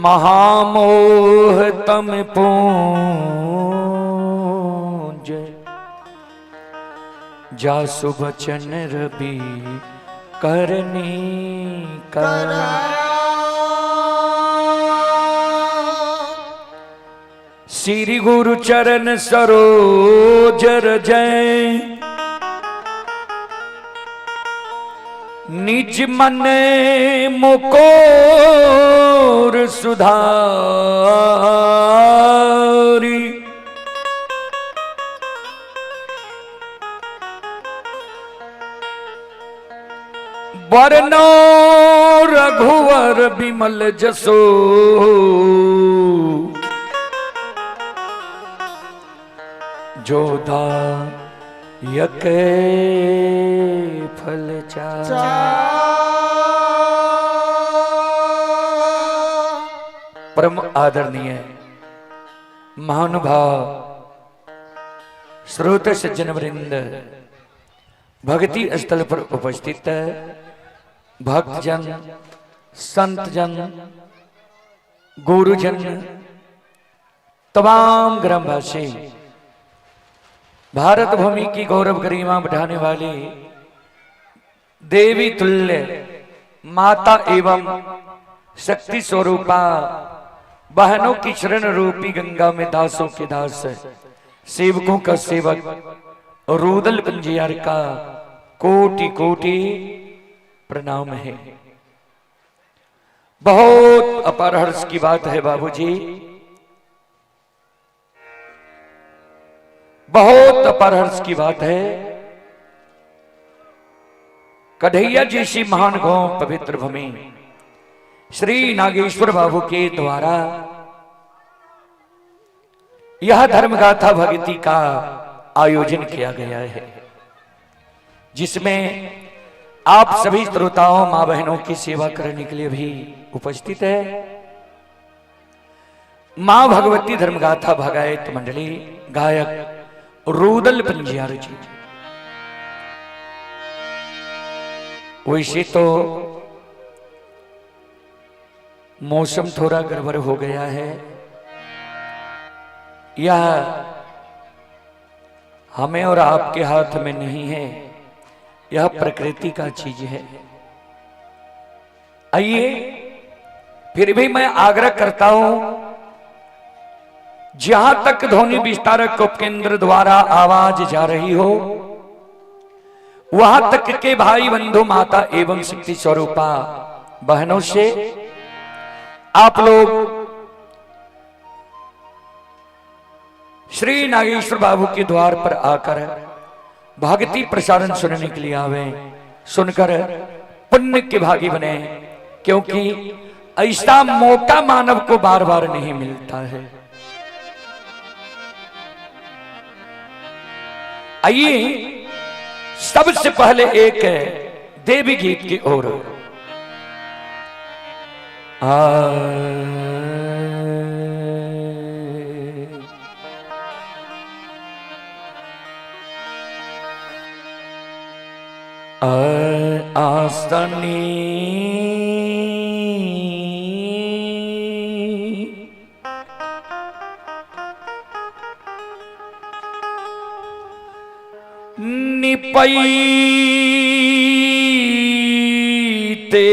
महामोह तम पूंज, जासु बचन रबी करनी कर। श्री गुरु चरण सरोज रजय, निज मन मुकोर सुधारी। बरनो रघुवर बिमल जसो, जोधा यक फल चार। परम आदरणीय महानुभाव श्रोत सज्जन वृंद, भक्ति स्थल पर उपस्थित भक्तजन, संतजन, गुरुजन, तमाम ग्रामवासी, भारत भूमि की गौरव गरिमा बढ़ाने वाली देवी तुल्य माता एवं शक्ति स्वरूपा बहनों की शरण रूपी गंगा में दासों के दास, सेवकों का सेवक रूदल पंजियार का कोटि कोटि प्रणाम है। बहुत अपार हर्ष की बात है बाबूजी, बहुत अपार हर्ष की बात है। कढ़ैया जैसी महान गौ पवित्र भूमि श्री नागेश्वर बाबू के द्वारा यह धर्मगाथा भक्ति का आयोजन किया गया है, जिसमें आप सभी श्रोताओं मां बहनों की सेवा करने के लिए भी उपस्थित है। मां भगवती धर्मगाथा भगायत मंडली गायक रूदल पंजियार जी। वैसे तो मौसम थोड़ा गड़बड़ हो गया है, यह हमें और आपके हाथ में नहीं है, यह प्रकृति का चीज है। आइए, फिर भी मैं आग्रह करता हूं, जहां तक ध्वनि विस्तारक उपकेंद्र द्वारा आवाज जा रही हो, वहां तक के भाई बंधु माता एवं शक्ति स्वरूपा बहनों से आप लोग श्री नागेश्वर बाबू के द्वार पर आकर भक्ति प्रसारण सुनने के लिए आवे, सुनकर पुण्य के भागी बने, क्योंकि ऐसा मौका मानव को बार बार नहीं मिलता है। आइए सबसे पहले एक देवी गीत की ओर। आसनी निपई ते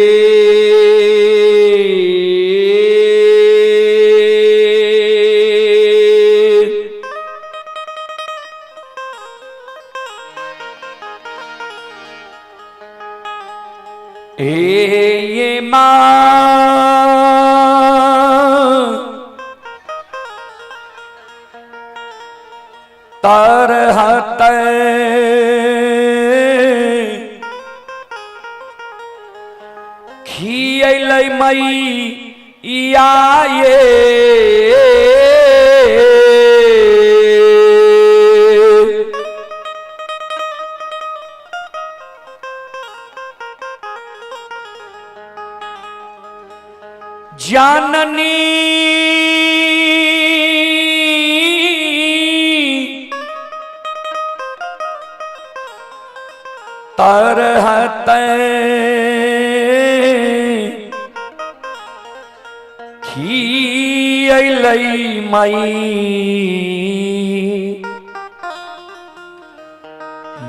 ये मां तरहत खियलै मैया ये जाननी तरहत खियलै माई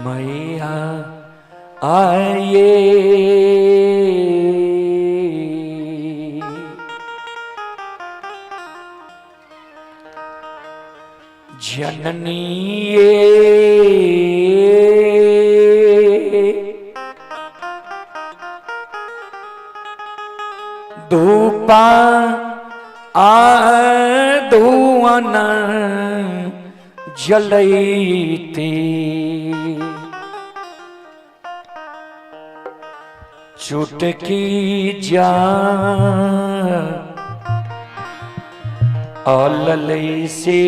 मैया आये। जननी ये धूपा आ धुअन जलैती चुटकी जा अललै से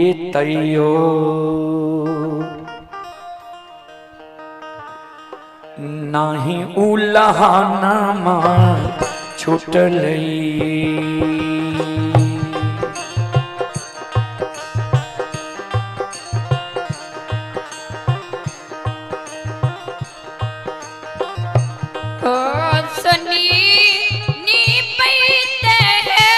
ये तैयो नाही उलहाना माँ छुटलै। ओ सुनी नी पैते है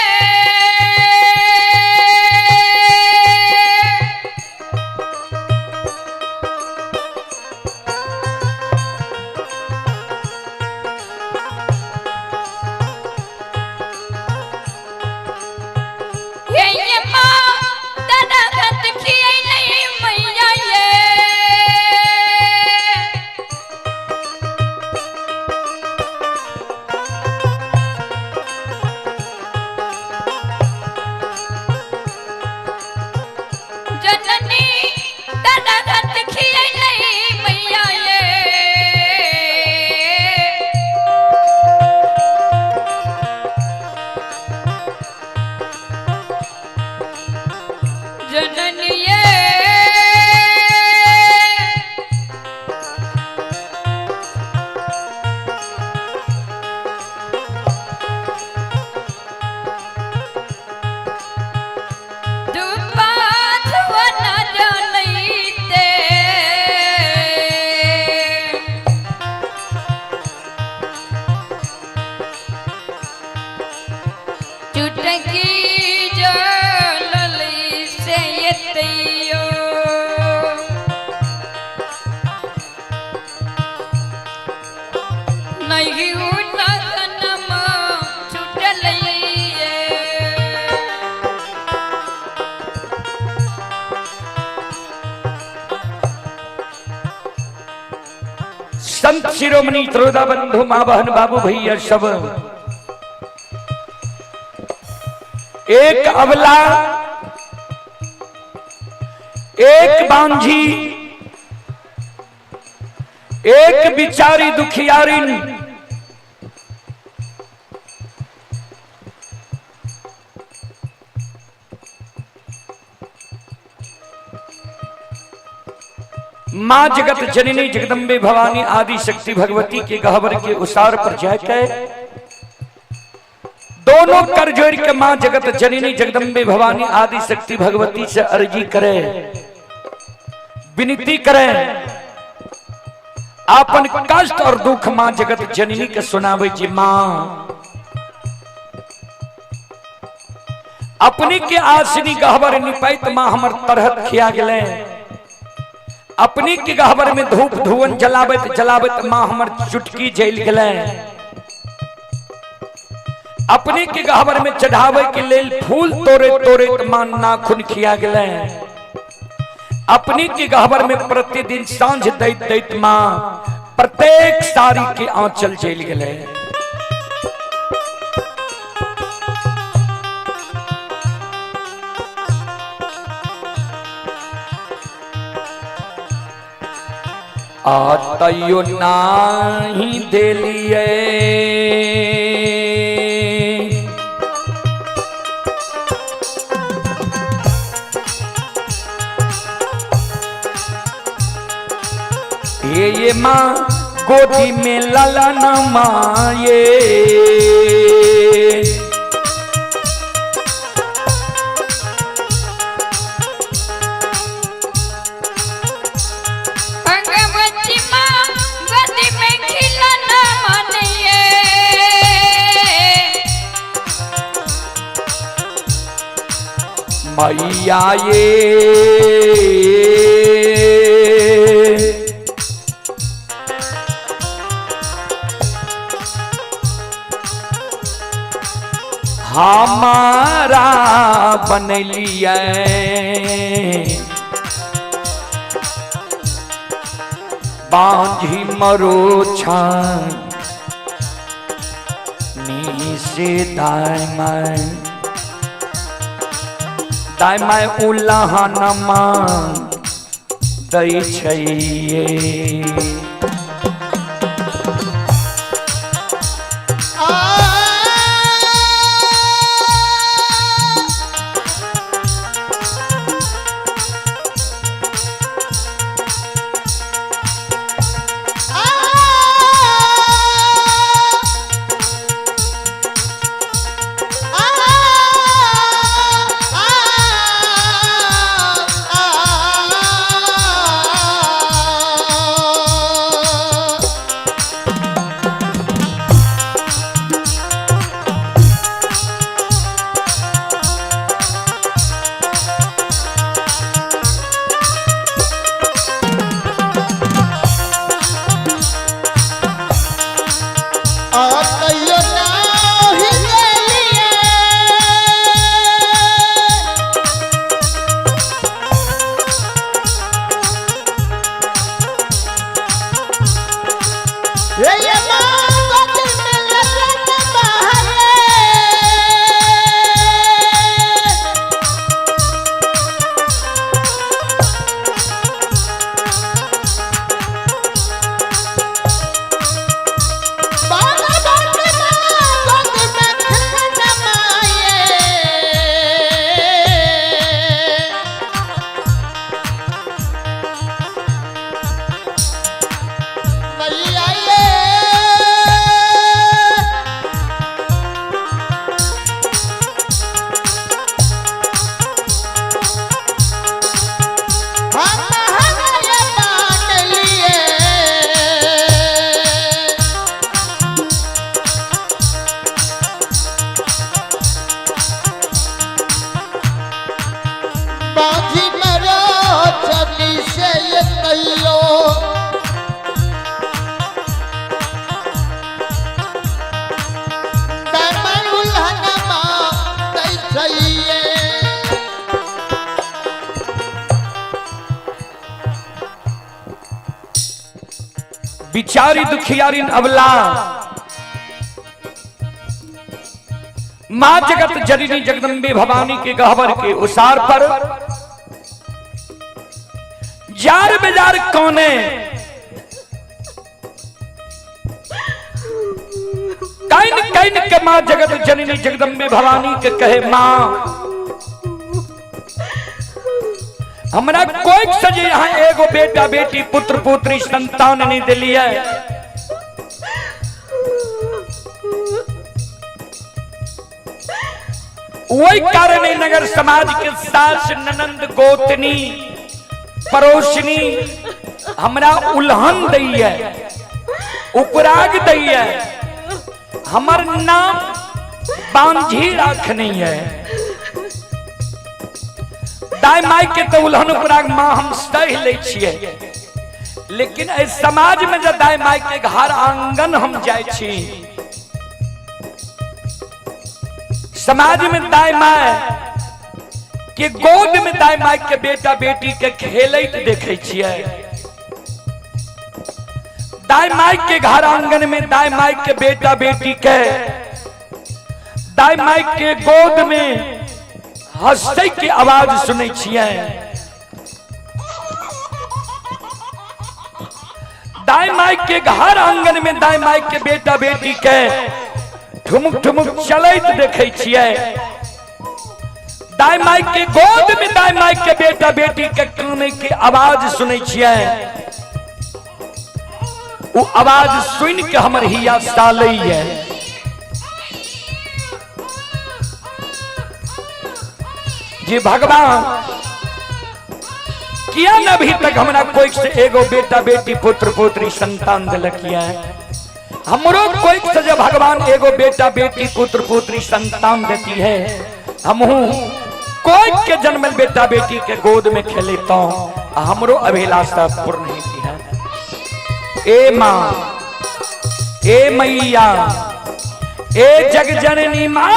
ये माँ दादा गत खियलै मैया ये। जननी दादा गत खियलै मैया ये। जननी ये धूपा धुअन जलैते चुटकी जललै से एतैयो। नहीं उलगनमा छुटलैये। संत शिरोमणि त्रोदा बंधु माँ बहन बाबू भैया सब एक अबला एक बांझी एक बिचारी दुखियारिन मां जगत जननी जगदम्बे भवानी आदि शक्ति भगवती के गहवर के उसार पर जाकर दोनों कर जोड़ के मां जगत जननी जगदम्बे भवानी आदि शक्ति भगवती से अर्जी करे, विनती करे, आपन कष्ट और दुख मां जगत जननी के सुनावे जी। मां अपने के आसनी गहवर निपैत मां हमर तरहत खिया गेले, अपने के गहवर में धूप धुअन जलाबत जलाबत मां हमर चुटकी जल गेले, अपने के गहवर में चढ़ावे के लेल फूल तोड़े तोड़े मां नाखून खिया गेले, अपने के गहवर में प्रतिदिन सांझ दैत दैत मां प्रत्येक साड़ी के आंचल जल गेले। आ तैयो नाही देलिए ये माँ गोदी में लाला न माये। भगवती माँ गोदी में खिलना मानिए। मैया ये हमारा बनलिए बांझी मरो छान नीसे दाय माय दाय माय उलहनमा दै छैये। कहियो नाही गेलिए। हे ये माँ गोद में लगन बहरे। बाबा बाबा गोद में खन माये। मैया ये हम हमारे बांट लिए। बाजी मरो चली से ये कहियो दमन उल्हनमा दै चाहिए। बिचारी दुखियारी अबला माँ जगत जननी जगदम्बे भवानी के गहवर के उसार पर जार बेजार कौने can can के माँ जगत जननी जगदम्बे भवानी के कहे माँ हमरा कोई सजे यहाँ एगो बेटा बेटी पुत्र पुत्री संतान नहीं दिलिए। वही कारण है नगर समाज के सास ननंद गोतनी पड़ोसनी हमरा उल्हन दैया उपराग दैया, हमर नाम बांझी राखनी है। दाई माई के तो उल्हन उपराग माँ हम सह लै छियै, लेकिन एहि समाज में जब दाई माई के घर आंगन हम जाइ छी, समाज में दाई माई के गोद में दाई माई के बेटा बेटी के खेलैत देखै छियै, दाई माई के घर आंगन में दाई माई के बेटा बेटी के दाई माई के गोद में हंसै के आवाज सुनै छियै, दाई माई के घर आंगन में दाई माई के बेटा बेटी के ठुमुक ठुमुक चलैत देखै छियै, दाई माई के गोद में दाई माई के बेटा बेटी के कानै के आवाज सुनै छियै, वो आवाज सुन के हमर हिया सालैया। जे भगवान किया न अभी तक हमरा कोई से एगो बेटा बेटी पुत्र पुत्री संतान दिलकिया, हमरो कोई से जब भगवान एगो बेटा बेटी पुत्र पुत्री संतान देती है, हमहू कोई के जन्मल बेटा बेटी के गोद में खेलेता आ हमरो अभिलाषा पूर्ण हेती है। ए माँ, ए मैया, ए जग जननी माँ,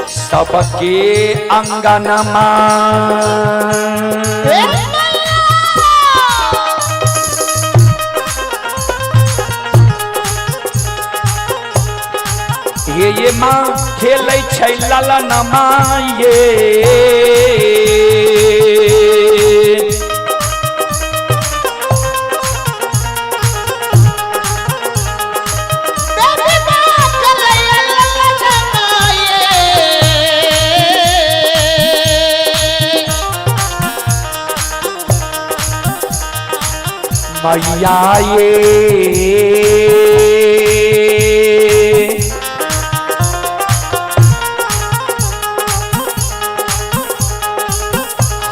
सबके अंगनमा ये माँ खेलै छै ललनमा ये। मैया ये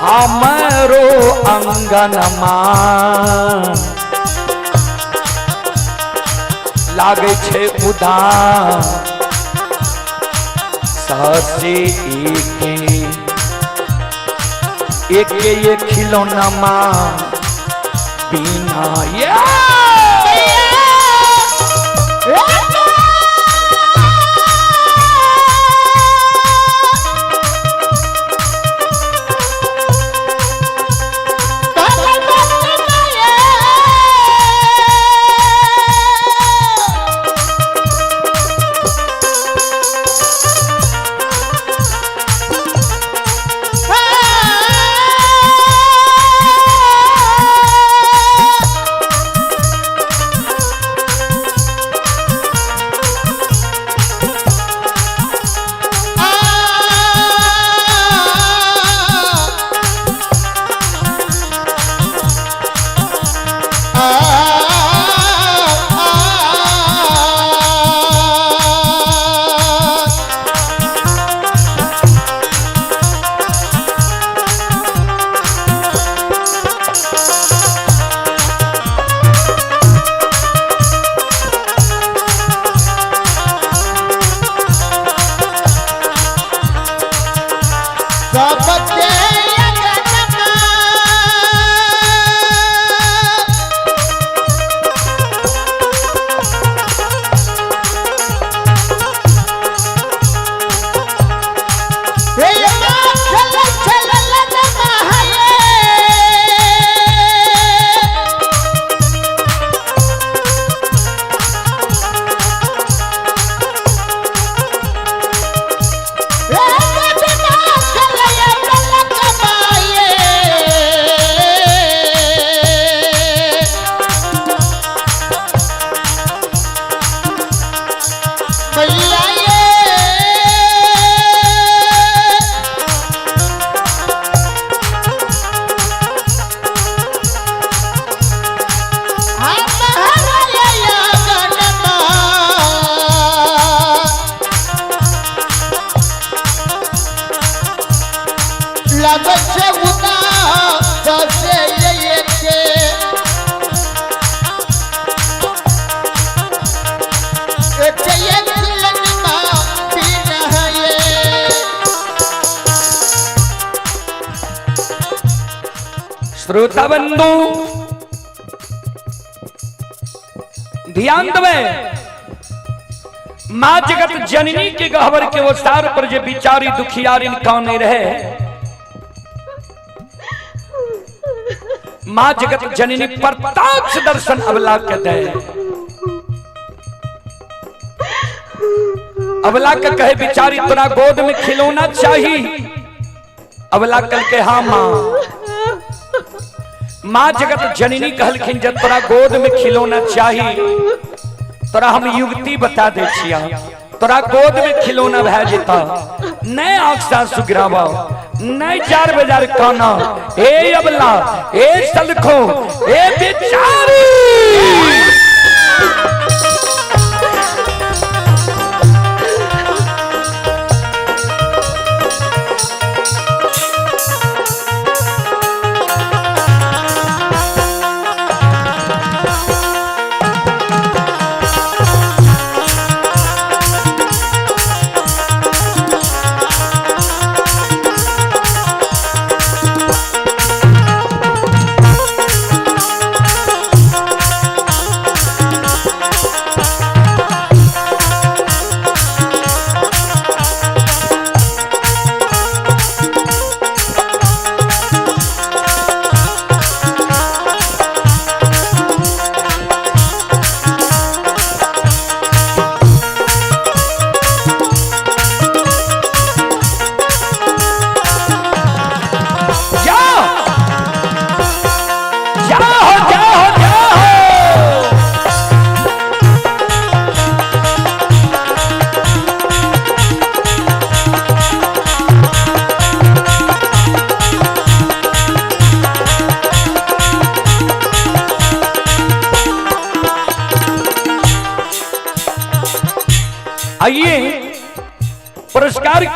हमरो अंगनमा लागै छै उदास ससे एके एके ये खिलौना बिना ये। श्रोता बंधु ध्यान देवे, माँ जगत जननी के गहवर के ओसार पर जे बिचारी दुखियारिन काने रहे, माँ जगत जननी प्रत्यक्ष दर्शन अबला के दे। अबला के कहे बिचारी तोरा गोद में खिलौना चाहिए। अबला कल के हाँ माँ। माँ जगत जननी कहलखिन जब तोरा गोद में खिलौना चाहिए तोरा हम युवती बता दे छिया, तोरा गोद में खिलौना भए जेता, नहीं आंख सासु गिरावा, नहीं चार बाजार काना, हे अबला, हे सलखो, हे बेचारी।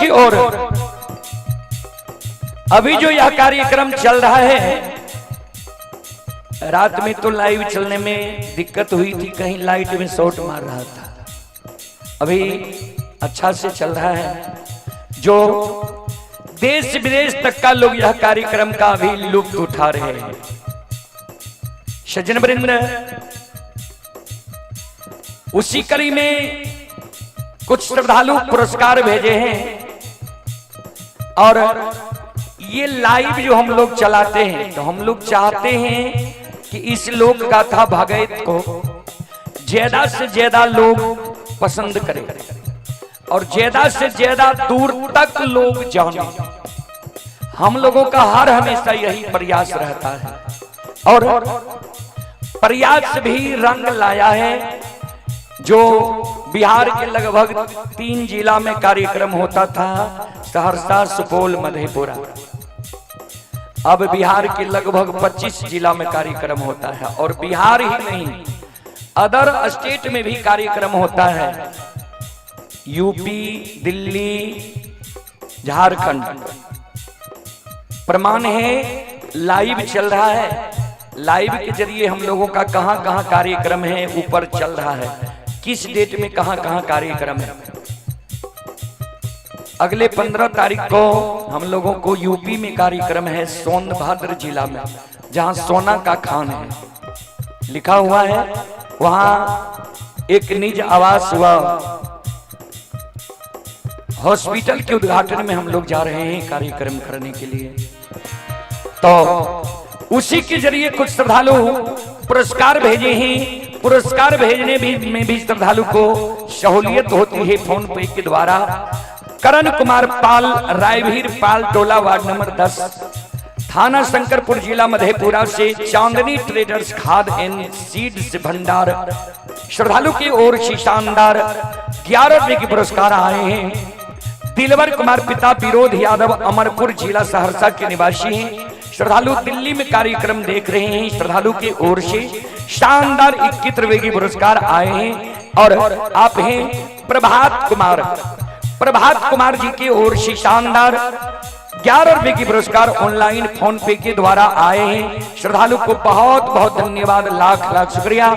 की ओर अभी जो यह कार्यक्रम चल रहा है, रात में तो लाइव चलने में दिक्कत हुई थी, कहीं लाइट में शॉर्ट मार रहा था। अभी अच्छा से चल रहा है। जो देश विदेश तक का लोग यह कार्यक्रम का अभी लुत्फ उठा रहे हैं। सज्जन वृंद, उसी कड़ी में कुछ श्रद्धालु पुरस्कार भेजे हैं और ये लाइव जो हम लोग चलाते हैं, तो हम लोग चाहते हैं कि इस लोक गाथा भागवत को ज्यादा से ज्यादा लोग पसंद करें और ज्यादा से ज्यादा दूर तक लोग जाने। हम लोगों का हर हमेशा यही प्रयास रहता है और प्रयास भी रंग लाया है। जो बिहार के लगभग 3 जिला में कार्यक्रम होता था, सहरसा, सुपौल, मधेपुरा, अब बिहार के लगभग 25 जिला में कार्यक्रम होता है और बिहार ही नहीं, अदर स्टेट में भी कार्यक्रम होता है, यूपी, दिल्ली, झारखंड। प्रमाण है, लाइव चल रहा है। लाइव के जरिए हम लोगों का कहां कहां कार्यक्रम है ऊपर चल रहा है, किस डेट में कहां कहां कार्यक्रम है। अगले 15 तारीख को हम लोगों को यूपी में कार्यक्रम है, सोनभद्र जिला में, जहां सोना का खान है लिखा हुआ है, वहां एक निज आवास हुआ हॉस्पिटल के उद्घाटन में हम लोग जा रहे हैं कार्यक्रम करने के लिए। तो उसी के जरिए कुछ श्रद्धालु पुरस्कार भेजे हैं। पुरस्कार भेजने में भी श्रद्धालु को सहूलियत होती है फोन पे के द्वारा। करण कुमार पाल, रायवीर पाल टोला, वार्ड नंबर 10, थाना शंकरपुर, जिला मधेपुरा से चांदनी ट्रेडर्स खाद एंड सीड्स भंडार श्रद्धालु की ओर से शानदार 11 रुपए के पुरस्कार आए हैं। दिलवर कुमार पिता विरोध यादव, अमरपुर, जिला सहरसा के निवासी हैं। श्रद्धालु दिल्ली में कार्यक्रम देख रहे हैं। श्रद्धालु की ओर से शानदार 21 रुपए के पुरस्कार आए हैं। और आप हैं प्रभात कुमार, प्रभात कुमार जी की ओर से शानदार 11 रुपए की पुरस्कार ऑनलाइन फोन पे के द्वारा आए हैं। श्रद्धालु को बहुत बहुत धन्यवाद, लाख लाख शुक्रिया,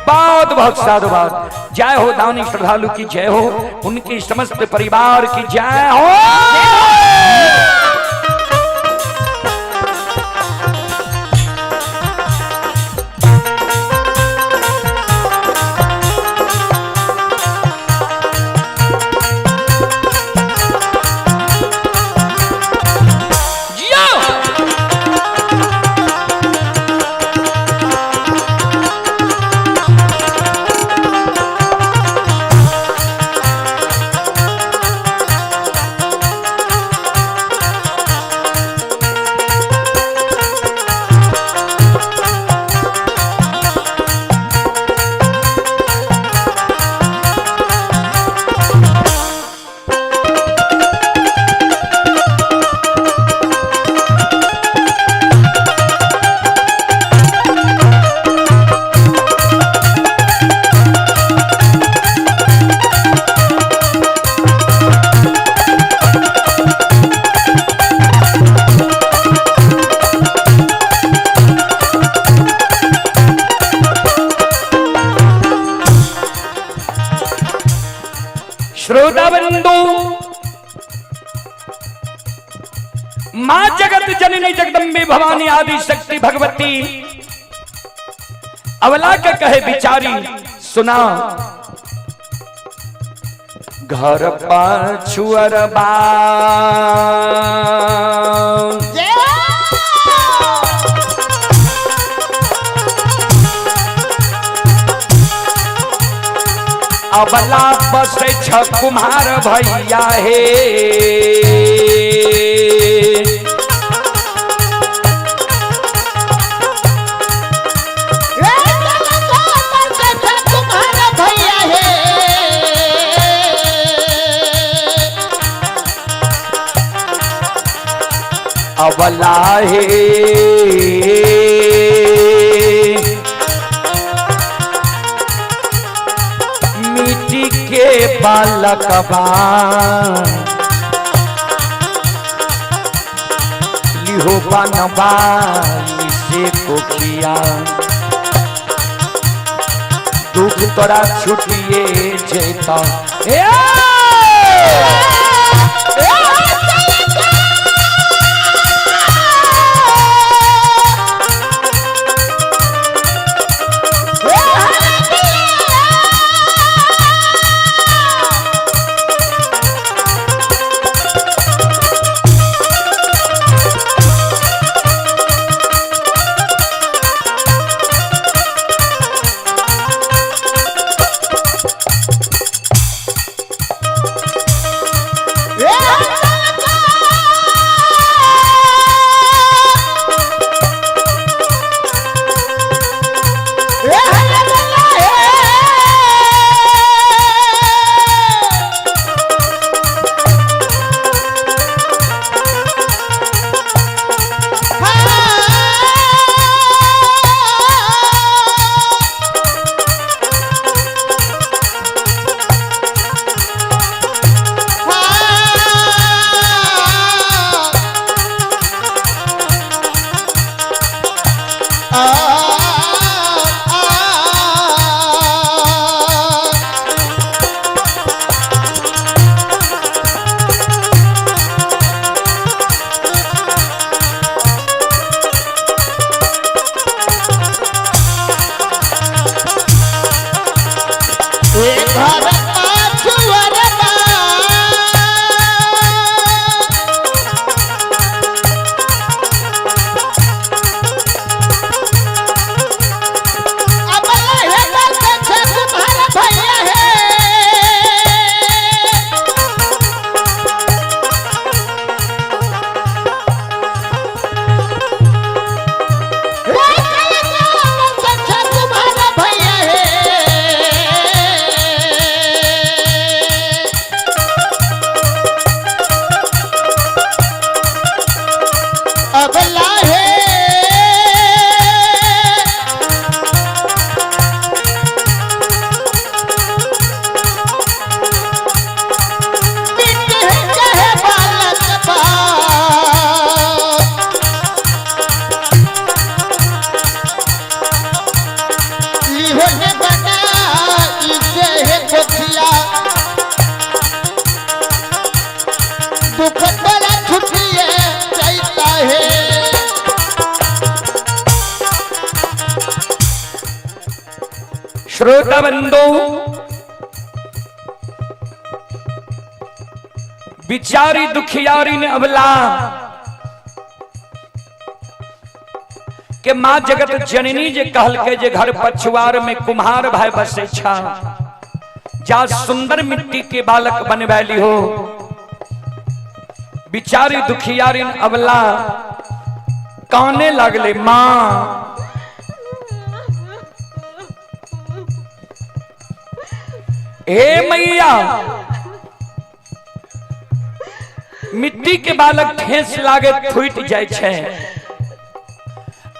बहुत बहुत साधुवाद। जय हो दानी श्रद्धालु की जय हो, उनके समस्त परिवार की जय हो। जियो। श्रोता बंधु, मां जगत जननी जगदम्बे भवानी आदि शक्ति भगवती अवला के कहे बिचारी सुना, घर पाछुअरबा अबला बस छ कुम्हार भैया हे, तुम्हारा भैया है। अबला हे मिट्टी के बालकबा। लिहो बनबाई से कोखिया, दुख तोरा छुटिए जेता। ए! दुख बड़ा छुटिए जाता है। श्रोता बंधु, बिचारी दुखियारी ने अबला के मां जगत जननी जे कहल के जे घर पछुआर में कुम्हार भाई बसे छा, जा सुंदर मिट्टी के बालक बनवैली हो। बिचारी दुखियारी ने अबला काने लगले, मां हे मैया, मिट्टी के बालक ठेस लागे फूट जाय छै,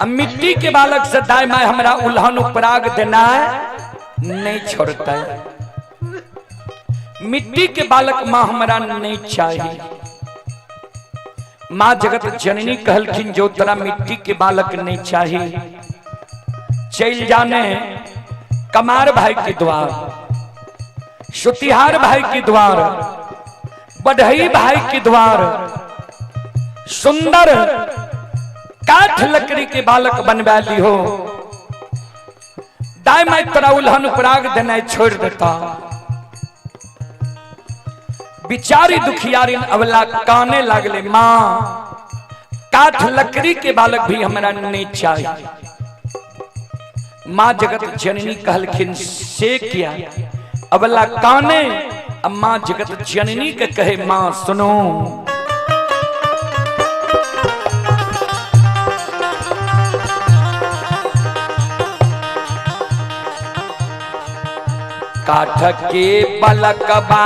आ मिट्टी के बालक से दाय my हमरा उल्हन उपराग देना नहीं छोड़ता। मिट्टी के बालक मां हमरा नहीं चाहिए। मां जगत जननी कहलखिन जो तोरा मिट्टी के बालक नहीं चाहिए, चल जाने कमार भाई के द्वार, सुतिहार भाई के द्वार, बढ़ई भाई के द्वार, सुंदर काठ लकड़ी के बालक बनवा ली हो। दाय my तोरा उल्हन उपराग देना छोड़ देता। बिचारी दुखियारी अवला काने लागले, मां काठ लकड़ी के बालक भी हमरा नहीं चाहिए। मां जगत जननी कहलखिन से किया? अबला काने, अब मां जगत जननी के कहे, मां सुनो, काठ के बलकबा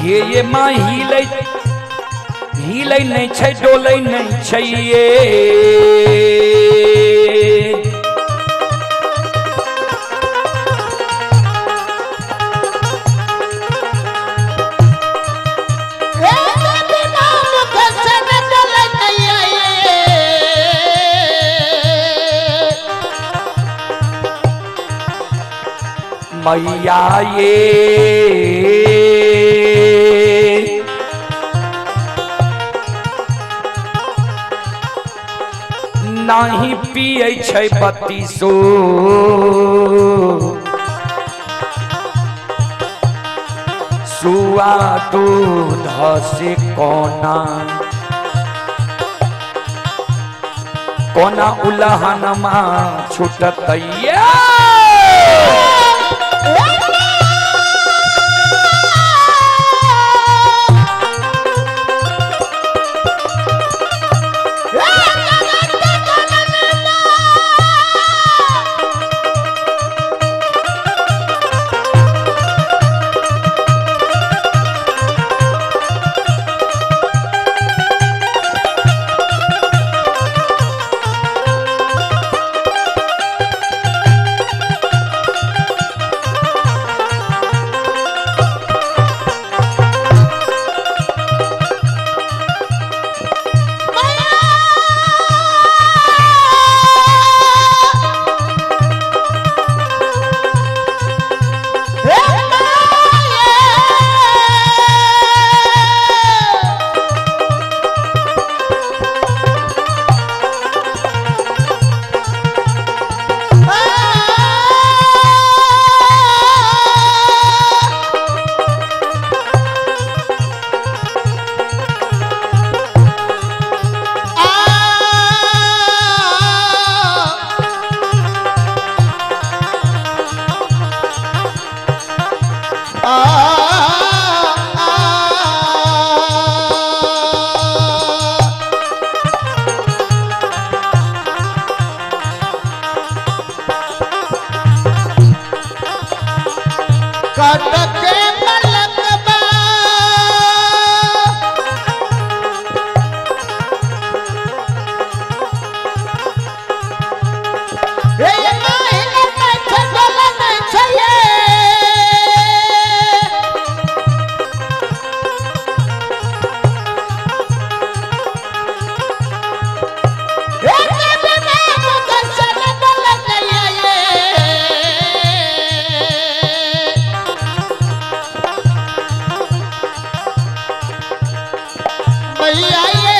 ये मां हिले हिले नहीं छै, डोले नहीं छै, ये मैया ये नाही पियै छै बत्तीसो सुआ दूध से कोना कोना उलहनमा छूटतैया। कटके मलकबा हे माहिला नै छै बोला नै छै ये। हे कभी नाम दर्शन बोला नै ये। मैया ये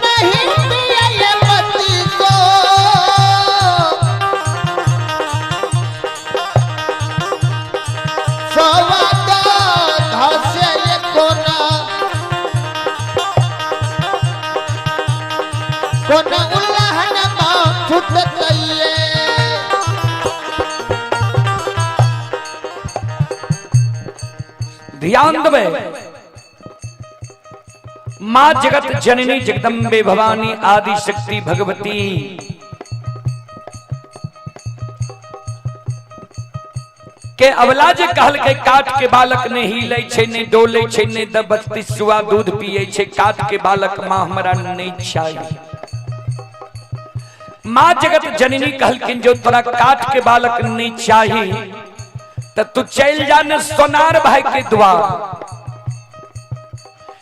नहीं पिया ये मती को सवा धासे ये कोना कोना उल्लहन मां छुटतैये। ध्यान देवे माँ जगत जननी जगदम्बे भवानी आदि शक्ति भगवती के अवला जे कहल के काट के बालक ने हिले छै ने डोले छै ने दबत्ती सुआ दूध पिए छै, काट के बालक माँ हमरा नहीं चाहिए। माँ जगत जननी कहलखिन जो तोरा काट के बालक नहीं चाहिए त तू चल जा ने सोनार भाई के द्वार,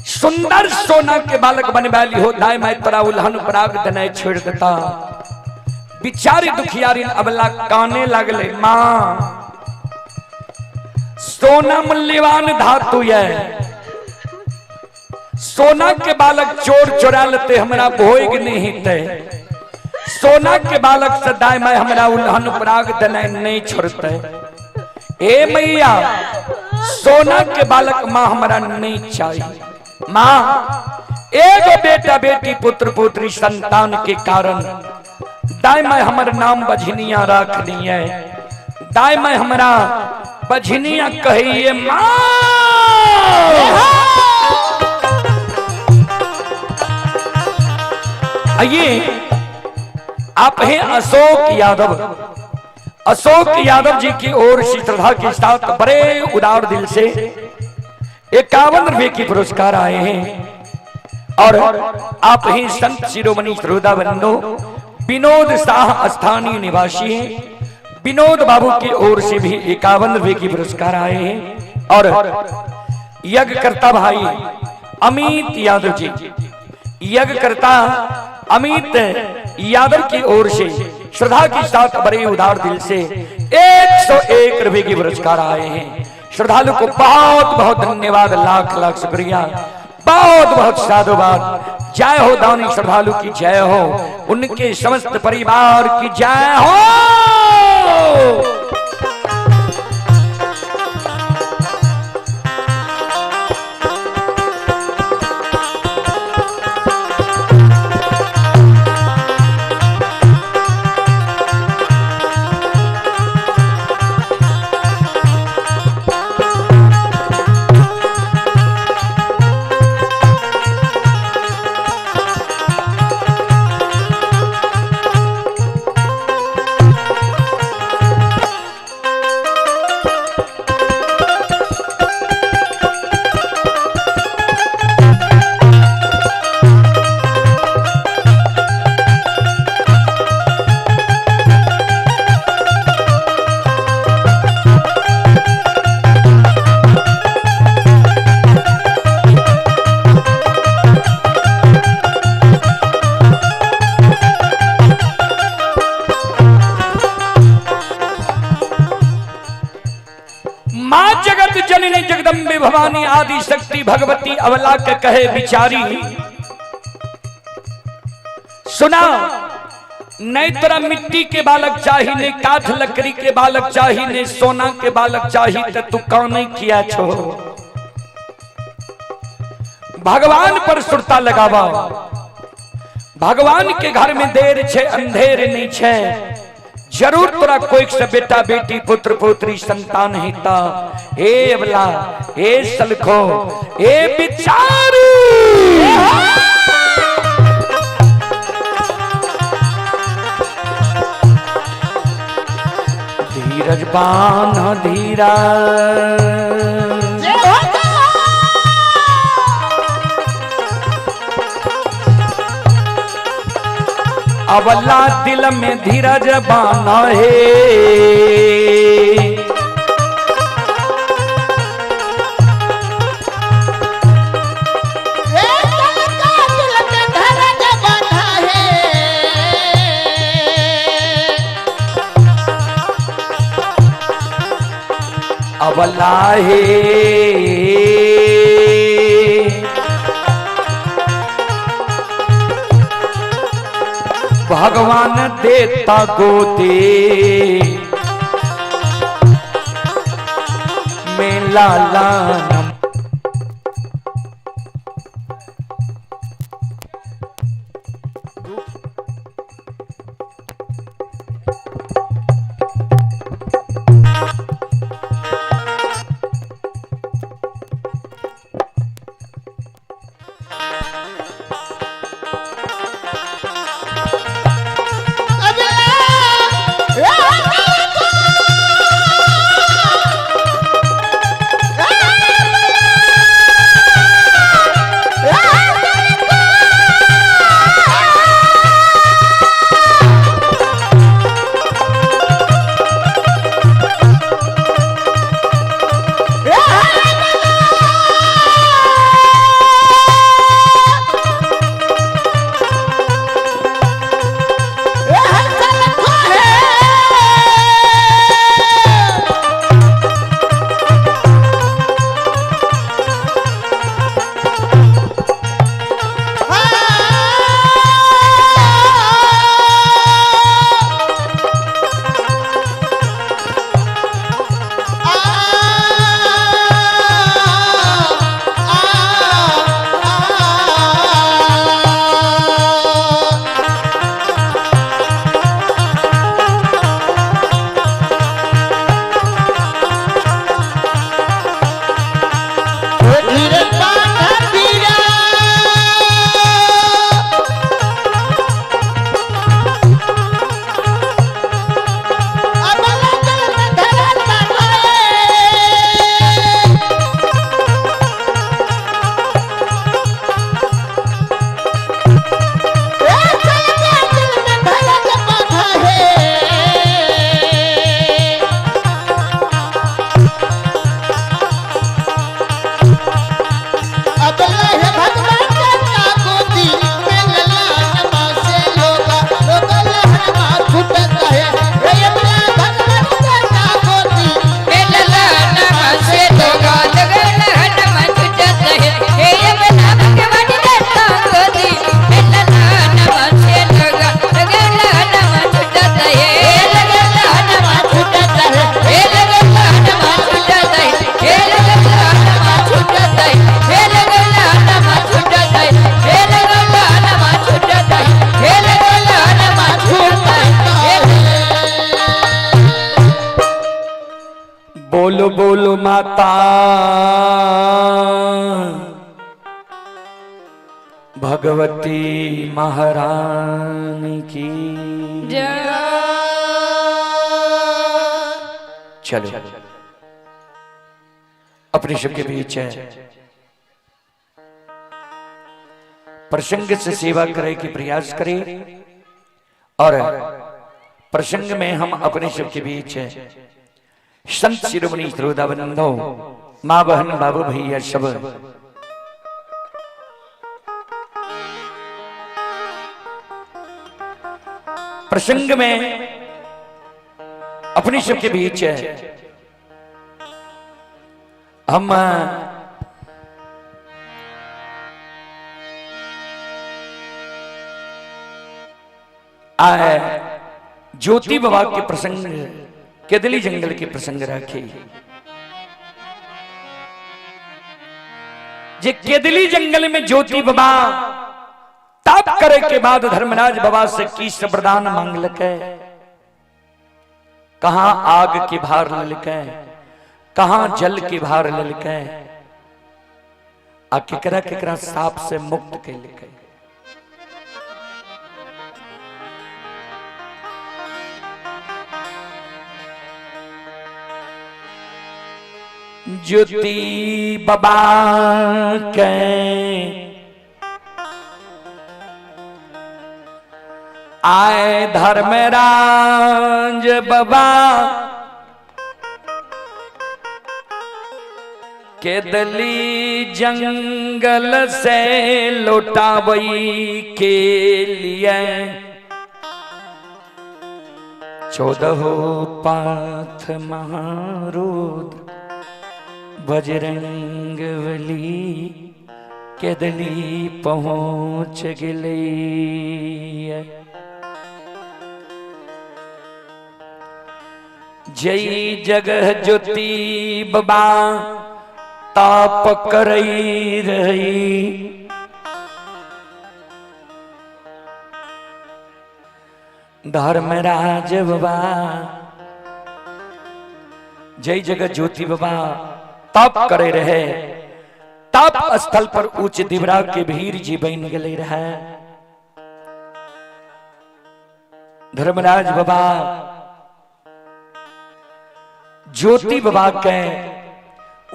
सुंदर सोना के बालक बनवाली हो दाई माई तोरा उल्हन पराग देनाइ छोड़ देता। बिचारी दुखियारी अबला काने लगले, माँ सोना मूल्यवान धातु है, सोना के बालक चोर चोरा लेते हमरा भोग नहीं ते, सोना के बालक से दाई माई हमरा उल्हन पराग देनाइ नहीं छोड़ते। ए मैया सोना के बालक माँ हमरा नहीं चाहिए। माँ एगो बेटा बेटी पुत्र पुत्री संतान के कारण दाई माई हमर नाम बझनिया रख लिए, दाई माई हमरा बझनिया कहिए माँ। आइए आप हैं अशोक यादव, अशोक यादव जी की ओर से श्रद्धा के साथ बड़े उदार दिल से 51 रुपए की पुरस्कार आए हैं। और आप ही संत शिरोमणि श्रोता बंधु विनोद शाह स्थानीय निवासी हैं, विनोद बाबू की ओर से भी 51 रुपए की पुरस्कार आए हैं। और यज्ञकर्ता भाई अमित यादव जी, यज्ञकर्ता अमित यादव की ओर से श्रद्धा के साथ बड़े उदार दिल से 101 रुपए के पुरस्कार आए हैं। श्रद्धालु को बहुत बहुत धन्यवाद, लाख लाख शुक्रिया, बहुत बहुत साधुवाद। जय हो दानी श्रद्धालु की जय हो, उनके समस्त परिवार की जय हो। मां जगत जननी जगदम्बे भवानी आदि शक्ति भगवती अवला के कहे बिचारी। सुना, नहीं तोरा मिट्टी के बालक चाही, ने काठ लकड़ी के बालक चाही, ने सोना के बालक चाही, त तू कौन किया छो। भगवान पर सुरता लगावा। भगवान के घर में देर छे अंधेर नहीं छे। जरूर तोरा कोई से बेटा बेटी पुत्र पुत्री संतान हिता। हे अबला, हे सलखो, हे बिचारी। धीरज बान धीरा जय हो जय। अबला दिल में धीरज बान हे। ए तलका दिल में धीरज बांधा है। अबला हे भगवान देता गोदी में लाला नम। अबला ए तलका ए बोलो माता भगवती महारानी की जय। चलो अपने सबके बीच है प्रसंग से सेवा करे की प्रयास करें और प्रसंग में हम अपने सबके बीच है संत शिरोमणि श्रोता बंधो माँ बहन बाबू भैया सब प्रसंग में अपने सबके बीच है हम आए ज्योति बाबा के प्रसंग केदली जंगल के प्रसंग रखे जे केदली जंगल में ज्योति बाबा तप करे के बाद धर्मराज बाबा से की वरदान मांगलक कहां आग के भार ललकै, कहां जल के भार ललकै, आ केकरा केकरा साप से मुक्त कैलकै। ज्योति बाबा के आए धर्मराज बाबा केदली जंगल से लौटाबई के लिए 14 पाथ महारुद्र बजरंगबली केदली पहुँच गए। जय जगह ज्योति बाबा ताप करई रही धर्मराज बाबा जय जगह ज्योति बाबा तप करे रहे तप स्थल पर उच्च दिवरा के भीड़ जी बन गए रहे। धर्मराज बाबा ज्योति बाबा के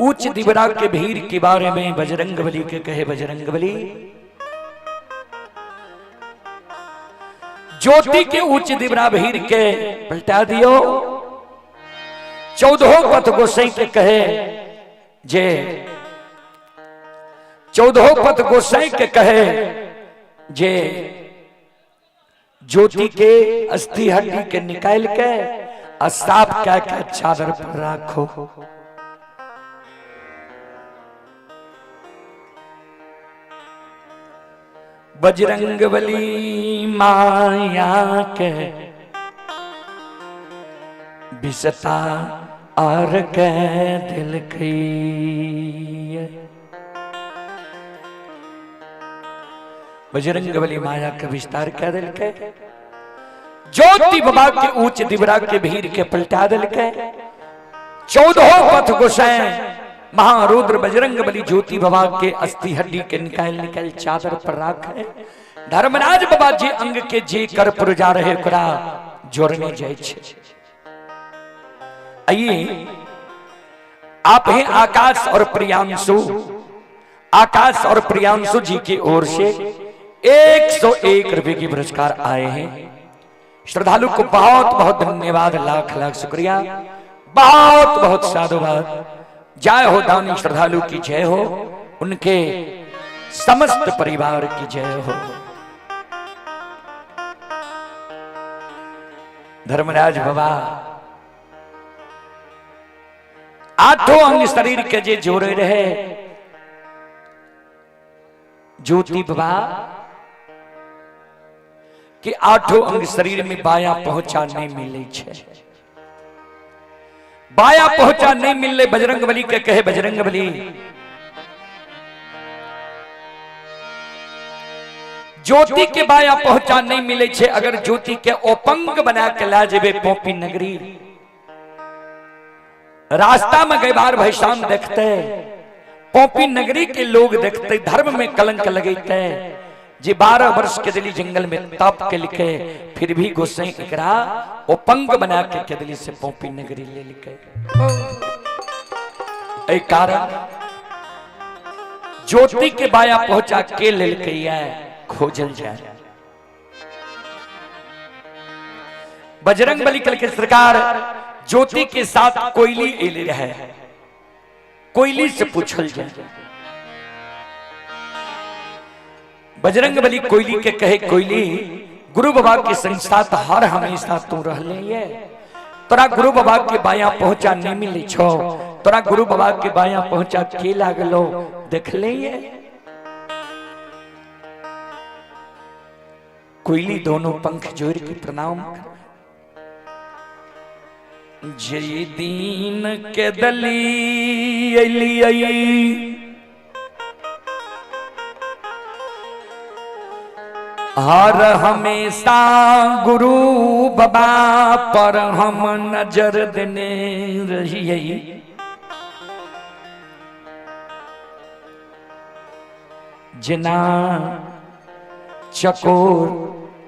उच्च दिवरा के भीड़ के बारे में बजरंगबली के कहे, बजरंगबली ज्योति के उच्च दिवरा भीड़ के पलटा दियो। 14 पथ गोसाई के कहे जे 14 पथ गोसाई के कहे जे ज्योति के अस्थि हड्डी के निकाल के और साफ क्या क्या चादर पर रखो। बजरंगबली माया के बिसता are के दिल की बजरंगबली माया के विस्तार कर दिल के ज्योति बाबा के ऊंच दिवरा के भीड़ के पलटा दिल के 14 पथ गोसाई महारुद्र बजरंगबली ज्योति बाबा के अस्थि हड्डी के निकाल निकाल चादर पर राखे। धर्मराज बाबा जी अंग के जे कर पर जा रहे ओकरा जोड़ने जाय छे। आइए आप हैं आकाश और प्रियांशु, आकाश और प्रियांशु जी की ओर से 101 रुपए की पुरस्कार आए हैं। श्रद्धालु को बहुत बहुत धन्यवाद, लाख लाख शुक्रिया, बहुत बहुत साधुवाद। जय हो दानी श्रद्धालु की जय हो, उनके समस्त परिवार की जय हो। धर्मराज बाबा आठों अंग शरीर के जे जोड़े रहे ज्योति बाबा कि आठों अंग शरीर में बाया पहुंचा नहीं मिले छे, बाया पहुंचा नहीं मिले। बजरंगबली के कहे बजरंगबली ज्योति के बाया पहुंचा नहीं मिले छे, अगर ज्योति के ओपंग बना के ला जेबे पोपी नगरी रास्ता में गैबार भैसान देखते, पोपी नगरी के लोग देखते, धर्म में कलंक लगेते जे 12 वर्ष के दिली जंगल में तप के लिखे, फिर भी गोसाई एकरा उपंग बना के केदली से पोपी नगरी ले लिखे। एहि कारण ज्योति के बाया पहुंचा के लेलकै खोजल जाए। बजरंग बली कल के सरकार ज्योति के साथ कोयली एले रहे, कोयली से पूछल जाए। बजरंग बली कोयली के कहे, कोयली गुरु बाबा के संग साथ हर हमेशा तू रहले ये, तोरा गुरु बाबा के बाया पहुंचा नहीं मिले छो, तोरा गुरु बाबा के बाया पहुंचा के लागलो देख ले ये। कोयली दोनों पंख जोड़ के प्रणाम कर, जय दीन के दली अली आई हर हमेशा गुरु बाबा पर हम नजर देने रहिए। जना चकोर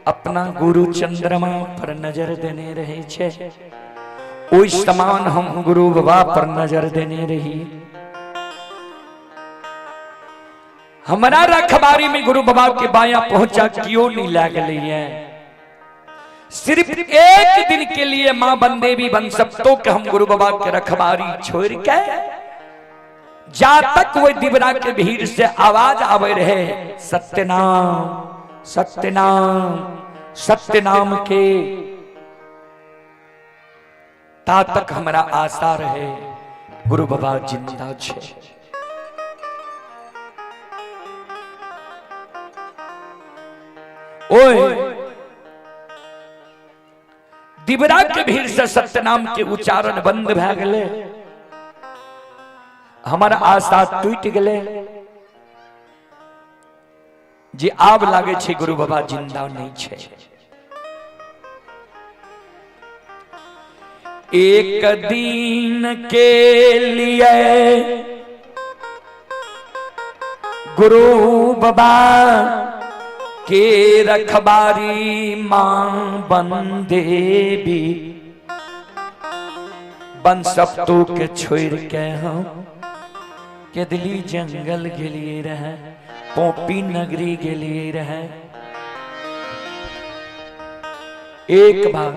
अपना गुरु चंद्रमा पर नजर देने रहे छे, ओहि समान हम गुरु बाबा पर नजर देने रही। हमारा रखबारी में गुरु बाबा के बाया पहुंचा क्यों नहीं लागल है? सिर्फ एक दिन के लिए मां बनदेवी बन सकतो के हम गुरु बाबा के रखबारी छोड़ के जा तक वो दिवरा के भीड़ से आवाज आवे रहे सत्यनाम सत्यनाम सत्यनाम के, ता तक हमारा आशा रहे गुरु बाबा जिंदा छे। ओए दिवरा के भीड़ से सत्यनाम के उच्चारण बंद भए गेले, हमारा आशा टूट गेले जे आब लागे छे गुरु बाबा जिंदा नहीं छे। एक दिन के लिए गुरु बाबा के रखबारी मां बन देवी बन सब तो के छोड़ के हम केदली जंगल गेलिए रहे, पोपी नगरी गेलिए रहे। एक बार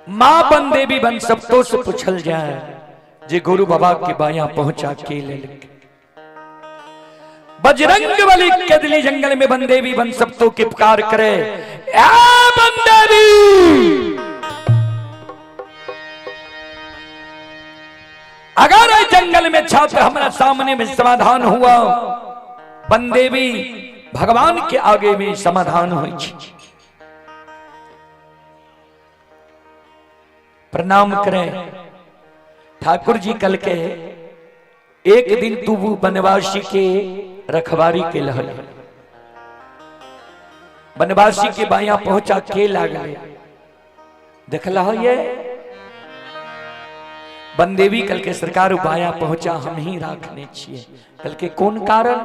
मां बन देवी बन सब तो से पूछल जाए जे गुरु बाबा के बाया पहुंचा के ले। बजरंग बली केदली जंगल में बन देवी बन सब तो के पुकार करे, ए बन देवी अगर जंगल में छात्र हमारा सामने में समाधान हुआ, बनदेवी भगवान के आगे में समाधान हो। प्रणाम करें ठाकुर जी कल के एक दिन तू बनवासी के रखवारी के लहल बनवासी के बाया पहुंचा के लागले देखला हो ये बनदेवी कल के सरकार बाया पहुंचा हम ही राखने छिए। कल के कौन कारण?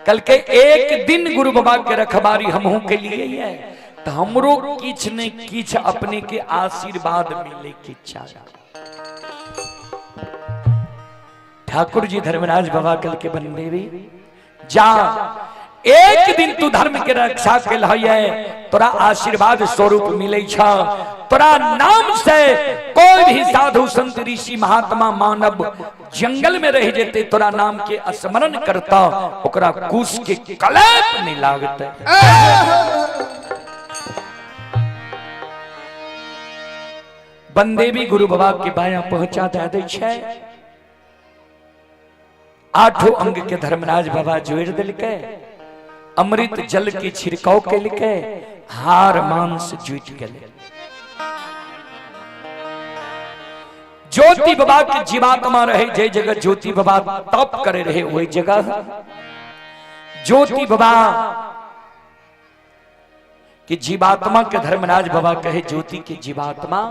कल के एक दिन गुरु बाबा के रखबारी हमहू के लिए है तो हमरो किछ ने किछ अपने के आशीर्वाद मिले के चाहे। ठाकुर जी धर्मराज बाबा कल के बनदेवी जा एक दिन तू धर्म के रक्षा के लिए तोरा आशीर्वाद स्वरूप मिले छ, तोरा नाम से कोई भी साधु संत ऋषि महात्मा मानव जंगल में रह जेते तोरा नाम के स्मरण करता ओकरा कुश के कलेप नहीं लागते। बनदेवी गुरु बाबा के बाया पहुंचा दे दै छै, आठों अंग के धर्मराज बाबा जोड़ दिलके, अमृत जल के छिड़काव के लिखे, हार मांस जुट गए। ज्योति बाबा के जीवात्मा रहे जे जगह ज्योति बाबा तप करे रहे वही जगह ज्योति बाबा के जीवात्मा के धर्मराज बाबा कहे ज्योति के जीवात्मा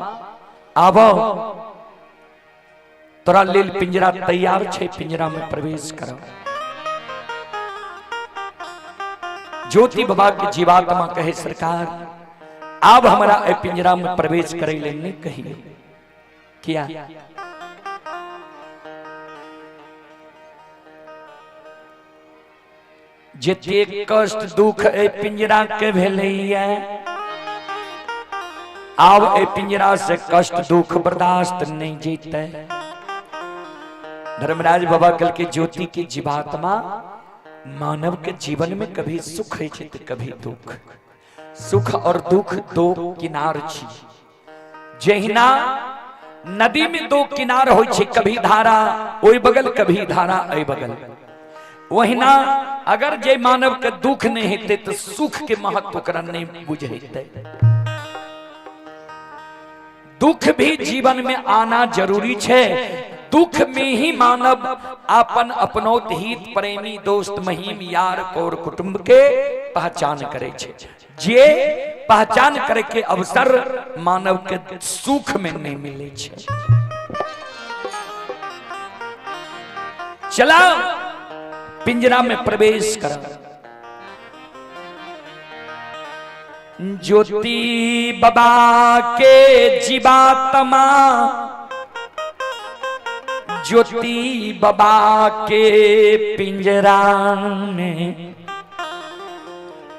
आबो तोरा लेल पिंजरा तैयार छै, पिंजरा में प्रवेश करो। ज्योति बाबा के जीवात्मा कहे सरकार आब हमरा ए पिंजरा में प्रवेश करे ले नहीं कहियो। किया? जते कष्ट दुख ए पिंजरा के भेलैया, आब ए पिंजरा से कष्ट दुख बर्दाश्त नहीं जीते। धर्मराज बाबा कल के ज्योति के जीवात्मा मानव के जीवन में कभी सुख है तो कभी दुख, सुख और दुख दो किनार छी। जहिना नदी में दो किनार होइ छै, कभी धारा ओई बगल कभी धारा एहि बगल, वहिना अगर जे मानव के दुख नहीं हेतै तो सुख के महत्व ओकरा नहीं बुझेतै। दुख भी जीवन में आना जरूरी छै। दुख में ही मानव अपन अपनौत हित प्रेमी दोस्त महीम यार कौर कुटुंब के पहचान करे छै। जे पहचान करे के अवसर मानव के सुख में नहीं मिले छै। चला पिंजरा में प्रवेश कर। ज्योति बाबा के जीवात्मा, ज्योति बाबा के पिंजरा में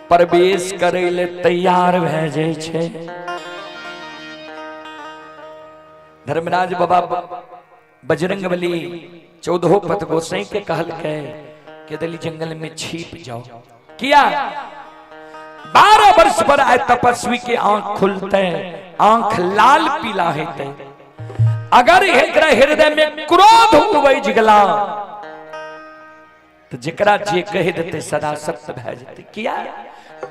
प्रवेश करे ले तैयार भए जाइ छै। धर्मराज बाबा बजरंग बली चौदहो पथ गोसाई के कहलकै के दली जंगल में छिप जाओ। किया? 12 वर्ष पर आए तपस्वी के आंख खुलते, आंख लाल पीला हेतै। अगर एकरा हृदय में क्रोध उपज गला तो जकरा जे कह देते सदा सत्य भए जेतै। किया?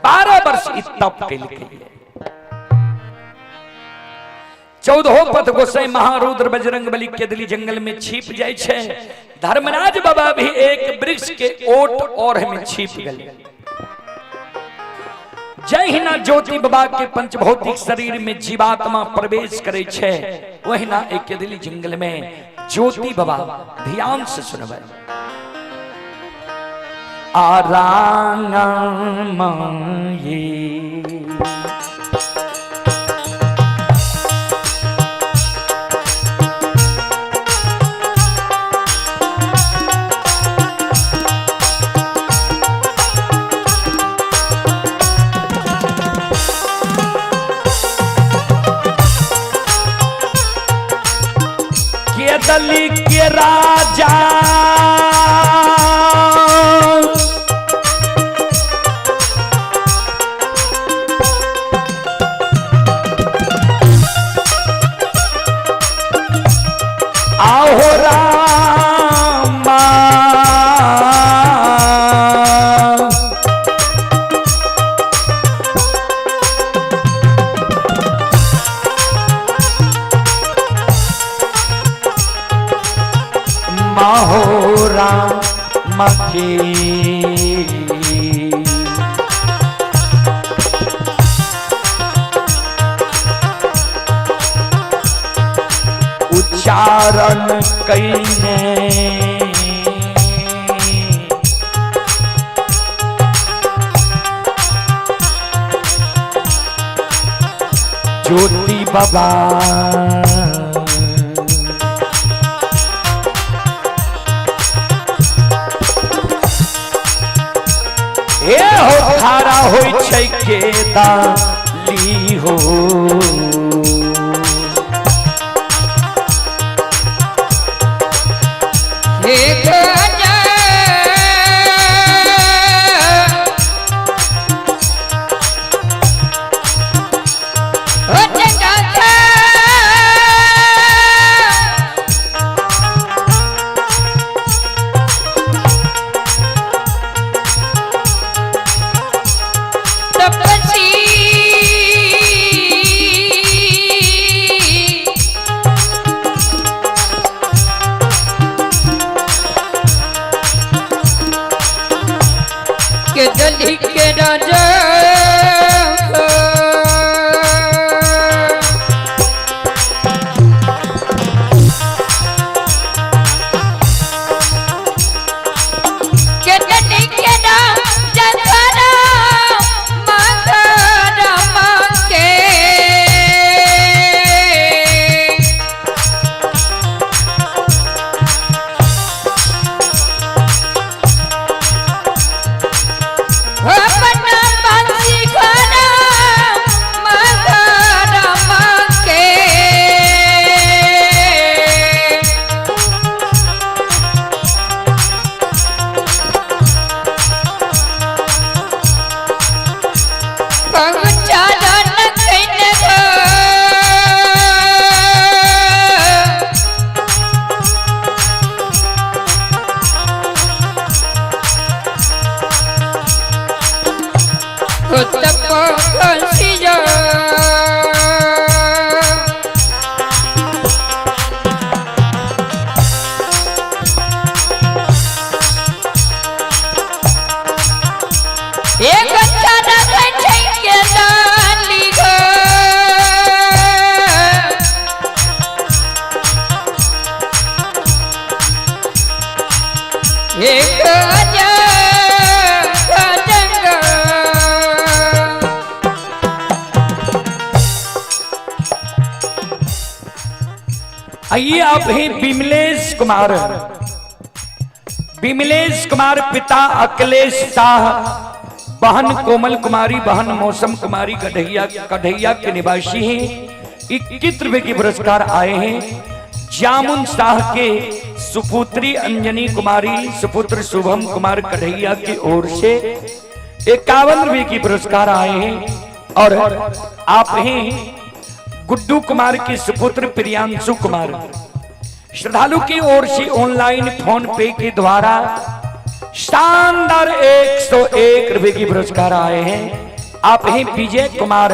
12 वर्ष ई तप केलकै। चौदहो पथ गोसाई महारुद्र बजरंग बली केदली जंगल में छिप जाय छै। धर्मराज बाबा भी एक वृक्ष के ओट और में छिप गए। जहिना ज्योति बाबा के पंचभौतिक शरीर में जीवात्मा प्रवेश करे छै, वहिना एक केदली जंगल में ज्योति बाबा ध्यान से सुनबै। आराम ये केदली के राजा आहो रामा, माहो राम के उच्चारण कईने ज्योति बाबा हे हो खारा होई छै के दाली हो। हे गजा ओ चंगा तपसी के दली के राजा हो तपसिया। एक चरक के डाली गो। एक जंग। आइए आप हैं विमलेश कुमार। विमलेश कुमार पिता अखिलेश शाह, बहन कोमल कुमारी, बहन मौसम कुमारी कढ़ैया कढ़ैया के निवासी हैं। 21 रुपए के पुरस्कार आए हैं। जामुन शाह के सुपुत्री अंजनी कुमारी, सुपुत्र शुभम कुमार कढ़ैया की ओर से 51 रुपए की पुरस्कार आए हैं। और आप हैं गुड्डू कुमार के सुपुत्र प्रियांशु कुमार, श्रद्धालु की ओर से ऑनलाइन फोन पे के द्वारा शानदार 101 रुपए की पुरस्कार आए हैं। आप हैं विजय कुमार,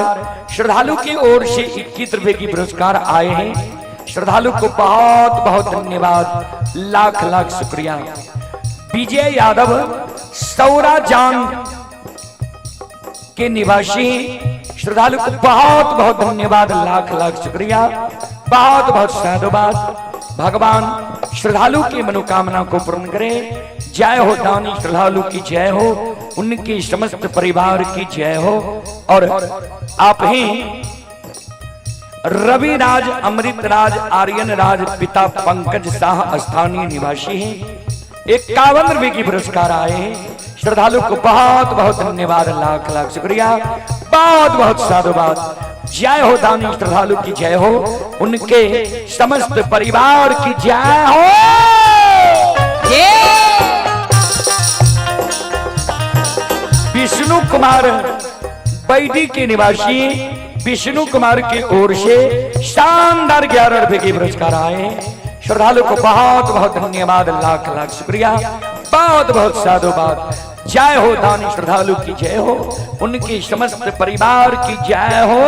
श्रद्धालु की ओर से 21 रुपए की पुरस्कार आए हैं। श्रद्धालु को बहुत बहुत धन्यवाद, लाख लाख शुक्रिया। विजय यादव सौरा जान के निवासी, श्रद्धालु को बहुत बहुत धन्यवाद, लाख लाख शुक्रिया, बहुत बहुत साधुवाद। भगवान श्रद्धालु की मनोकामना को पूर्ण करे। जय हो दानी श्रद्धालु की जय हो, उनके समस्त परिवार की जय हो। और आप ही रवि राज, अमृत राज, आर्यन राज, पिता पंकज शाह, स्थानीय निवासी हैं। 51 रुपए की पुरस्कार आए हैं। श्रद्धालु को बहुत बहुत धन्यवाद, लाख लाख शुक्रिया, बहुत बहुत साधुवाद। जय हो दानी श्रद्धालु की जय हो, उनके समस्त परिवार की जय हो। विष्णु कुमार बैदी के निवासी विष्णु कुमार की ओर से शानदार 11 रुपए के पुरस्कार आए। श्रद्धालु को बहुत बहुत धन्यवाद, लाख लाख शुक्रिया, बहुत बहुत साधुवाद। जय हो दानी श्रद्धालु की जय हो, उनके समस्त परिवार की जय हो।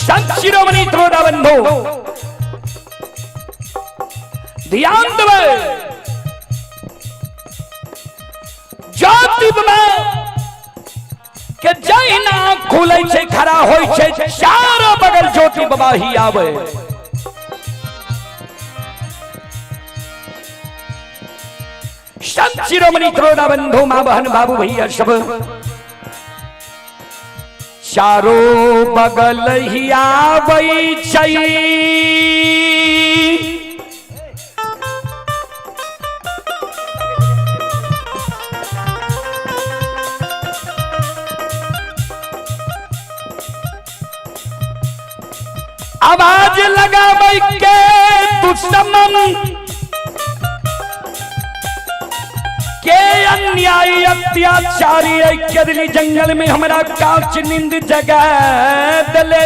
संत शिरोमणि त्रोड़ा बंधु ध्यान देवे, जाति में के जहिना खुलै छै खड़ा होय छै, चारो बगल ज्योति बाबा ही आवे। संत शिरोमणि त्रोड़ा बंधु माँ बहन बाबू भैया सब चारो बगल ही आबै छै। आवाज लगाबै के दुश्मन के अन्यायी अत्याचारी के जंगल में हमरा कांच नींद जगा दिले।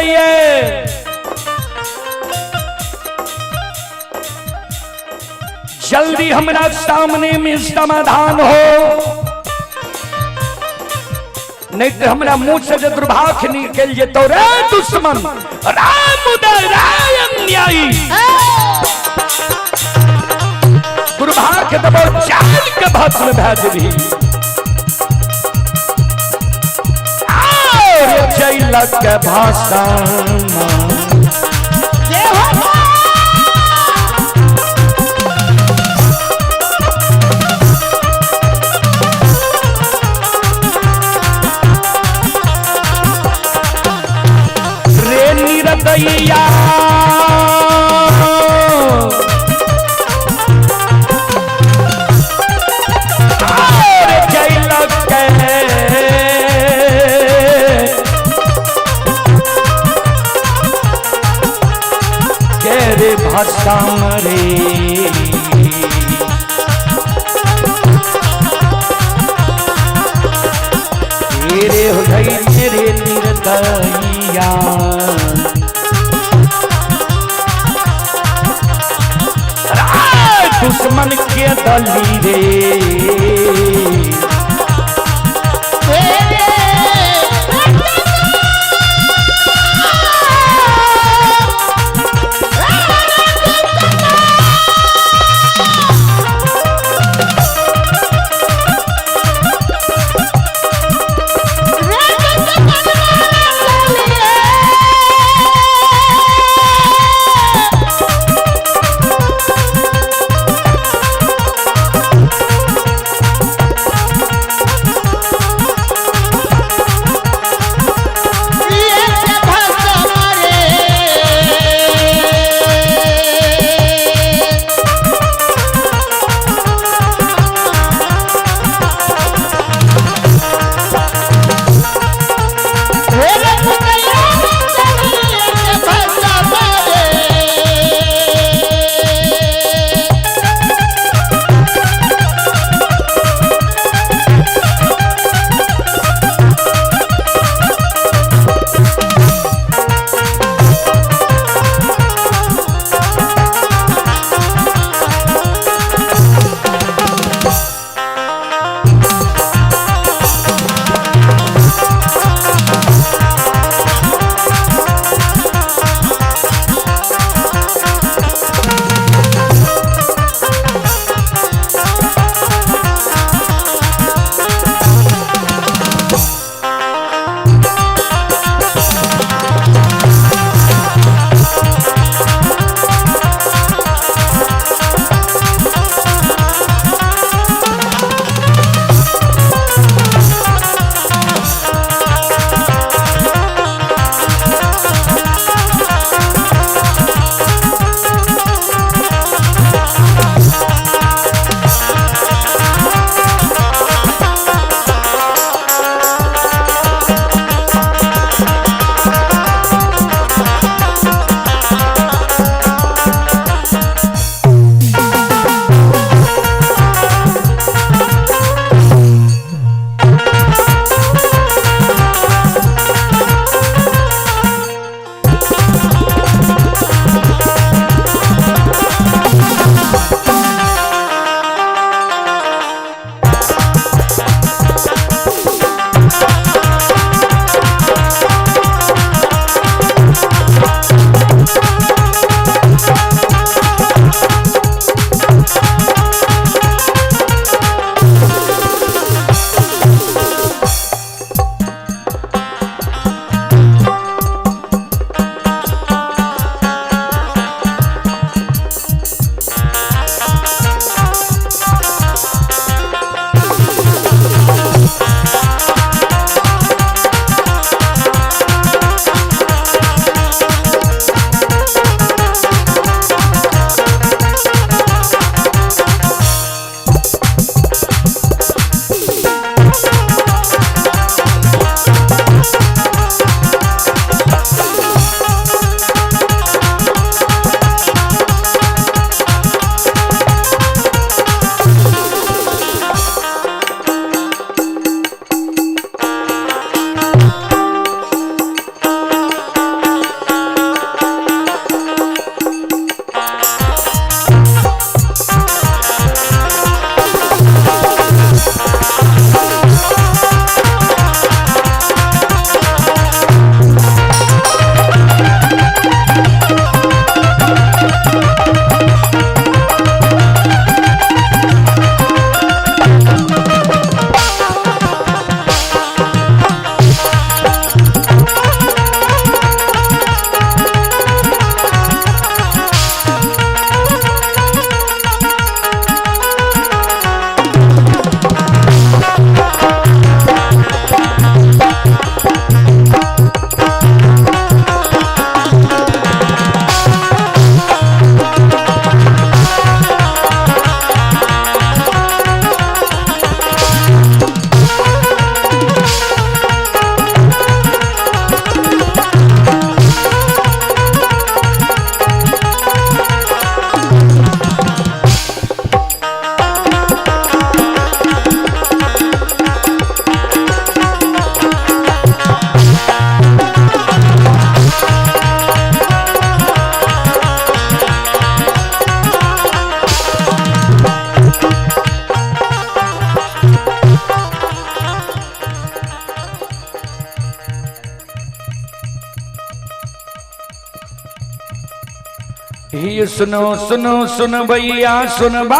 जल्दी हमरा सामने में समाधान हो, नहीं तो हमरा मुंह से जे दुर्भाग्य निकल जेतो रे दुश्मन, रे मुदय, रे अन्यायी। भस्म भए जेबही। और जैलक भाषा। जय हो। रे निरदैया और जैलक के रे भाषा रे। तेरे हो गई मेरे निर्दयिया। दुश्मन के दली रे। ये सुनो सुनो सुन भैया सुन बा।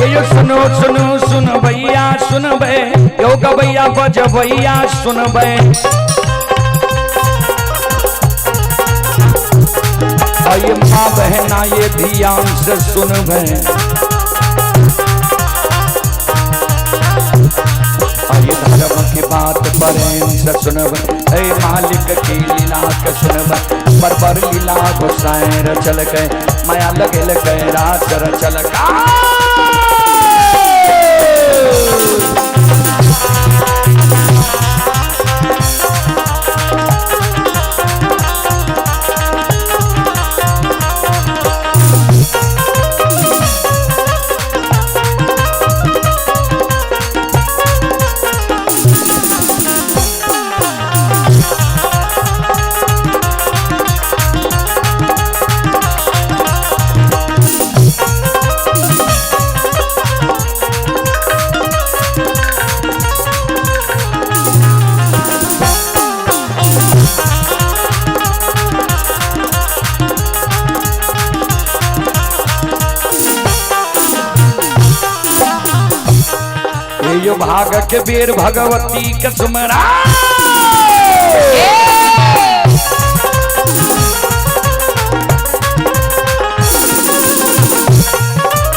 ये सुनो सुनो सुन भैया सुन बे, यो गवैया बजबैया सुन बे। ये माँ बहना ये ध्यान से सुन बे। ये धर्म की बात प्रेम से सुनब, ऐ मालिक की लीला के सुनब। पर पर लीला गोसाई रचल के, माया लगेल के रास रचल का। यो भाग के बेर भगवती के सुमरा।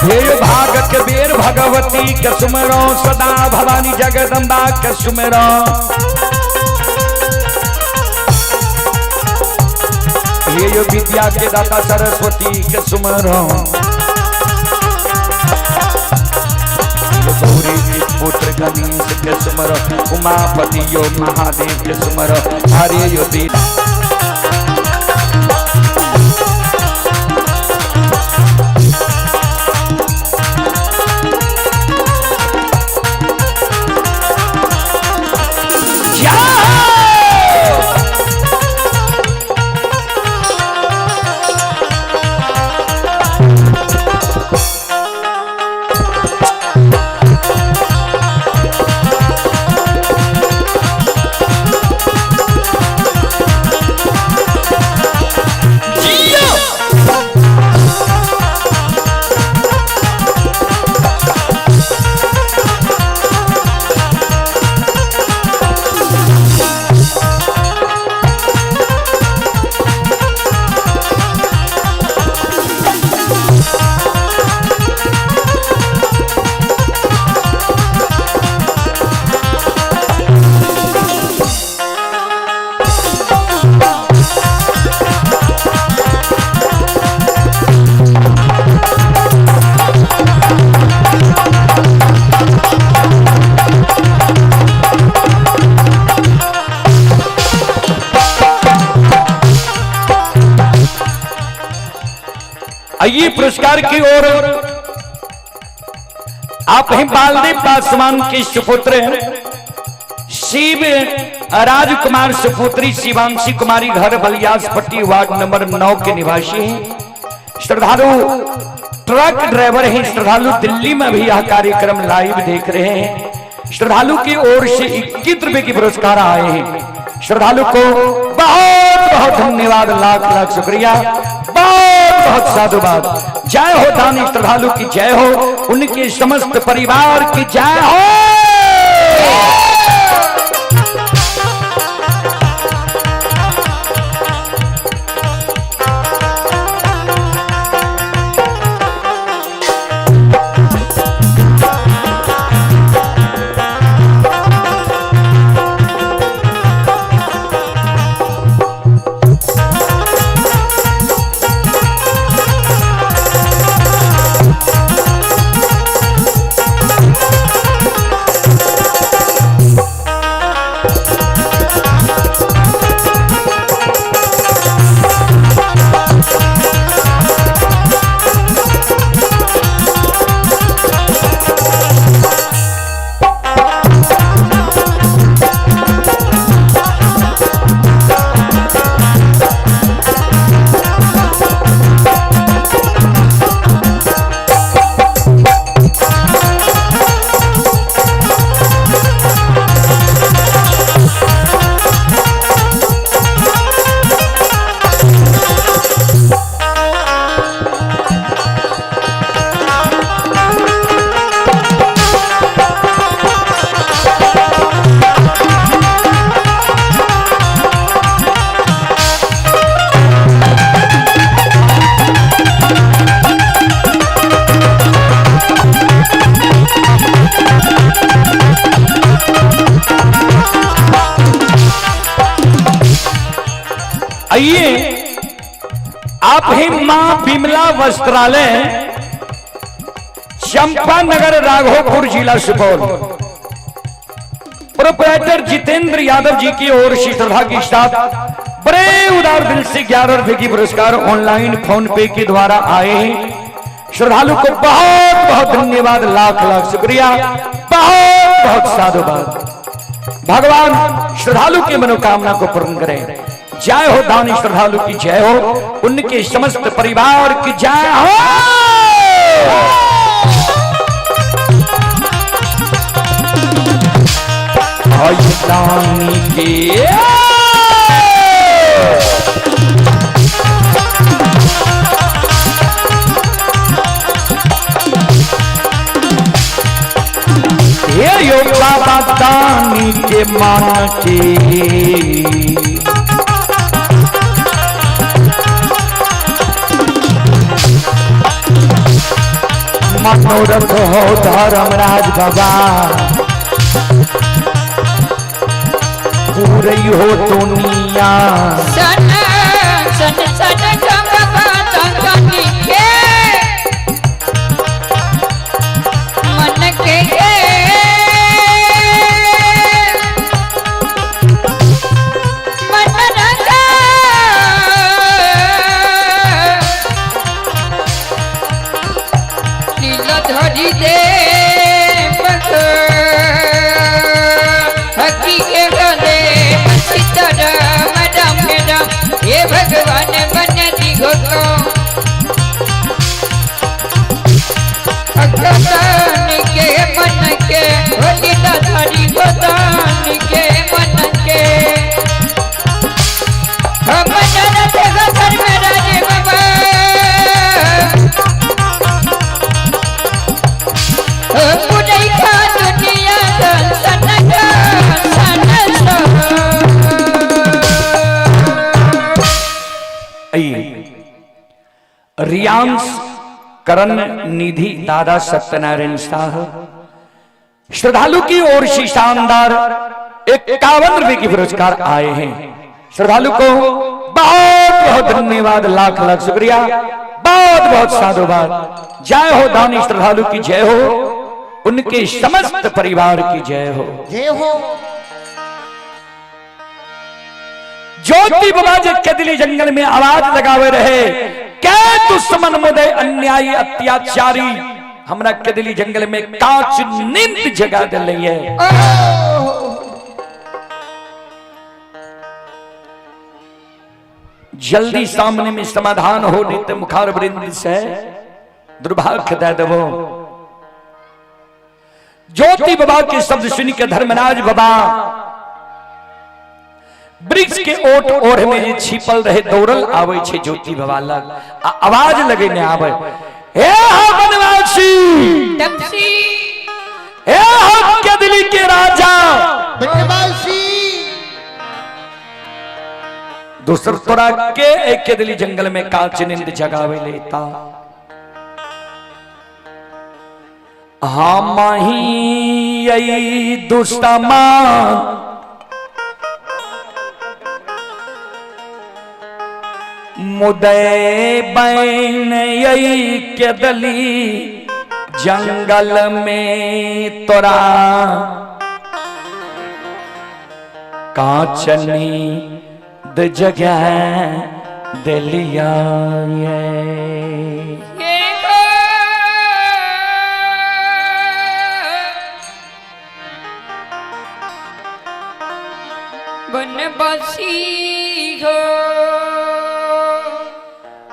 हे भाग के बेर भगवती के सुमरो, सदा भवानी जगदम्बा के सुमरो। हे यो विद्या के दाता सरस्वती के सुमरो। गौरी के पुत्र गणेश के सुमरो, उमापति यो महादेव के सुमरो। हरे यो दीन आइए पुरस्कार की ओर। आप ही बालदेव पासवान के सुपुत्र हैं, शिव राजकुमार सुपुत्री शिवांशी कुमारी, घर बलियासपट्टी वार्ड नंबर 9 के निवासी हैं। श्रद्धालु ट्रक ड्राइवर हैं। श्रद्धालु दिल्ली में भी यह कार्यक्रम लाइव देख रहे हैं। श्रद्धालु की ओर से 21 रुपए की पुरस्कार आए हैं। श्रद्धालु को बहुत बहुत धन्यवाद, लाख लाख शुक्रिया, बहुत बहुत साधुवाद। जय हो दानी श्रद्धालु की जय हो, उनके समस्त परिवार की जय हो। आइए आप ही मां बिमला वस्त्रालय, चंपानगर, राघोपुर, जिला सुपौल, प्रोपराइटर जितेंद्र यादव जी की ओर से श्रद्धा के साथ बड़े उदार दिल से 11 रुपए की पुरस्कार ऑनलाइन फोन पे के द्वारा आए हैं। श्रद्धालु को बहुत बहुत धन्यवाद, लाख लाख शुक्रिया, बहुत बहुत साधुवाद। भगवान श्रद्धालु की मनोकामना को पूर्ण करें। जय हो दानी श्रद्धालु की जय हो, उनके समस्त परिवार की जय हो। दानी के हे यो बाबा दानी के मान के मनोरथ हो धर्मराज बाबा, पूरी हो दुनिया। सन सन सन बाबा दानी के मन के, मन रंगा लीला धरी दे हकी के गले सीताराम राम राम, हे भगवान बन दिगो तो भगवान के मन के, लीला धरी गोदान के मन के, हम नरथ धर्मराज बाबा, पुरई का दुनिया सन सन सन। रियांश करण निधि दादा सत्यनारायण शाह श्रद्धालु की ओर से शानदार 51 रुपए की पुरस्कार आए हैं। श्रद्धालु को बहुत बहुत धन्यवाद, लाख लाख शुक्रिया, बहुत बहुत साधुवाद। जय हो दानी श्रद्धालु की जय हो, उनके समस्त परिवार की जय हो। जय हो। ज्योति बाबा जी केदली जंगल में आवाज लगावे रहे, कै दुश्मन मुदय अन्यायी अत्याचारी हमरा केदली जंगल में कांच नींद जगा दिल है। जल्दी सामने में समाधान हो, नहीं तो मुखार वृंद से दुर्भाग्य दे देवो। ज्योति बाबा के शब्द सुन के धर्मराज बाबा वृक्ष के ओट ओढ़ में जे छिपल रहे दौड़ल आवे छे ज्योति बाबा लग, आ आवाज लगे ने आवे, हे हो बनवासी तपसी, हे हो केदली के राजा बनवासी, दोसर तोरा के एक केदली जंगल में कांच नींद जगावे लेता। हम ही यही दुष्टमा मुदय बैन यही केदली जंगल में तोरा कांचनी the जगह दिलिया ये। बनवासी हो,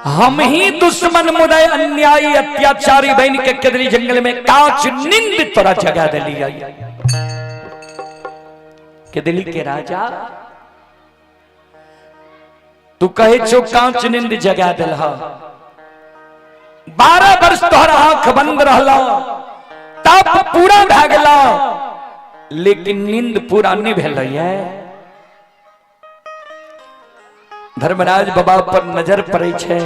हम ही दुश्मन मुदय अन्यायी अत्याचारी बन के केदली जंगल में कांच नींद तोरा जगा दिलिया। केदली के राजा तू कहे छो कांच नींद जगा दिलहा, 12 वर्ष तोहर आंख बंद रहला, तप पूरा भए गेला, लेकिन नींद पूरा नहीं भेलै। धर्मराज बाबा पर नजर पड़े छे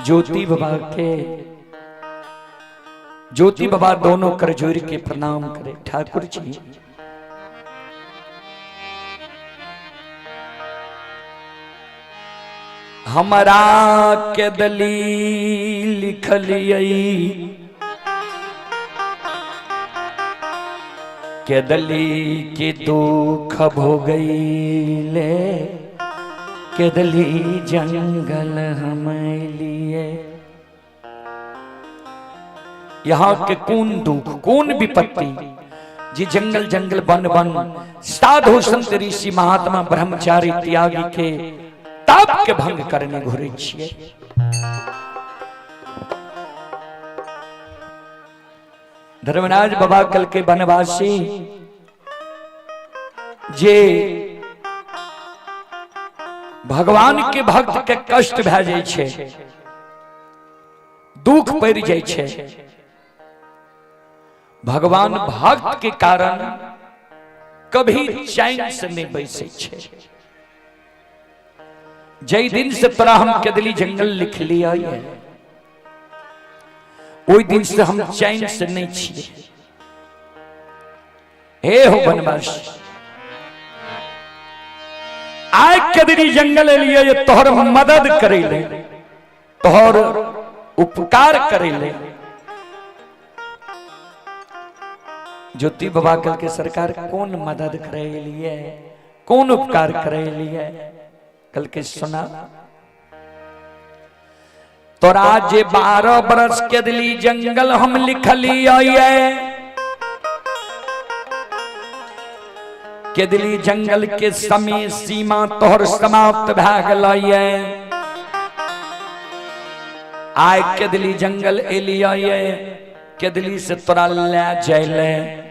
ज्योति बाबा के, ज्योति बाबा दोनों कर जोड़ के प्रणाम करे, ठाकुर जी हमरा के दली लिखलियै के दली के दुख भोगैले केदली जंगल हम लिए। यहाँ के कौन दुख कौन विपत्ति जी जंगल जंगल वन वन साधु संत ऋषि महात्मा ब्रह्मचारी त्यागी के तप के भंग करने घुरे छिए। धर्मराज बाबा कल के वनवासी जे भगवान के भक्त के कष्ट भए जाइ छै, दुख पड़ जाइ छै, भगवान भक्त के कारण कभी चैन से नहीं बैसै छै। जै दिन से तोरा हम केदली जंगल लिख लिया ओहि दिन से हम चैन से नहीं छिए। हे हो बनवासी आइ केदली जंगल एलियै ये तोहर मदद करे ले, तोहर उपकार करे ले। ज्योति बाबा कल के सरकार कौन मदद करे लिए, कौन उपकार करे लिए? कल के सुना तोरा जे 12 बरस के दिली जंगल हम लिखलियै, केदली जंगल के समय सीमा तोहर समाप्त भए गेलैये। आइ केदली जंगल एलियै, केदली से तोरा ले जाइले।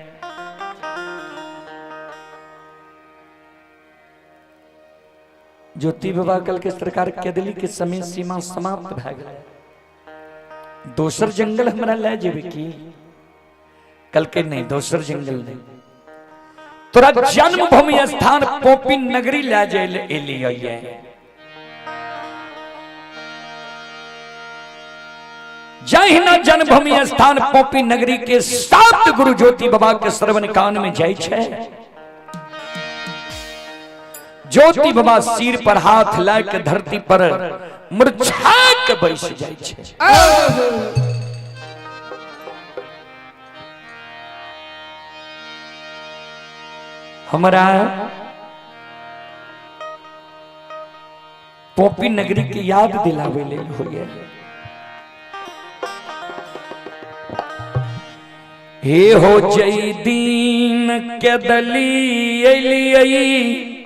ज्योति बाबा कल के सरकार केदली के समय सीमा समाप्त भए गेलै, दोसर जंगल हमरा ले जेबे की? कल के नहीं, दोसर जंगल नहीं, तोरा जन्मभूमि स्थान पोपी नगरी ले जाइले एलियै। जहिना जन्मभूमि स्थान पोपी नगरी के 7 गुरु ज्योति बाबा के श्रवण कान में जाइ छै। ज्योति बाबा सिर पर हाथ लय के धरती पर मूर्छा के बैस जाइ छै। हमरा पोपी नगरी के याद दिलावे लेल होइए। हे हो जई दीन के दली एलियै,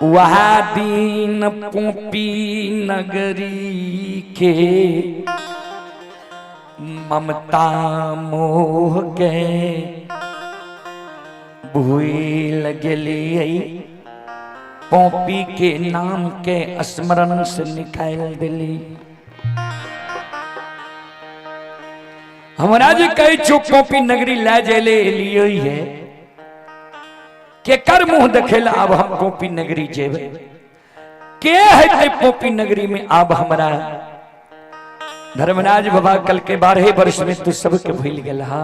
वह दीन पोपी नगरी के ममता मोह के भूल गेलियै, पोपी के नाम के स्मरण से निकाल दिली। हमरा जे कहै छौ पोपी नगरी ले जाइले एलियै है, के कर मुंह देखेला अब हम पोपी नगरी जेबै? के हेतै पोपी नगरी में आब हमरा? धर्मराज बाबा कल के 12 वर्ष में तू सबके भूल गेल हा।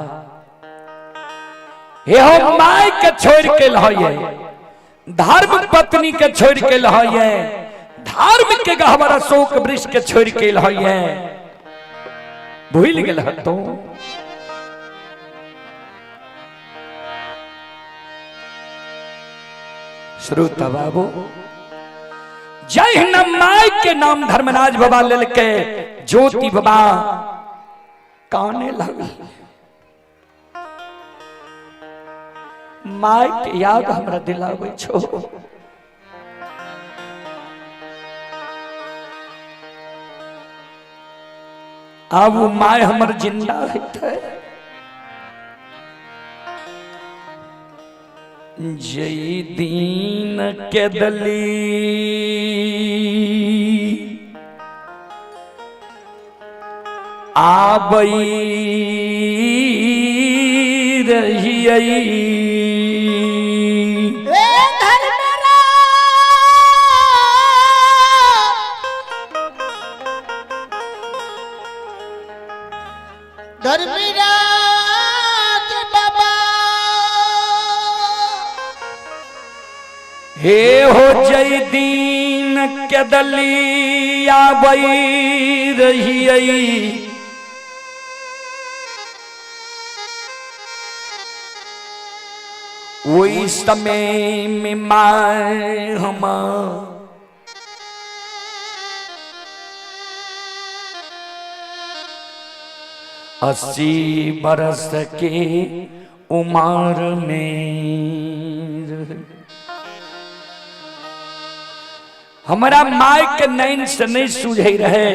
हे हो my के छोड़ के लहये, धर्म पत्नी के छोड़ के लहये, धर्म के गहवर अशोक वृक्ष के छोड़ के लहये, भूल गेल तो। श्रोता बाबू जहिना my के नाम धर्मराज बाबा लेलके, ज्योति बाबा काने लगल। My के याद हमरा दिलाबै छो। आब वो my हमर जिंदा हेतै। जई दीन के दली आबई रहियै, धर्मराज बाबा। हे हो जय दीन के दलिया बई रही वही समय में माए हम 80 बरस के उम्र में रहे। हमरा माय के नैन से नहीं सूझे रहे,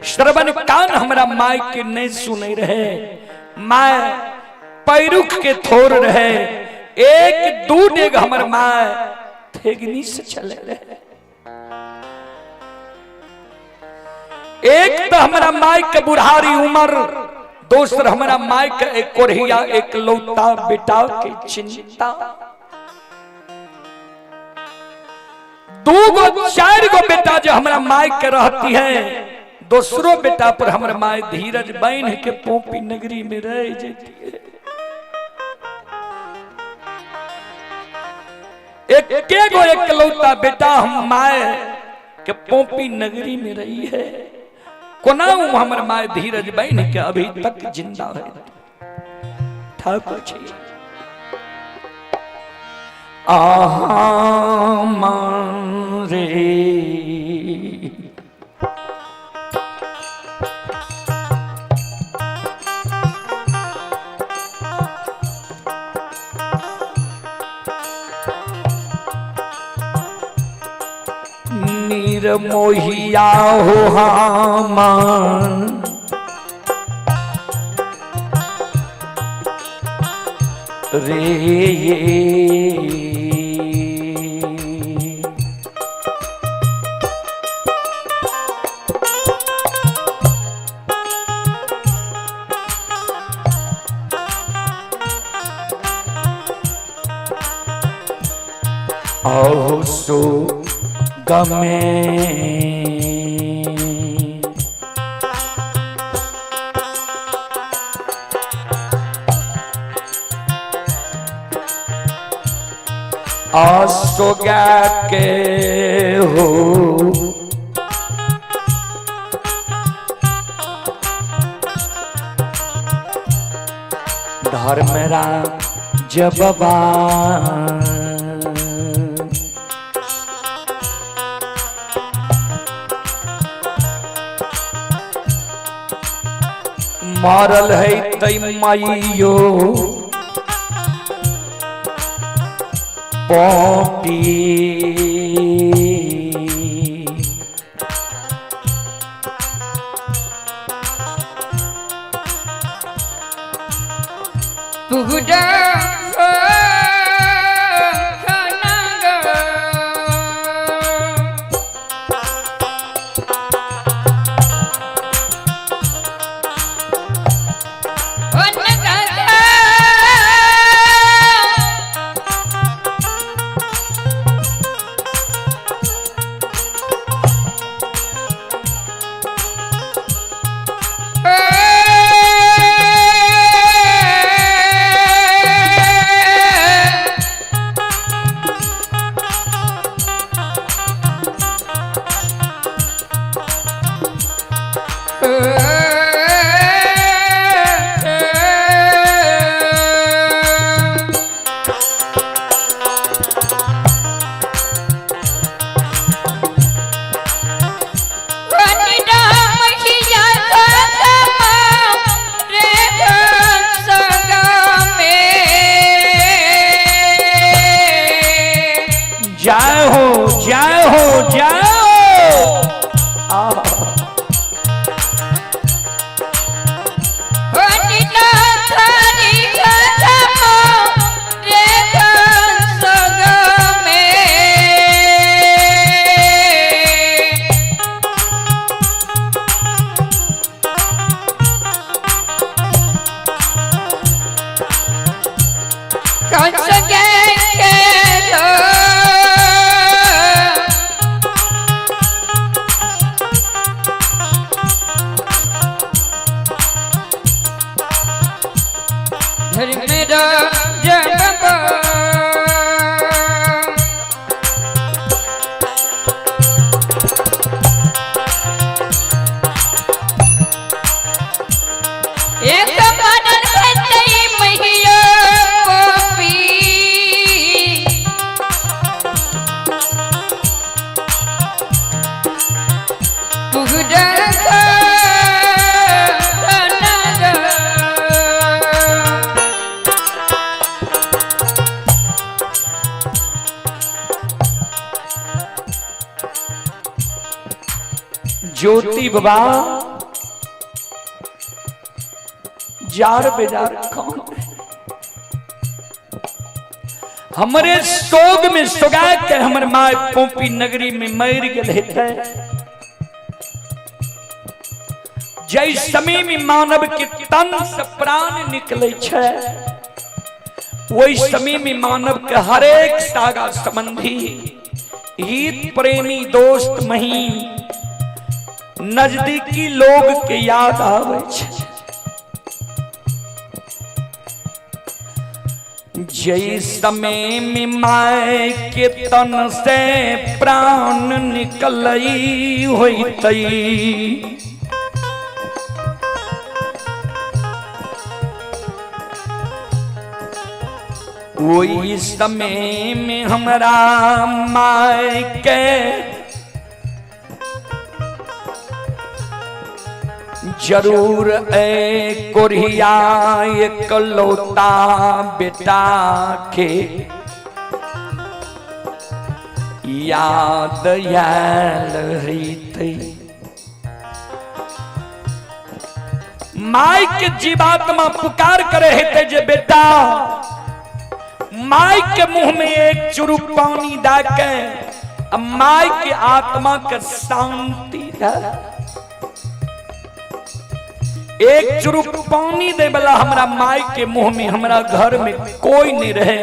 श्रवण कान हमरा माय के नहीं सुने रहे। My पैरुख के थोर रहे, एक दू डेग हमर my थेगनी से चले रहे। एक तो हमरा माय के बुढ़ारी उम्र, दोसर हमरा माय के एक कोढ़िया एक लौता बेटा के चिंता। दू गो चार गो बेटा जो हमरा माय के रहती है, दूसरो बेटा पर हमर my धीरज बांध के पोपी नगरी में रह जाती है। एक गो एकलौता बेटा हम my के पोपी नगरी में रही है, कोना हमर my धीरज बांध के अभी तक जिंदा है। ठाकुर जी आहा रे नीर मोहिया हो हामान रे। आहो सो गमे आसो के हो धर्मराज बाबा। मारल है तई माइयो पॉपी। पूरा खनग जय हो जय हो जय हो। आह। धर्म राज बाबा। ज्योति बाबा जार बेजार कौन है? हमरे शोग में सोगा के हमर माय पोपी नगरी में मर गेल हेतै। जै समय में मानव के तन से प्राण निकले छै, वही समय में मानव के हरेक सागा संबंधी, हित प्रेमी, दोस्त महीन, नजदीकी लोग के याद आवे छै। जै समय में my के तन से प्राण निकलई होतई, वही समय में हमरा my के जरूर ए कोरिया एकलौता बेटा के याद आयल होतै। My के जीवात्मा पुकार करे हेतै जे बेटा, my के मुंह में एक चुरुक पानी दा के my के आत्मा के शांति दा। एक चुरुक पानी दे वाला हमरा my के मुंह में हमरा घर में कोई नहीं रहे।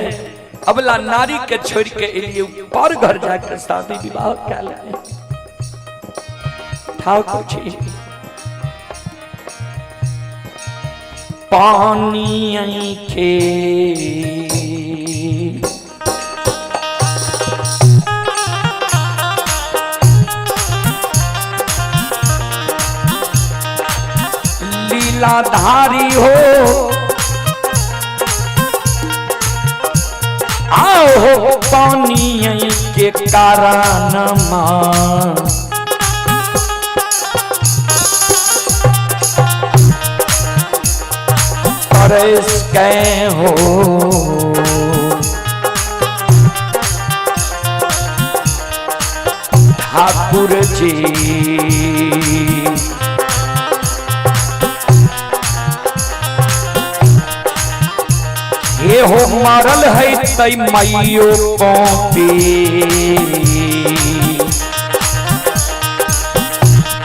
अबला नारी के छोड़ के एलिए पर घर जाकर शादी विवाह कर ले। ठाकुर जी पानी के लीलाधारी हो, आओ हो पानी के कारण मां तरस के हो। ठाकुर जी हे हो मरल है तई मैयो पौपी।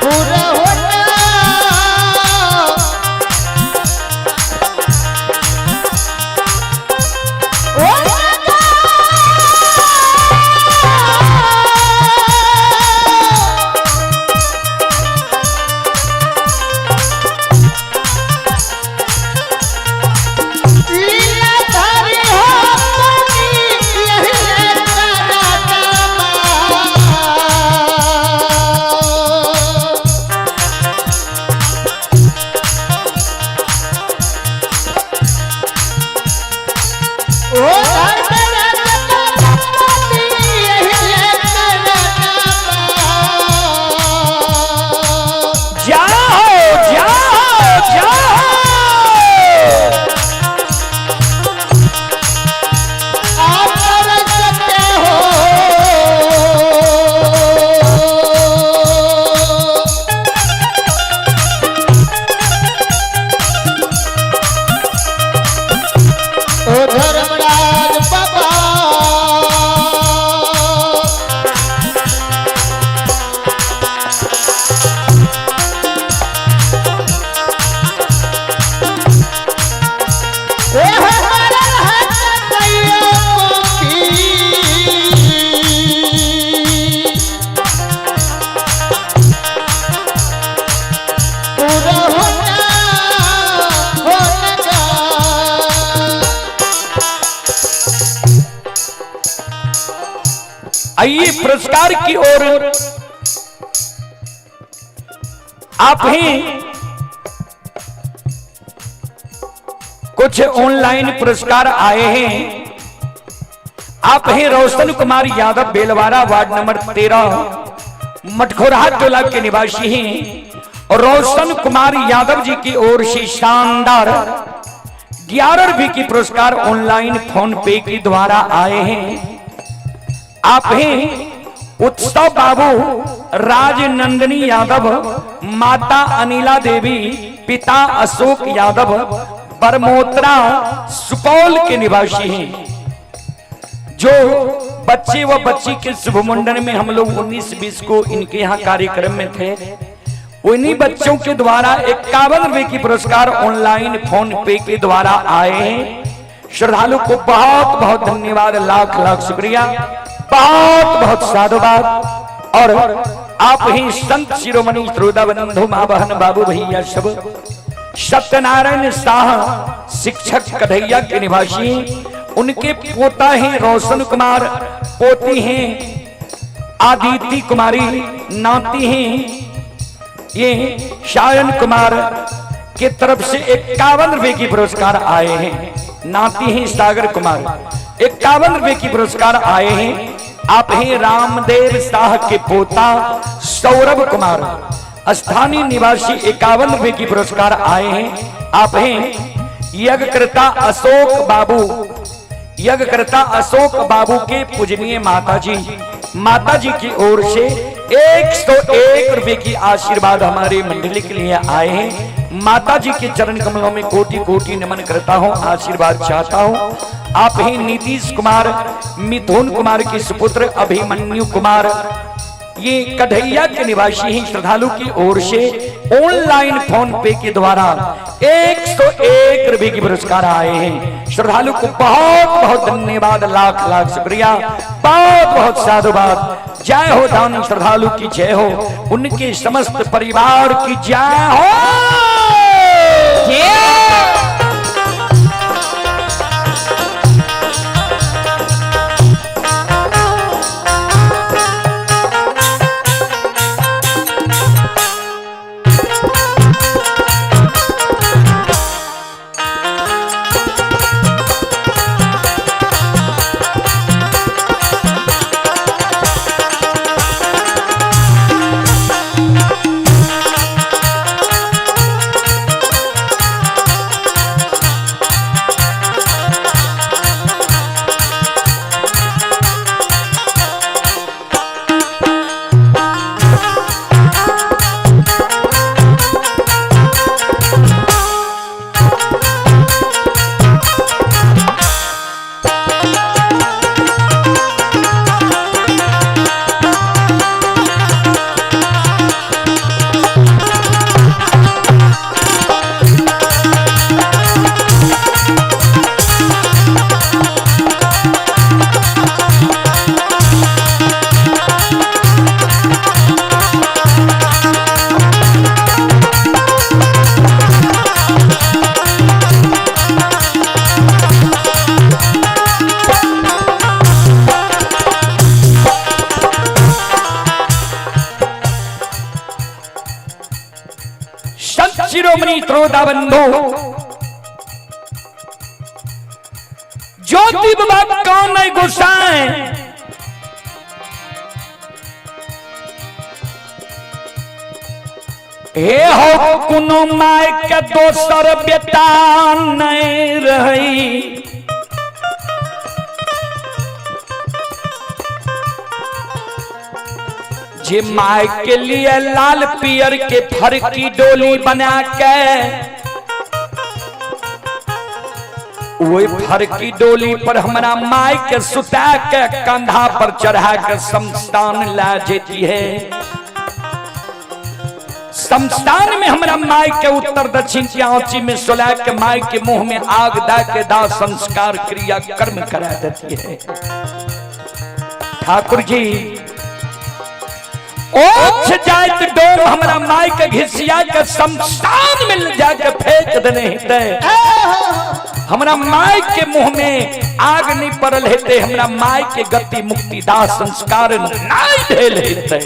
पूरा होना ओ लीलाधारी हो पानी यही कराना। ओ धर्मराज पति यही कराना। जाओ जाओ जाओ। आप तरसते हो। ओ धर्मराज बाबा, ए हमारा हाथ कैयो की पूरा होना होना। आइए पुरस्कार की ओर आप ही कुछ ऑनलाइन पुरस्कार आए हैं। आप ही रोशन कुमार यादव, बेलवारा वार्ड नंबर 13, मटखोरा टोला के निवासी हैं। और रोशन कुमार यादव जी की ओर से शानदार 11 रुपये की पुरस्कार ऑनलाइन फोन पे के द्वारा आए हैं। आप ही उत्सव बाबू राजनंदिनी यादव, माता अनिला देवी, पिता अशोक यादव, बरमोत्रा सुपौल के निवासी हैं। जो बच्चे व बच्ची के शुभ मुंडन में हम लोग 19-20 को इनके यहाँ कार्यक्रम में थे, उन्हीं बच्चों के द्वारा 51 रुपए की पुरस्कार ऑनलाइन फोन पे के द्वारा आए हैं। श्रद्धालु को बहुत बहुत धन्यवाद, लाख लाख शुक्रिया, बहुत बहुत साधुवाद। और आप ही संत शिरोमणि श्रोता बंधु माँ बहन बाबू भैया सब, सत्यनारायण शाह शिक्षक कन्हैया के निवासी, उनके पोता हैं रोशन कुमार, पोती हैं आदिति कुमारी, नाती हैं ये शायन कुमार के तरफ से 51 रुपए की पुरस्कार आए हैं। नाती हैं सागर कुमार, 51 रुपए की पुरस्कार आए हैं। आप हैं रामदेव शाह के पोता सौरभ कुमार, स्थानीय निवासी, 51 रुपए की पुरस्कार आए हैं। आप हैं यज्ञकर्ता अशोक बाबू, यज्ञकर्ता अशोक बाबू के पूजनीय माताजी, माताजी की ओर से 101 रुपए की आशीर्वाद हमारे मंडली के लिए आए हैं। माताजी के चरण कमलों में कोटि कोटि नमन करता हूं, आशीर्वाद चाहता हूं। आप ही नीतीश कुमार, मिथुन कुमार के सुपुत्र अभिमन्यु कुमार, ये कढ़ैया के निवासी हैं, श्रद्धालु की ओर से ऑनलाइन फोन पे के द्वारा 101 रुपए की पुरस्कार आए हैं। श्रद्धालु को बहुत बहुत धन्यवाद, लाख लाख शुक्रिया, बहुत बहुत साधुवाद। जय हो दानी श्रद्धालु की जय हो, उनके समस्त परिवार की जय हो। जय। संत शिरोमणि त्रोदा बंधु ज्योति बाबा कौन है गोसाई? हे हो कुनो my के दोसर बेटा नहीं रही, जे my के लिए लाल पियर के फर की डोली बना के वही फर की डोली पर हमारा my के सुता के कंधा पर चढ़ा के शमशान ला जेती है। शमशान में हमारा माय के उत्तर दक्षिण की आंची में सुला के माय के मुंह में आग दा के दाह संस्कार क्रिया कर्म करा देती है। ठाकुर जी ओछ जाइत डोम हमरा माय के घिसिया के शमशान में ले जाके फेंक देने हेते, हमरा माय के मुंह में आग नहीं पड़ल हेते, हमरा माय के गति मुक्ति दाह संस्कार नहीं भेल हेते।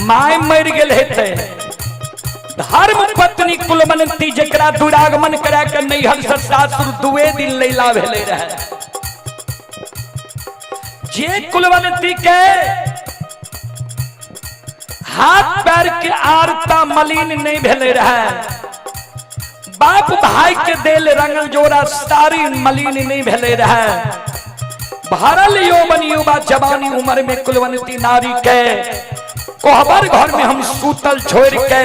My मर गेल हेते, धर्म पत्नी कुलमनती जकरा दुरागमन करा के नैहर से सासुर दुए दिन लैला भेले रहे, जे कुलवंती के हाथ पैर के आरता मलिन नहीं भेले रहे, बाप भाई के देल रंगल जोड़ा सारी मलिन नहीं भेले रहे। भरल यौवन युवा जवानी उम्र में कुलवंती नारी के कोहबर घर में हम सूतल छोड़ के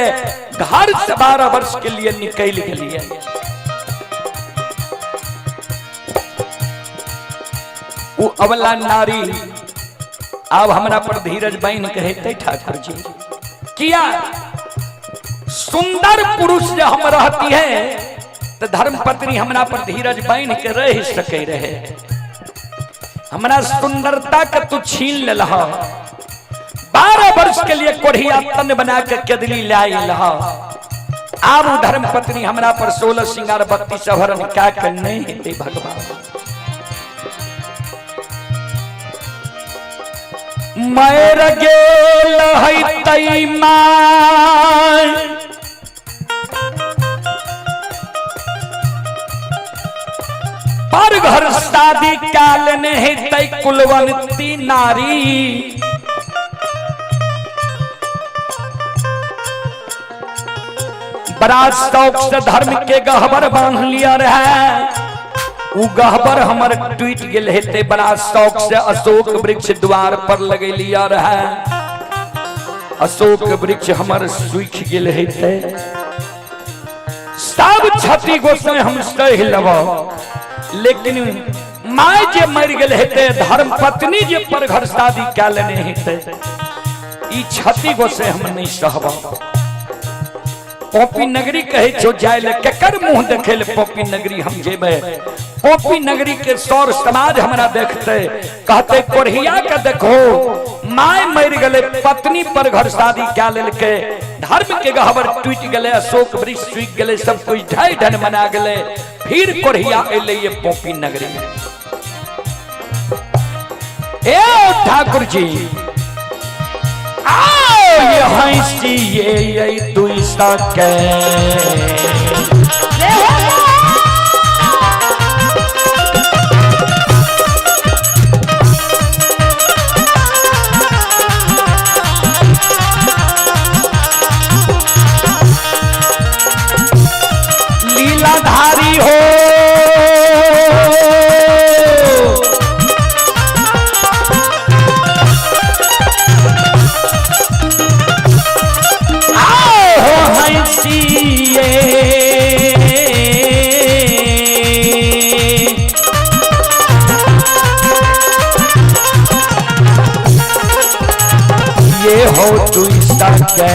घर से 12 वर्ष के लिए निकल गेलिए। वो अबला नारी अब हमरा पर धीरज बन के हेतै ठाकुर जी, किया सुंदर पुरुष जे हम रहती है तो धर्म पत्नी हमरा पर धीरज बन के रह सके रहे। हमरा सुंदरता के तू छीन लेलह, 12 वर्ष के लिए कोढ़िया तन बना के केदली लाए लह। आब धर्म पत्नी हमरा पर 16 श्रृंगार 32 आभरण क्या के नहीं हेतै भगवान। मर गेल है तई माय पर घर शादी काल नहीं तई कुलवंती नारी। बड़ा शौक से धर्म के गहबर बांध लिया रहे, उ गहबर हमर टूट गेल हेते। बड़ा शौक से अशोक वृक्ष द्वार पर लगेलिया रहे, अशोक वृक्ष हमर सूख गेल हेते। सब क्षति गोसाई हम सह लेब, लेकिन my जे मर गेल हेते, धर्म पत्नी जे पर घर शादी कै लेने हेते, ई क्षति गोसाई हम नहीं सहब। पॉपी नगरी कहे छो जाय ले, केकर मुंह देखे ले पॉपी नगरी हम जेबे। पॉपी नगरी के सौर समाज हमरा देखते, कहते कोढ़िया के देखो my मर गले, पत्नी पर घर शादी कै लेलके, धर्म के गहबर टूट गले, अशोक वृक्ष सूख गले, सब कुछ ढाई ढन मना गले, फिर कोढ़िया एले ये पॉपी नगरी। ए ठाकुर जी आओ ये हंसी ये दुई सके। लीलाधारी हो आओ हंसिए ये हो तू सके।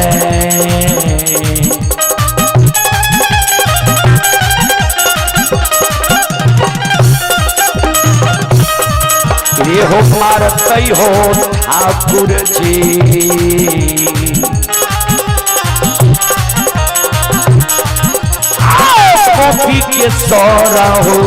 ये हो मारतई हो ठाकुर जी, कॉफी के सौरा हो।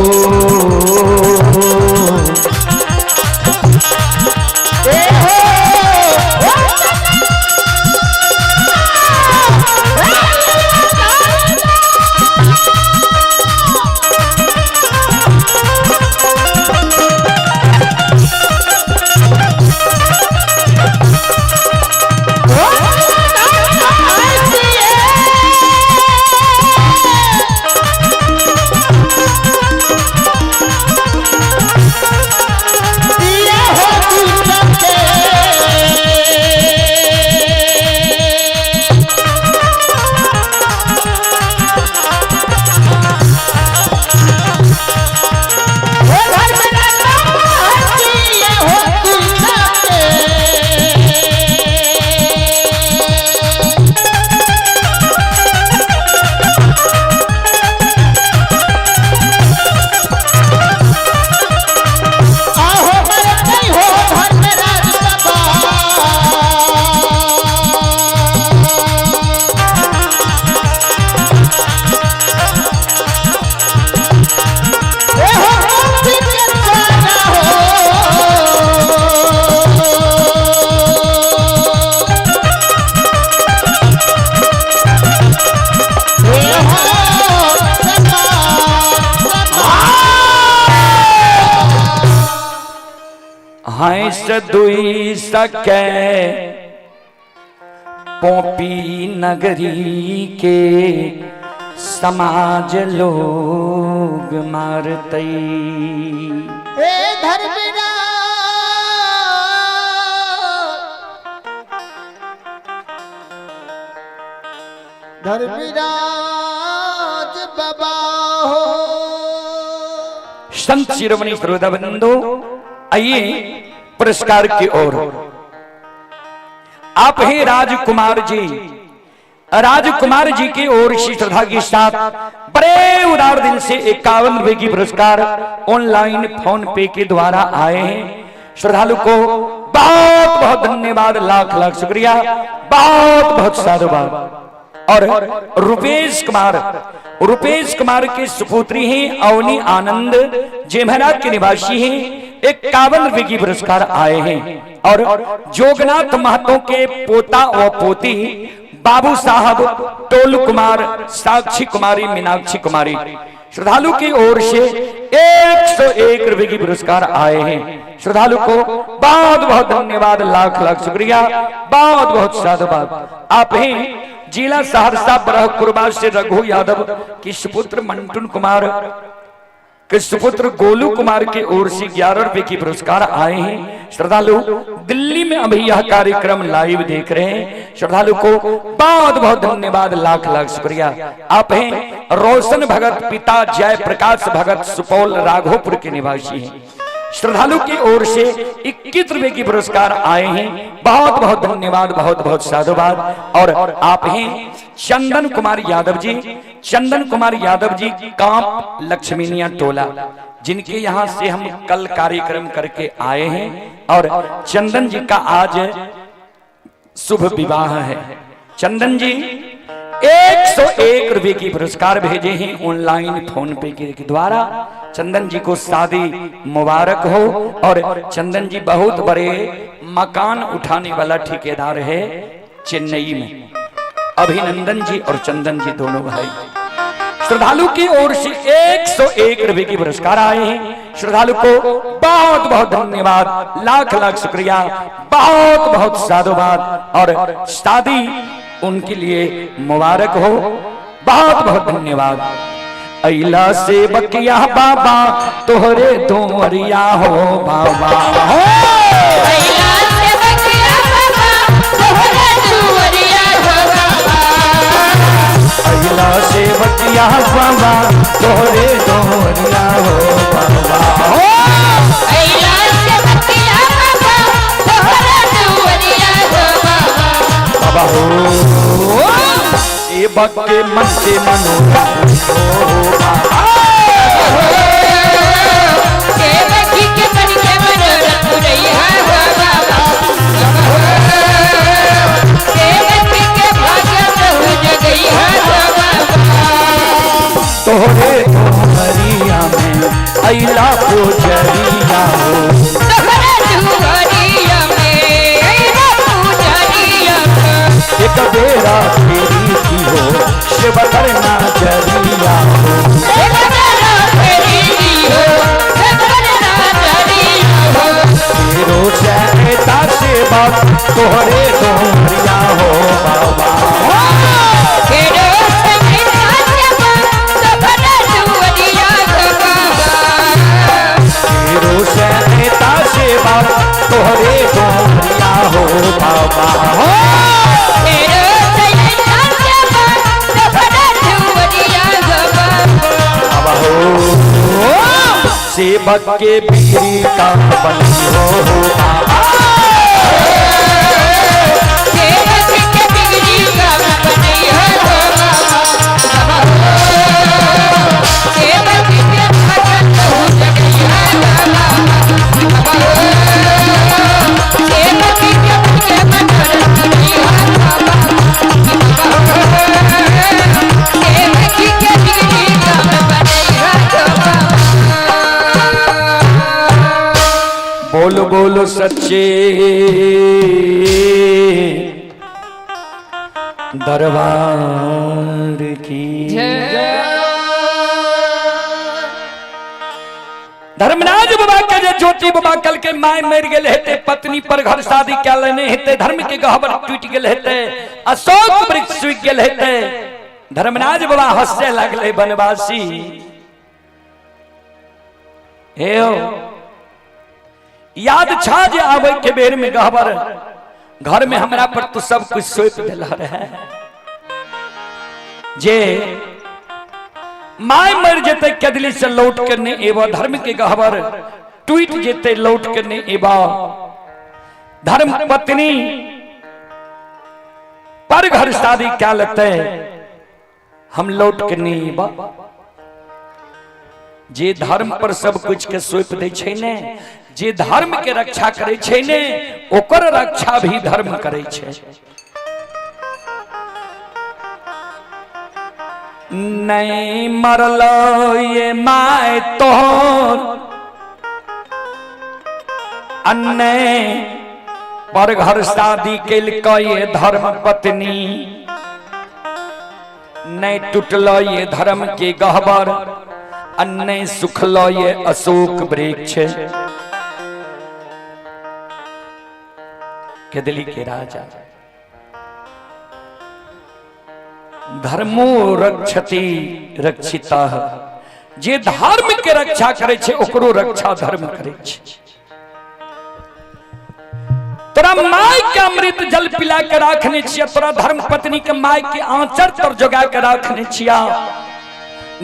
हंस दुई सके पोपी नगरी के समाज लोग मारतई। हे धर्मराज, धर्मराज बाबा हो। संत शिरोमणि श्रोता बंधु, आइए पुरस्कार की ओर। आप ही राजकुमार जी, राजकुमार जी की ओर से श्रद्धा के साथ बड़े उदार दिल से 51 रुपए की पुरस्कार ऑनलाइन फोन पे के द्वारा आए हैं। श्रद्धालु को बहुत बहुत धन्यवाद, लाख लाख शुक्रिया, बहुत बहुत साधुवाद। और रुपेश कुमार, रुपेश कुमार की सुपुत्री हैं अवनी आनंद, जेमहरा के निवासी हैं, 51 रुपए की पुरस्कार आए हैं। और जोगनाथ महतो के पोता व पोती बाबू साहब टोल कुमार, साक्षी कुमारी, मीनाक्षी कुमारी, श्रद्धालु की ओर से 101 रुपए की पुरस्कार आए हैं। श्रद्धालु को बहुत बहुत धन्यवाद, लाख लाख शुक्रिया, बहुत बहुत साधुवाद। आप ही जिला सहरसा बरहकुरबा से रघु यादव की सुपुत्र मंटून कुमार के सुपुत्र गोलू कुमार की ओर से 11 रुपए की पुरस्कार आए हैं। श्रद्धालु दिल्ली में अभी यह कार्यक्रम लाइव देख रहे हैं। श्रद्धालु को बहुत बहुत धन्यवाद, लाख लाख शुक्रिया। आप हैं रोशन भगत, पिता जय प्रकाश भगत, सुपौल राघोपुर के निवासी हैं। श्रद्धालु की ओर से 21 रुपए की पुरस्कार आए हैं। बहुत बहुत धन्यवाद, बहुत बहुत साधुवाद। और आप हैं चंदन कुमार यादव जी, चंदन कुमार यादव जी कांप लक्ष्मीनिया टोला, जिनके यहाँ से हम कल कार्यक्रम करके आए हैं। और चंदन जी का आज शुभ विवाह है। चंदन जी 101 रुपए की पुरस्कार भेजे हैं ऑनलाइन फोन पे के द्वारा। चंदन जी को शादी मुबारक हो। और चंदन जी बहुत बड़े मकान उठाने वाला ठेकेदार है चेन्नई में। अभिनंदन जी और चंदन जी दोनों भाई श्रद्धालु की ओर से 101 रुपए की पुरस्कार आए हैं। श्रद्धालु को बहुत बहुत धन्यवाद, लाख लाख शुक्रिया, बहुत बहुत साधुवाद। और शादी उनके लिए मुबारक हो, बहुत बहुत धन्यवाद। अला से बकिया बाबा तोहरे दोरिया हो बाबा हो। अइला से बकिया बाबा तोहरे दुआरिया हो बाबा। अला से बकिया बाबा तोहरे दोरिया हो बाबा हो। अइला से बकिया बाबा तोहरे दुआरिया हो बाबा। बाबा हो, सेवक के मन के मनो हो बाबा। सेवकी के मन के मनोरथ पुरैया हो बाबा। सेवकी के भाग्य प्रभु जगैया हो बाबा। तोहरे दोहरिया में अइला पुजरिया हो। तोहरे दुआरिया में अइला पुजरिया हो। एक बेरा फेरी की हो शिव करना जरिया हो। सेवकरा फेरी हो, सेवकरा जरिया हो। तेरो सैता सेवक तोहरे दोहरिया हो बाबा। तेरो सैता सेवक तोहरे दुआरिया हो बाबा। तेरो सैता सेवक तोहरे दोहरिया हो बाबा हो। तेरो सैता सेवक तोहरे दुआरिया हो बाबा। बाबा हो, सेवक के बीरी का बनी हो बाबा। सेवक के बिगड़ी का बनैया हो बाबा। बाबा हो, सेवक के भाग्य प्रभु जगैया हो बाबा। बाबा हो, सेवक के भाग्य मनोरथ पुरैया हो बाबा। बाबा हो, सेवक के बिगड़ी का बनैया हो बाबा। बोलो बोलो सच्चे दरबार की। धर्मराज बाबा के जे ज्योति बाबा कल के my मर गेल हेते, पत्नी पर घर शादी क्या लेने हेते, धर्म के गहबर टूट गेल हेते, अशोक वृक्ष सूख गेल हेते। धर्मराज बाबा हंसे लगले बनवासी। हे याद छा जे आवे के बेर में गहबर घर में हमरा पर तू सब कुछ सौंप दिल रहे। जे my मर जेते कदली से लौट के नहीं एबा, धर्म के गहबर टूट जेते लौट के नहीं एबा, धर्म पत्नी पर घर शादी क्या लगते हम लौट के नहीं एबा। जे धर्म पर सब कुछ के सौंप दे छै ने, जे धर्म के रक्षा करे छै ने, ओकर रक्षा भी धर्म करे छै। नहीं मरलो ये my तोहर अन्य पर घर शादी केलकै ये धर्म पत्नी, नहीं टूटलो ये धर्म के गहबर अन्य सुखलो ये अशोक वृक्ष। केदली के राजा धर्मो रक्षति रक्षिता, जे धर्म के रक्षा करे छे ओकरो रक्षा धर्म करे छे। तोरा my के अमृत जल पिला के राखने छिया, तोरा धर्म पत्नी के my के आंचर तर जोगा के राखने छिया,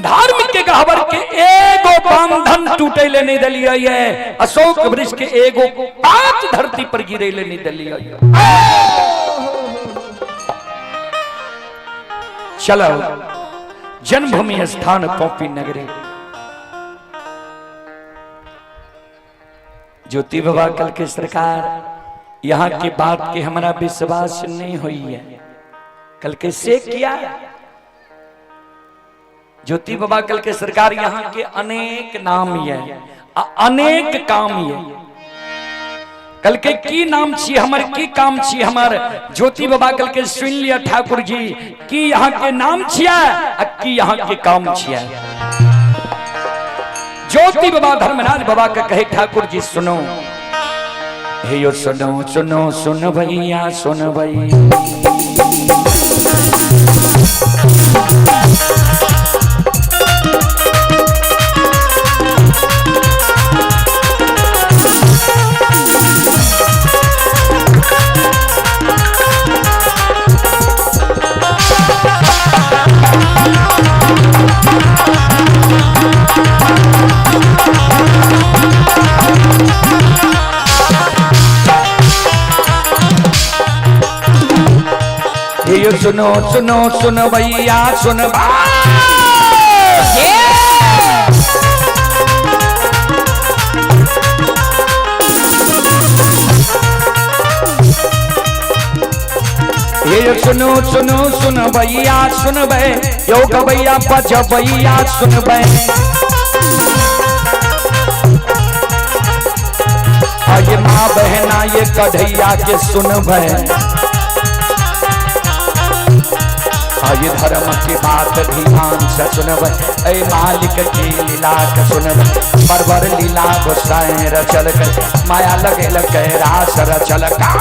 धर्म के गहबर के एगो बंधन टूटे ले नहीं दिलियै ये, अशोक वृक्ष के एगो पात धरती पर गिरे ले नहीं दिलियै। चलो जन्मभूमि स्थान पौपी नगरी। ज्योति बाबा कल के सरकार यहाँ की बात के हमारा विश्वास नहीं हुई है, कल के से किया। ज्योति बाबा कल के सरकार यहाँ के अनेक नाम ये अनेक काम ये, कल के की नाम छी हमर, की काम छी हमर। ज्योति बाबा कल के सुन लिया ठाकुर जी की यहाँ के नाम छिया आ की यहाँ के काम छिया। ज्योति बाबा धर्मराज बाबा के कहे ठाकुर जी सुनो, हे यो सुनो सुनो सुन भैया सुन भैया। ये सुनो सुनो सुन भैया सुन ये सुनो सुनो सुन भैया सुन बे, यो गवैया बज भैया सुन बे। ये माँ बहना ये कढ़ैया के सुन बे, ये धर्म की बात ध्यान से सुनब, ऐ मालिक की लीला के सुनब। बरबर लीला गोसाई रचल कर, माया लगे लगे रास रचल का।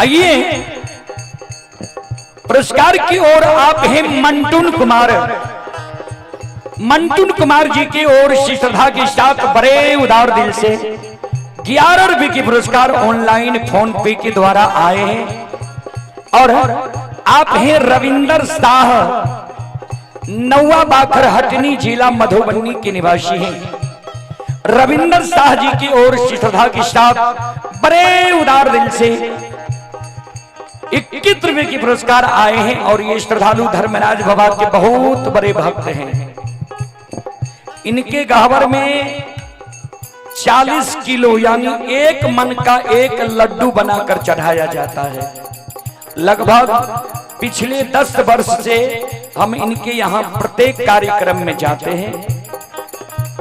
आइए पुरस्कार की ओर आप हैं मंटून कुमार। मंटून कुमार जी की ओर से श्रद्धा के साथ बड़े उदार दिल से 11 रुपए के पुरस्कार ऑनलाइन फोन पे के द्वारा आए हैं। और आप हैं रविंदर शाह, नौवा बाखर हटनी, जिला मधुबनी के निवासी हैं। रविंदर शाह जी की ओर से श्रद्धा के साथ बड़े उदार दिल से 21 रुपए के पुरस्कार आए हैं। और ये श्रद्धालु धर्मराज बाबा के बहुत बड़े भक्त हैं। इनके गहवर में 40 किलो यानी 1 मन का एक लड्डू बनाकर चढ़ाया जाता है। लगभग पिछले 10 वर्ष से हम इनके यहाँ प्रत्येक कार्यक्रम में जाते हैं।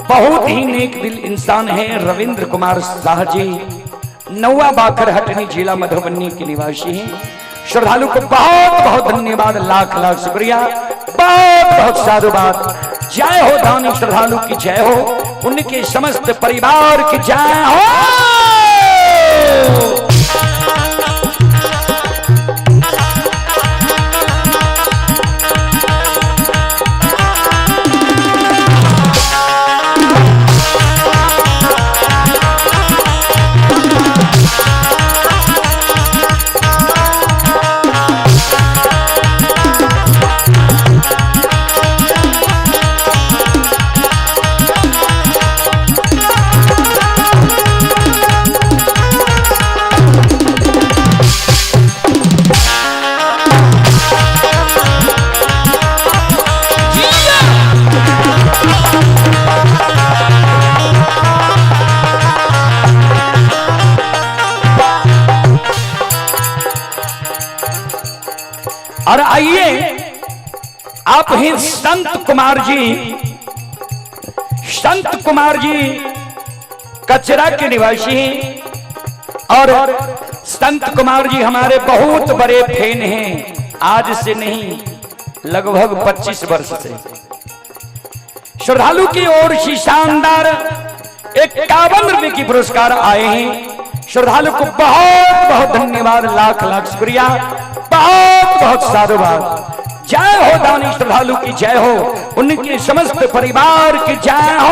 बहुत ही नेक दिल इंसान है रविंद्र कुमार शाह जी, नौवा बाखर हटनी, जिला मधुबनी के निवासी हैं। श्रद्धालु को बहुत बहुत धन्यवाद, लाख लाख शुक्रिया, बहुत बहुत साधुवाद। जय हो दानी श्रद्धालु की जय हो, उनके समस्त परिवार की जय हो। और आइए आप हैं संत कुमार जी। संत कुमार जी कचरा के निवासी हैं और संत कुमार जी हमारे बहुत बड़े फैन हैं, आज से नहीं लगभग 25 वर्ष से। श्रद्धालु की ओर से शानदार 51 रुपए की पुरस्कार आए हैं। श्रद्धालु को बहुत बहुत धन्यवाद, लाख लाख शुक्रिया, बहुत बहुत साधुवाद। जय हो दानी श्रद्धालु की जय हो, उनके समस्त परिवार की जय हो।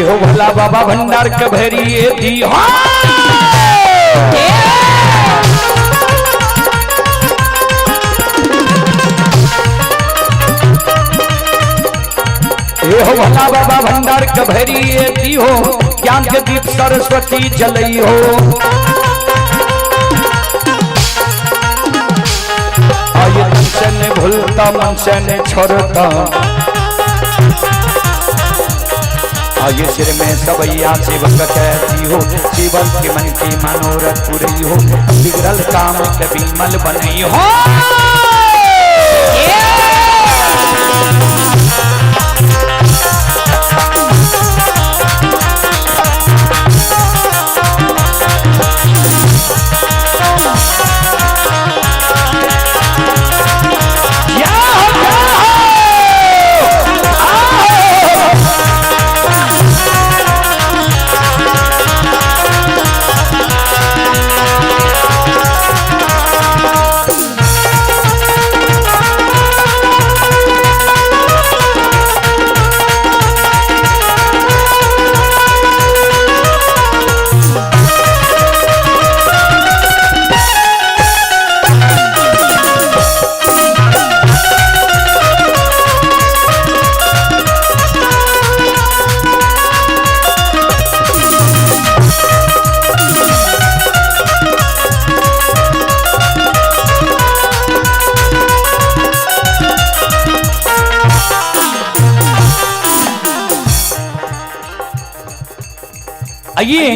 हो भोला बाबा भंडार के भैरी दी हो। हो भोला बाबा भंडार के भैरी दी हो, ज्ञान के दीप सरस्वती जलई हो। आये तन से ने भूलता मन से ने छोड़ता, आये सिर में सबैया सेवक कहती हो, सेवक के मन की मनोरथ पुरई हो, बिगड़ल काम के बिमल बनई हो। आइए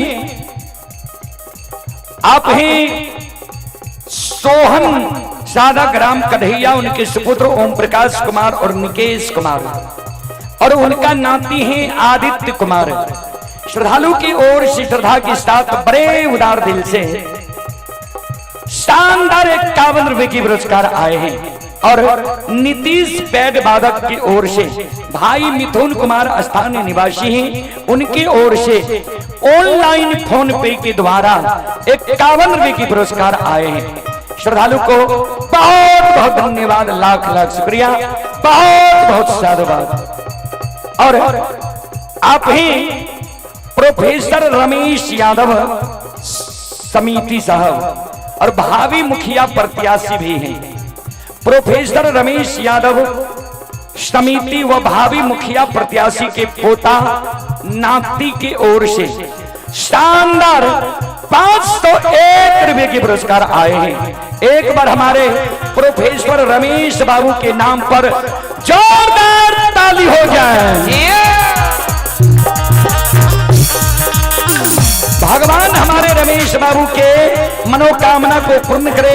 आप ही सोहन सादा ग्राम कन्हैया, उनके सुपुत्र ओम प्रकाश कुमार और निकेश कुमार और उनका नाती है आदित्य कुमार। श्रद्धालु की ओर से श्रद्धा के साथ बड़े उदार दिल से शानदार 51 रुपए की पुरस्कार आए हैं। और नीतीश पैड बाधक की ओर से भाई मिथुन कुमार स्थानीय निवासी हैं, उनकी ओर से ऑनलाइन फोन पे के द्वारा 51 रुपए की पुरस्कार आए हैं। श्रद्धालु को बहुत बहुत धन्यवाद, लाख लाख शुक्रिया, बहुत बहुत साधुवाद। और आप ही प्रोफेसर रमेश यादव समिति साहब और भावी मुखिया प्रत्याशी भी हैं। प्रोफेसर रमेश यादव समिति व भावी मुखिया प्रत्याशी के पोता नाती की ओर से शानदार 501 रुपए के पुरस्कार आए हैं। एक बार हमारे प्रोफेसर रमेश बाबू के नाम पर जोरदार ताली हो जाए। भगवान हमारे रमेश बाबू के मनोकामना को पूर्ण करे,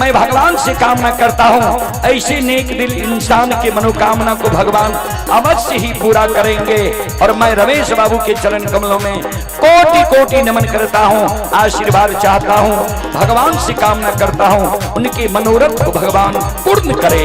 मैं भगवान से कामना करता हूं। ऐसे नेक दिल इंसान के मनोकामना को भगवान अवश्य ही पूरा करेंगे। और मैं रमेश बाबू के चरण कमलों में कोटि कोटि नमन करता हूं, आशीर्वाद चाहता हूं, भगवान से कामना करता हूं उनके मनोरथ को भगवान पूर्ण करे।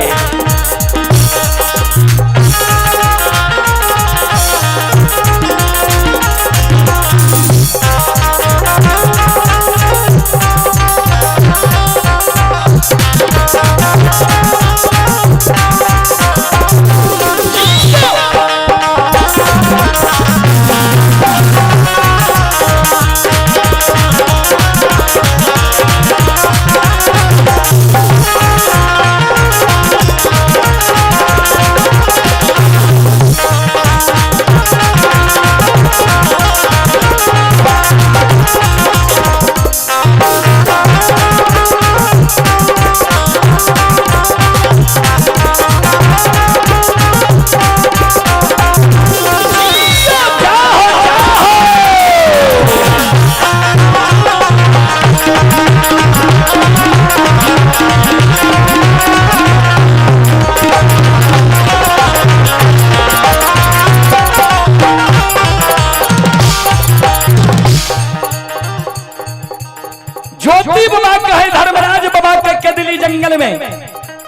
ज्योति बाबा कहे धर्मराज बाबा के कदली जंगल में,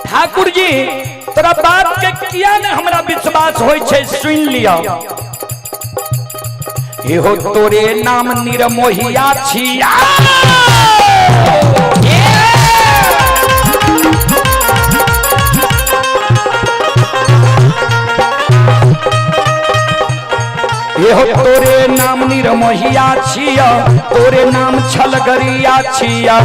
ठाकुर जी तोरा बात के किया ने हमरा विश्वास होय छै, सुन लिया। हे हो तोरे नाम निरमोहिया छिया। हे हो तोरे नाम निरमोहिया छिया, तोरे नाम छलगरिया छिया।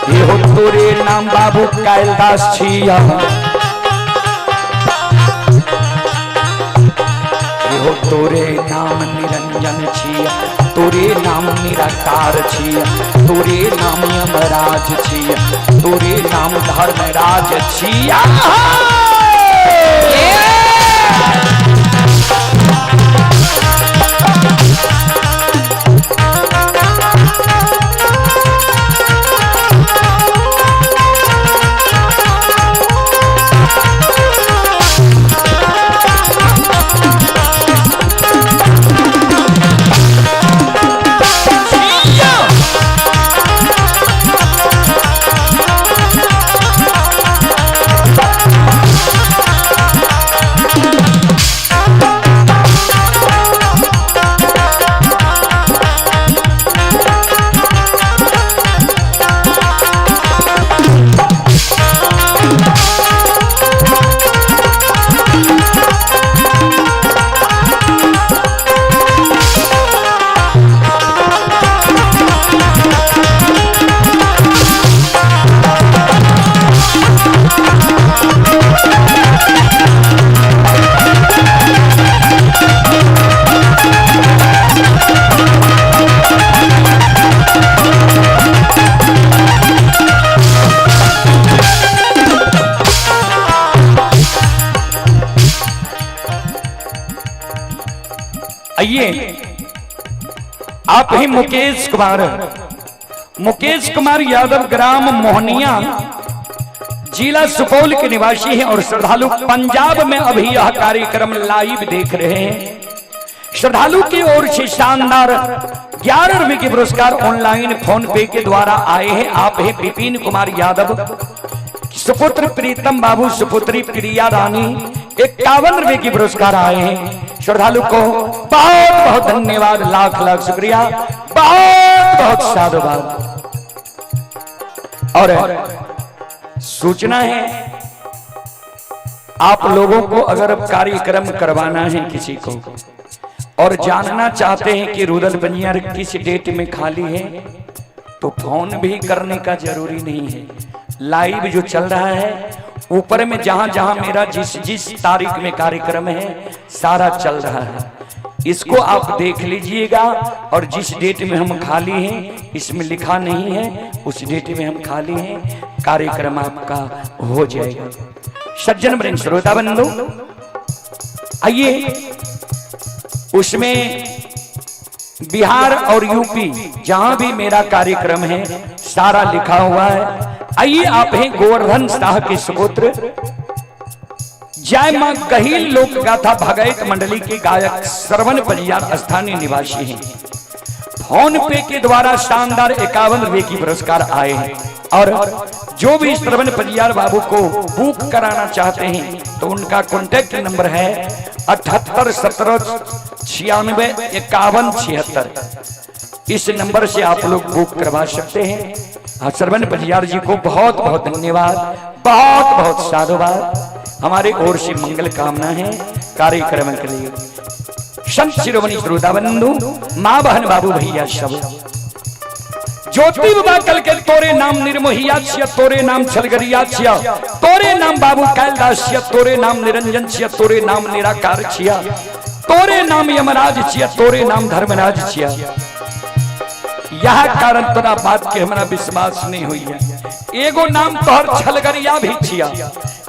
हे हो तोरे नाम बाबू कायलदास छिया। हे हो तोरे नाम निरंजन छिया, तोरे नाम निराकार छिया, तोरे नाम यमराज छिया, तोरे नाम धर्मराज छिया। आइए आप ही मुकेश कुमार, मुकेश कुमार यादव, ग्राम मोहनिया, जिला सुपौल के निवासी हैं और श्रद्धालु पंजाब में अभी यह कार्यक्रम लाइव देख रहे हैं। श्रद्धालु की ओर से शानदार 11 रुपए के पुरस्कार ऑनलाइन फोन पे के द्वारा आए हैं। आप हैं विपिन कुमार यादव, सुपुत्र प्रीतम बाबू, सुपुत्री प्रिया रानी, 51 रुपए के पुरस्कार आए हैं। श्रद्धालु को बहुत बहुत धन्यवाद, लाख लाख शुक्रिया, बहुत बहुत साधुवाद। और सूचना है आप लोगों को, अगर कार्यक्रम करवाना है किसी को और जानना चाहते हैं कि रुदल बनियार किस डेट में खाली है, तो फोन भी करने का जरूरी नहीं है। लाइव जो चल रहा है ऊपर में, जहां जहां मेरा जिस जिस तारीख में कार्यक्रम है सारा चल रहा है, इसको आप देख लीजिएगा। और जिस डेट में हम खाली हैं, इसमें लिखा नहीं है, उस डेट में हम खाली हैं, कार्यक्रम आपका हो जाएगा। सज्जन वृंद श्रोता बंधु, आइए उसमें बिहार और यूपी जहां भी मेरा कार्यक्रम है सारा लिखा हुआ है। आइए आप हैं गोवर्धन शाह के सुपुत्र, जय मां गहील लोक गाथा भगैत मंडली के गायक श्रवण परियार स्थानीय निवासी हैं। फोन पे के द्वारा शानदार 51 रुपए की पुरस्कार आए हैं। और जो भी श्रवण परियार बाबू को बुक कराना चाहते हैं तो उनका कॉन्टैक्ट नंबर है 78 17 96 51 76। इस नंबर से आप लोग बुक करवा सकते हैं। हाँ, श्रवण परियार जी को बहुत बहुत धन्यवाद, बहुत बहुत साधुवाद। हमारे ओर से मंगल कामना है कार्यक्रम के लिए। संत शिरोमणि श्रोता बंधु, माँ बहन बाबू भैया सब, ज्योति बाबा कल के तोरे नाम निर्मोहिया छिया, तोरे नाम छलगरिया छिया, तोरे नाम बाबू कैलदास छिया, तोरे नाम निरंजन छिया, तोरे नाम निराकार छिया, तोरे नाम यमराज छिया, तोरे नाम धर्मराज छिया। यह कारण तोरा बात के हमरा विश्वास नहीं हुई है। एगो नाम तोहर छलगरिया भी छिया,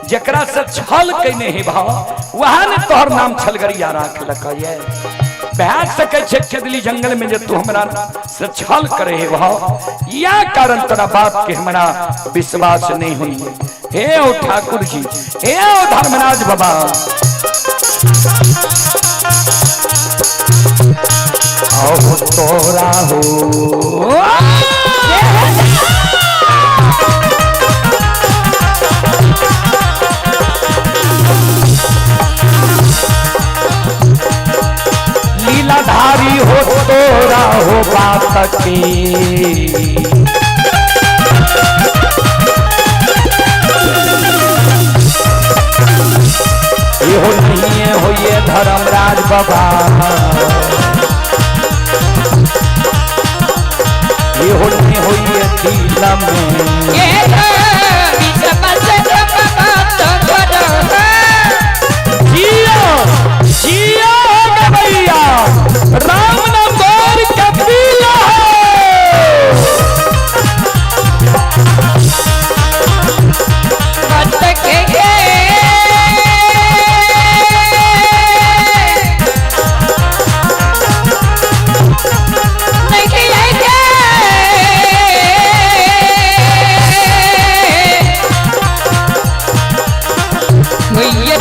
जकरा से छल कैने हे भाव वह ने तोहर नाम छलगरिया राख लक ये। भै सकै छै खेदली जंगल में जे तू हमरा से छल करे हे भाव, यह कारण तोरा बात के हमरा विश्वास नहीं हुई है। हे ओ ठाकुर जी, हे ओ धर्मराज बाबा, आओ तोरा हो लीलाधारी हो तोरा हो बात की। इहो नहीं हो ये धर्मराज बाबा, इहो नहीं हो ये दिल में। जियो जियो गवैया राम नाम गौर कपिला है।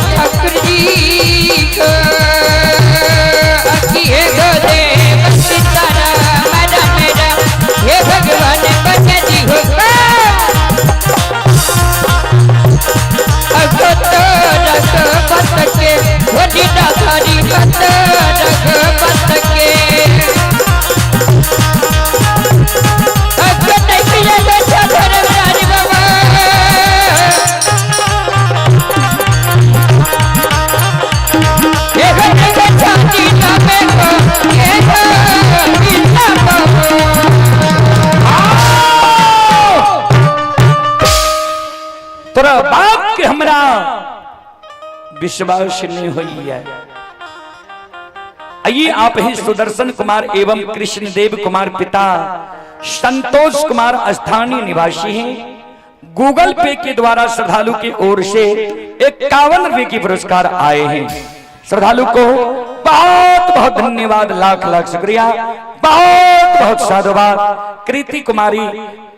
ठाकुर जी को अखिए गोदे सीतारा मेरा मेरा हे भगवान बचा जी हो के होली दासारी पत रघ पत के अगो नहीं पिया धर्मराज बाबा। तोरा बाप के हमरा विश्वास नहीं हुई है। आइए आप ही सुदर्शन कुमार एवं कृष्णदेव कुमार पिता संतोष कुमार स्थानीय निवासी हैं। गूगल पे के द्वारा श्रद्धालु की ओर से 51 रुपए की पुरस्कार आए हैं। श्रद्धालु को बहुत बहुत धन्यवाद, लाख लाख शुक्रिया, बहुत बहुत साधुवाद। कृति कुमारी,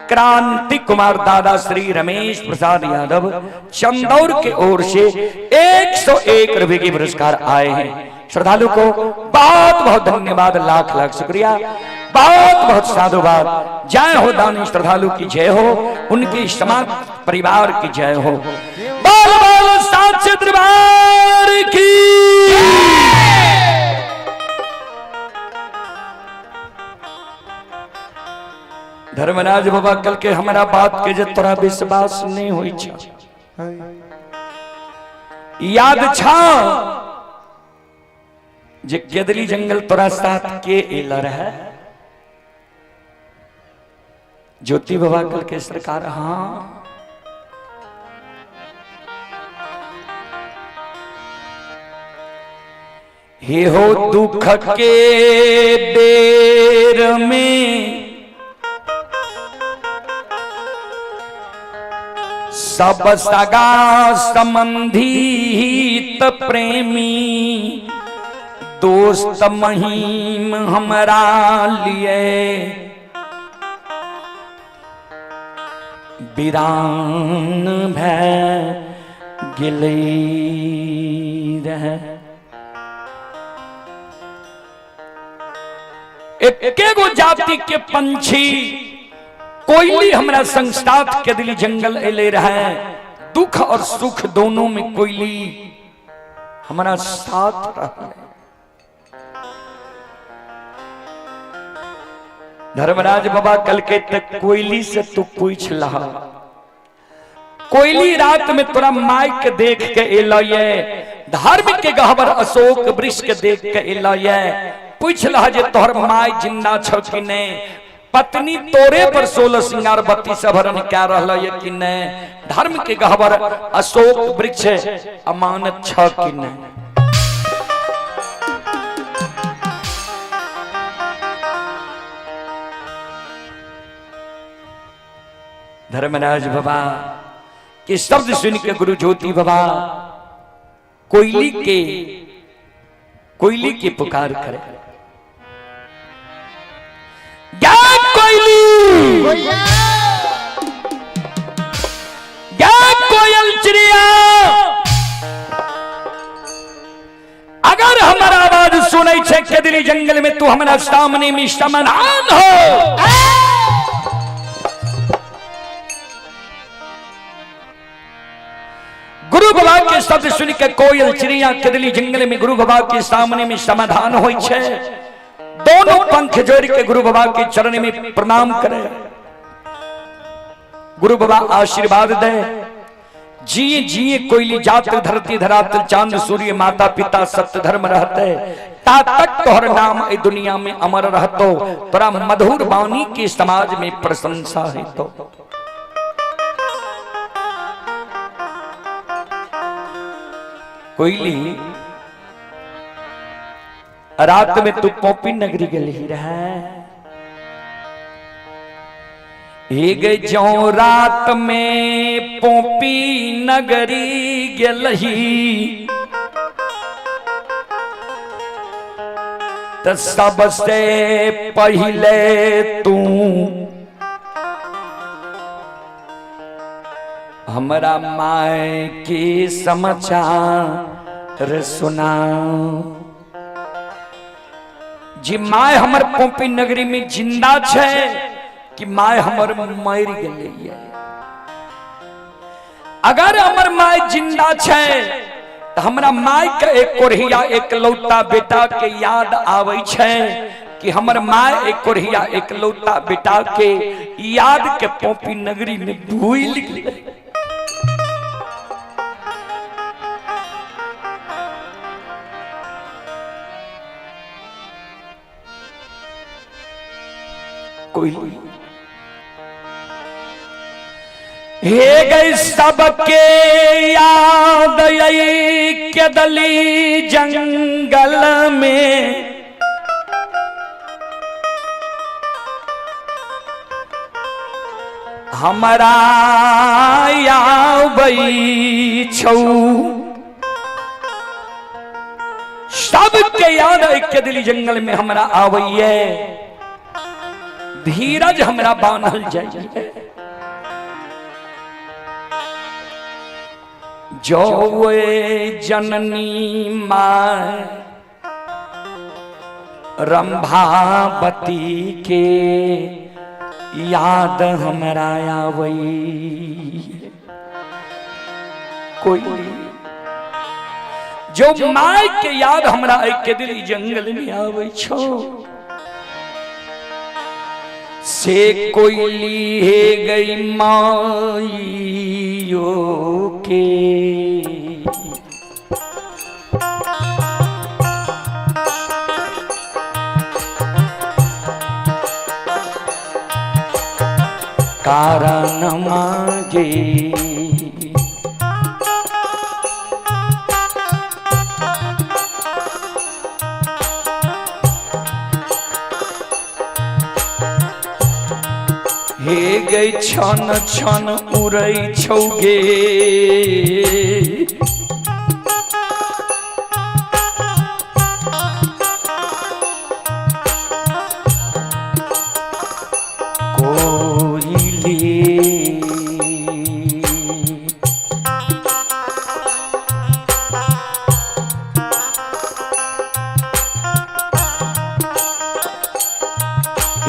क्रांति कुमार, दादा श्री रमेश प्रसाद यादव चंदौर के ओर से 101 रुपए के पुरस्कार आए हैं। श्रद्धालु को बहुत बहुत धन्यवाद, लाख लाख शुक्रिया, बहुत बहुत साधुवाद। जय हो दानी श्रद्धालु की जय हो, उनकी समाज परिवार की जय हो। बोल बोल साचे दरबार की। धर्मराज बाबा कल के हमारा बात के जे तोरा विश्वास नहीं होई छा, याद छा जे केदली जंगल तोरा साथ के एल रहे? ज्योति बाबा कल के सरकार हाँ। हे हो दुख के बेर में सब सगा संबंधी हित प्रेमी दोस्त महीम हमरा लिए वीरान भै गेलै रहे। एके गो जाति के पंछी कोयली हमरा संग साथ के दिली जंगल एले रहे। दुख और सुख दोनों में कोयली हमारा साथ रहे। धर्मराज बाबा कल के तक कोयली से तू पूछ लहा, कोयली रात में तोरा माई के देख के एलये, धर्म के गहबर अशोक वृक्ष के देख के एलये, पूछ लहा जे तोहर माई जिंदा छौ कि नहीं, पत्नी तोरे पर 16 श्रृंगार 32 आभरण क्या रहल ये कि नहीं, धर्म के गहबर अशोक वृक्ष अमानत छ कि नहीं। धर्मराज बाबा के शब्द सुन के गुरु ज्योति बाबा कोयली के पुकार करे। क्या कोयली, क्या कोयल चिड़िया, अगर हमारा आवाज सुनै छे केदली जंगल में तू हमारा सामने में समाधान हो। गुरु बाबा के शब्द सुन के कोयल चिड़िया केदली जंगल में गुरु बाबा के सामने में समाधान होई छे। दोनों पंख जोड़ के गुरु बाबा के चरण में प्रणाम करे, गुरु बाबा आशीर्वाद दे। जिए जिए कोयली जात धरती धरातल चांद सूर्य माता पिता सत्य धर्म रहते, ता तक तोहर नाम ए दुनिया में अमर रहतो, तोरा मधुर वाणी के समाज में प्रशंसा है। तो कोयली रात में तू पोपी नगरी गेली रहे, हे गई जो रात में पोपी नगरी गेलही त सबसे पहले तू हमरा माय के समाचार सुना। जी my हमर पोपी नगरी में जिंदा छे कि my हमर मर गेलै। अगर हमर my जिंदा छे तो हमरा my के एक कोढ़िया एक लौता बेटा के याद आवे छे कि हमर my एक कोढ़िया एक लौता बेटा के याद के पोपी नगरी में भूल गेलै। कोई हे गई सबके याद आई केदली जंगल में, हमरा आबै छौ। सब सबके याद के दिली जंगल में हमरा आवैये, धीरज हमरा बान्हल जाइए। जो जननी माँ रंभावती के याद हमरा आवई। कोई जो my के याद हमरा के दिल जंगल में आवे छो, से कोयली हे गई माइयो के। कारण मागे हे गई छन छन उड़ै छौगे, कोयली।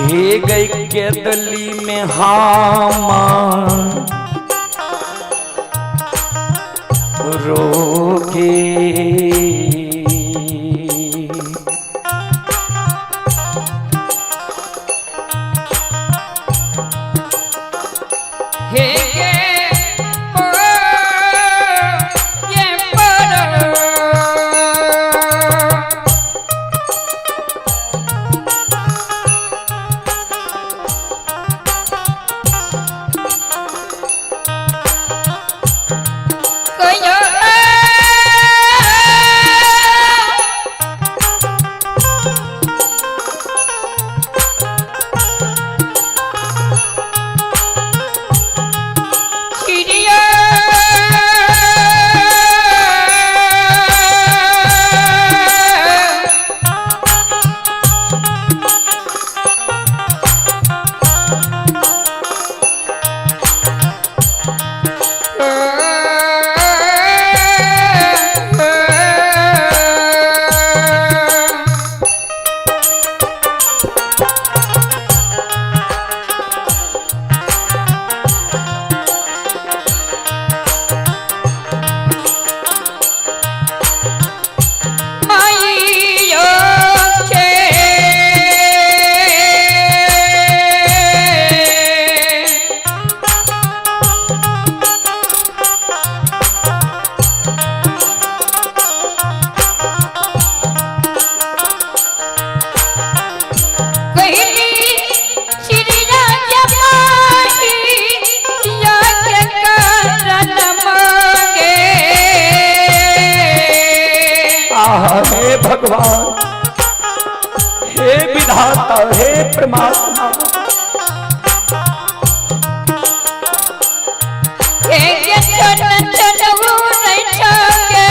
हे गई केदली में हामा रोगे। हे गे ओ ये पर कयो चिड़िया माइयो के कहली चिड़िया जमाई या के कारण मांगे। आहा हे भगवान, हे विधाता, हे परमात्मा, हे गे चन चन उड़ै छगे,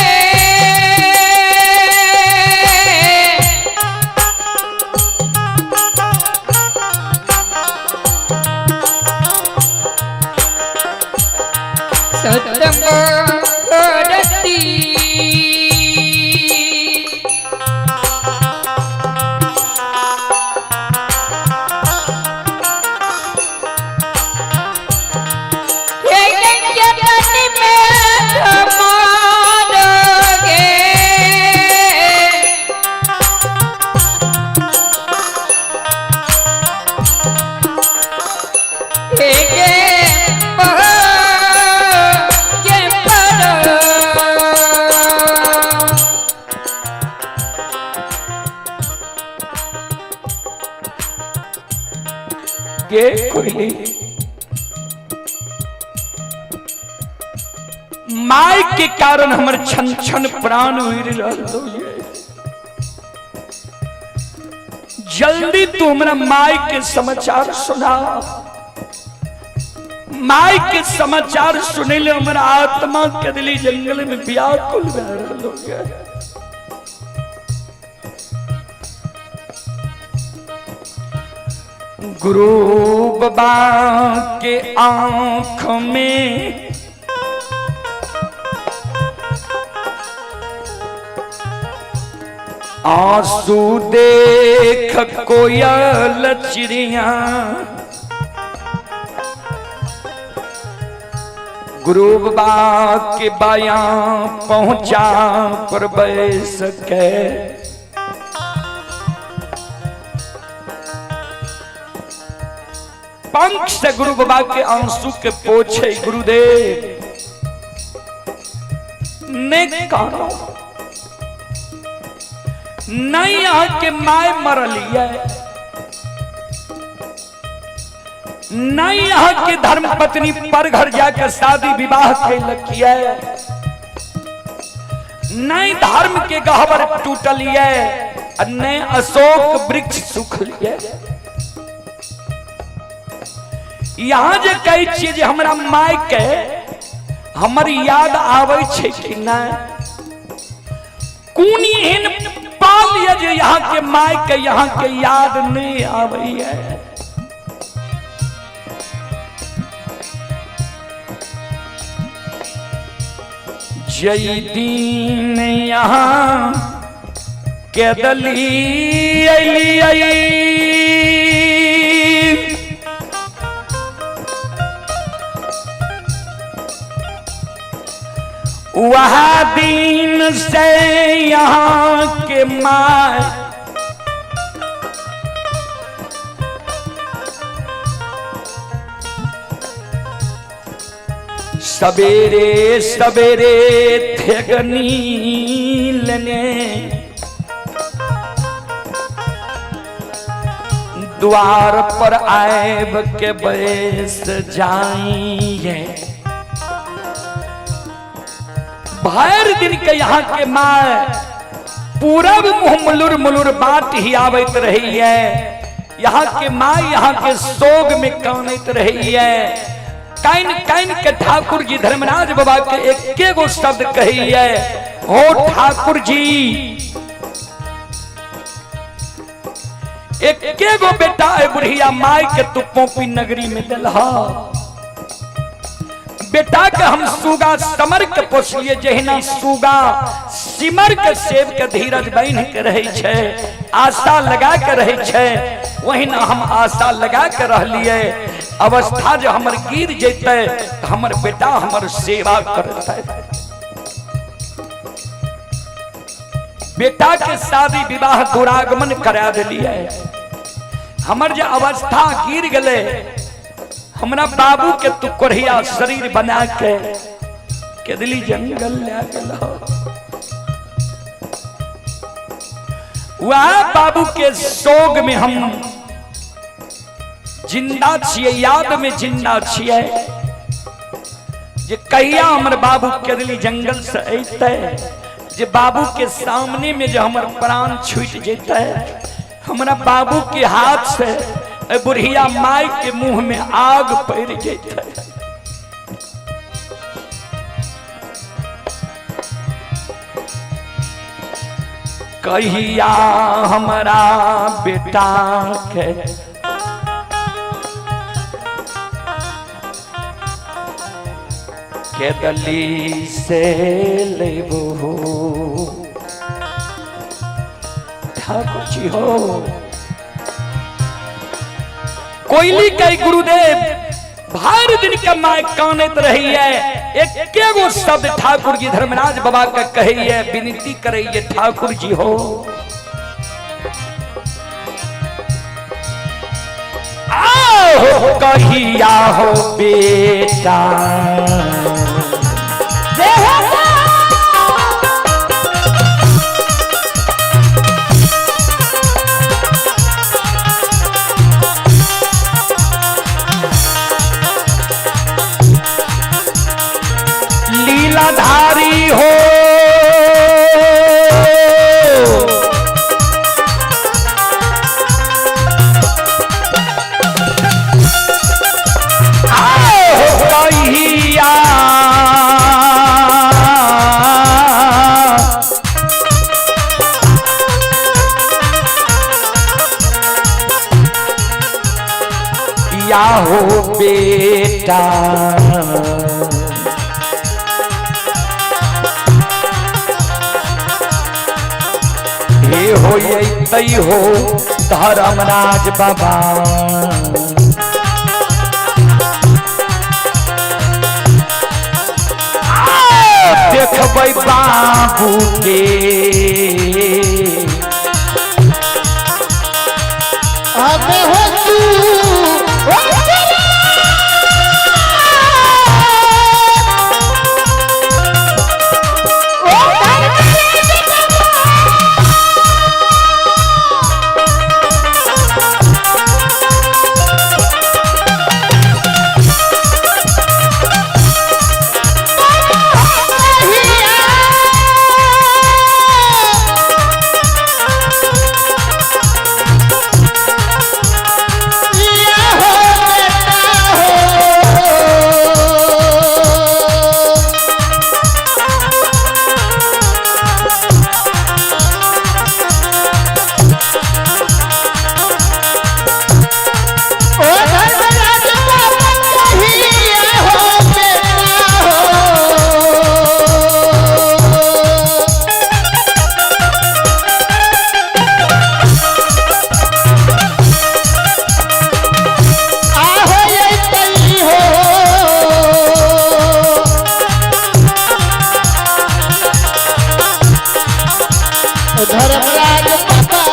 सतम करती। हे गे जननी में मारोगे। हे गे पह के पर के कोयली my के कारण हमर छन छन प्राण उड़ रहलो ये। जल्दी तू हमरा माई के समाचार सुना। माई के समाचार सुने ले हमरा आत्मा के दिली जंगल में व्याकुल भए रहलो ये। गुरु बाबा के आंख में आंसू देख कोयल चिड़िया, गुरु बाबा के बाया पहुंचा पर बैस के पंख से गुरु बाबा के आंसू के पोछे। गुरुदेव ने कानो नहीं, यहाँ के my मरलिए नहीं, यहाँ के धर्म पत्नी पर घर जाकर शादी विवाह कैलकिए नहीं, धर्म के गहबर टूटलिए नहीं, अशोक वृक्ष सुखलिए। यहाँ जे कहै छियै जे हमरा my के हमर याद आबै छै कि नहि, कोन एहन पाल यऽ जे यहाँ के my के यहाँ के याद नहीं आबैया। जय दीन यहाँ के दली अली, वह दिन से यहाँ के my सवेरे सवेरे थेगनी लेने द्वार पर आब के बैस जाइए। भर दिन के यहाँ के my पूरब मुँह मुलुर मुलुर बाट ही आबैत रही है। यहाँ के my यहाँ के सोग में कानैत रही है। काइन काइन के ठाकुर जी धर्मराज बाबा के एके गो शब्द कही है, हो ठाकुर जी, एके गो बेटा है बुढ़िया माय के तू पोपी नगरी में दिलहा। बेटा के हम सुगा समर के पोसलिए, जहिना सुगा सिमर के सेब के धीरज बन के रहे छै, आशा लगा के रहे छै, वहिना हम आशा लगा के रहलिए। अवस्था जो हमर गिर जैते तो हमर बेटा हमर सेवा करते। बेटा के शादी विवाह दुरागमन करा दिलिए। हमर जे अवस्था गिर गले, हमरा बाबू के तू कोढ़िया शरीर बना के केदली जंगल ले गेलो। वह बाबू के शोक में हम जिंदा छिए, याद में जिंदा छिए जे कहिया हमर बाबू केदली जंगल से अइते, जे बाबू के सामने में जे हमर प्राण छूट जेते, हमरा बाबू के हाथ से बुढ़िया माय के मुंह में आग पड़ जेते। कहिया हमरा बेटा के केदली से लेबू ठाकुर जी हो। कोयली के गुरुदेव भर दिन के my कानैत रही है, एके गो शब्द ठाकुर जी धर्मराज बाबा के कही है, विनती करैये ठाकुर जी हो। आओ कहिया हो बेटा लीलाधारी हो, आओ कहिया या हो बेटा। हे हो ये हो धर्मराज बाबा। देखबै बाबू के हमें हो तू धर्मराज बाबा।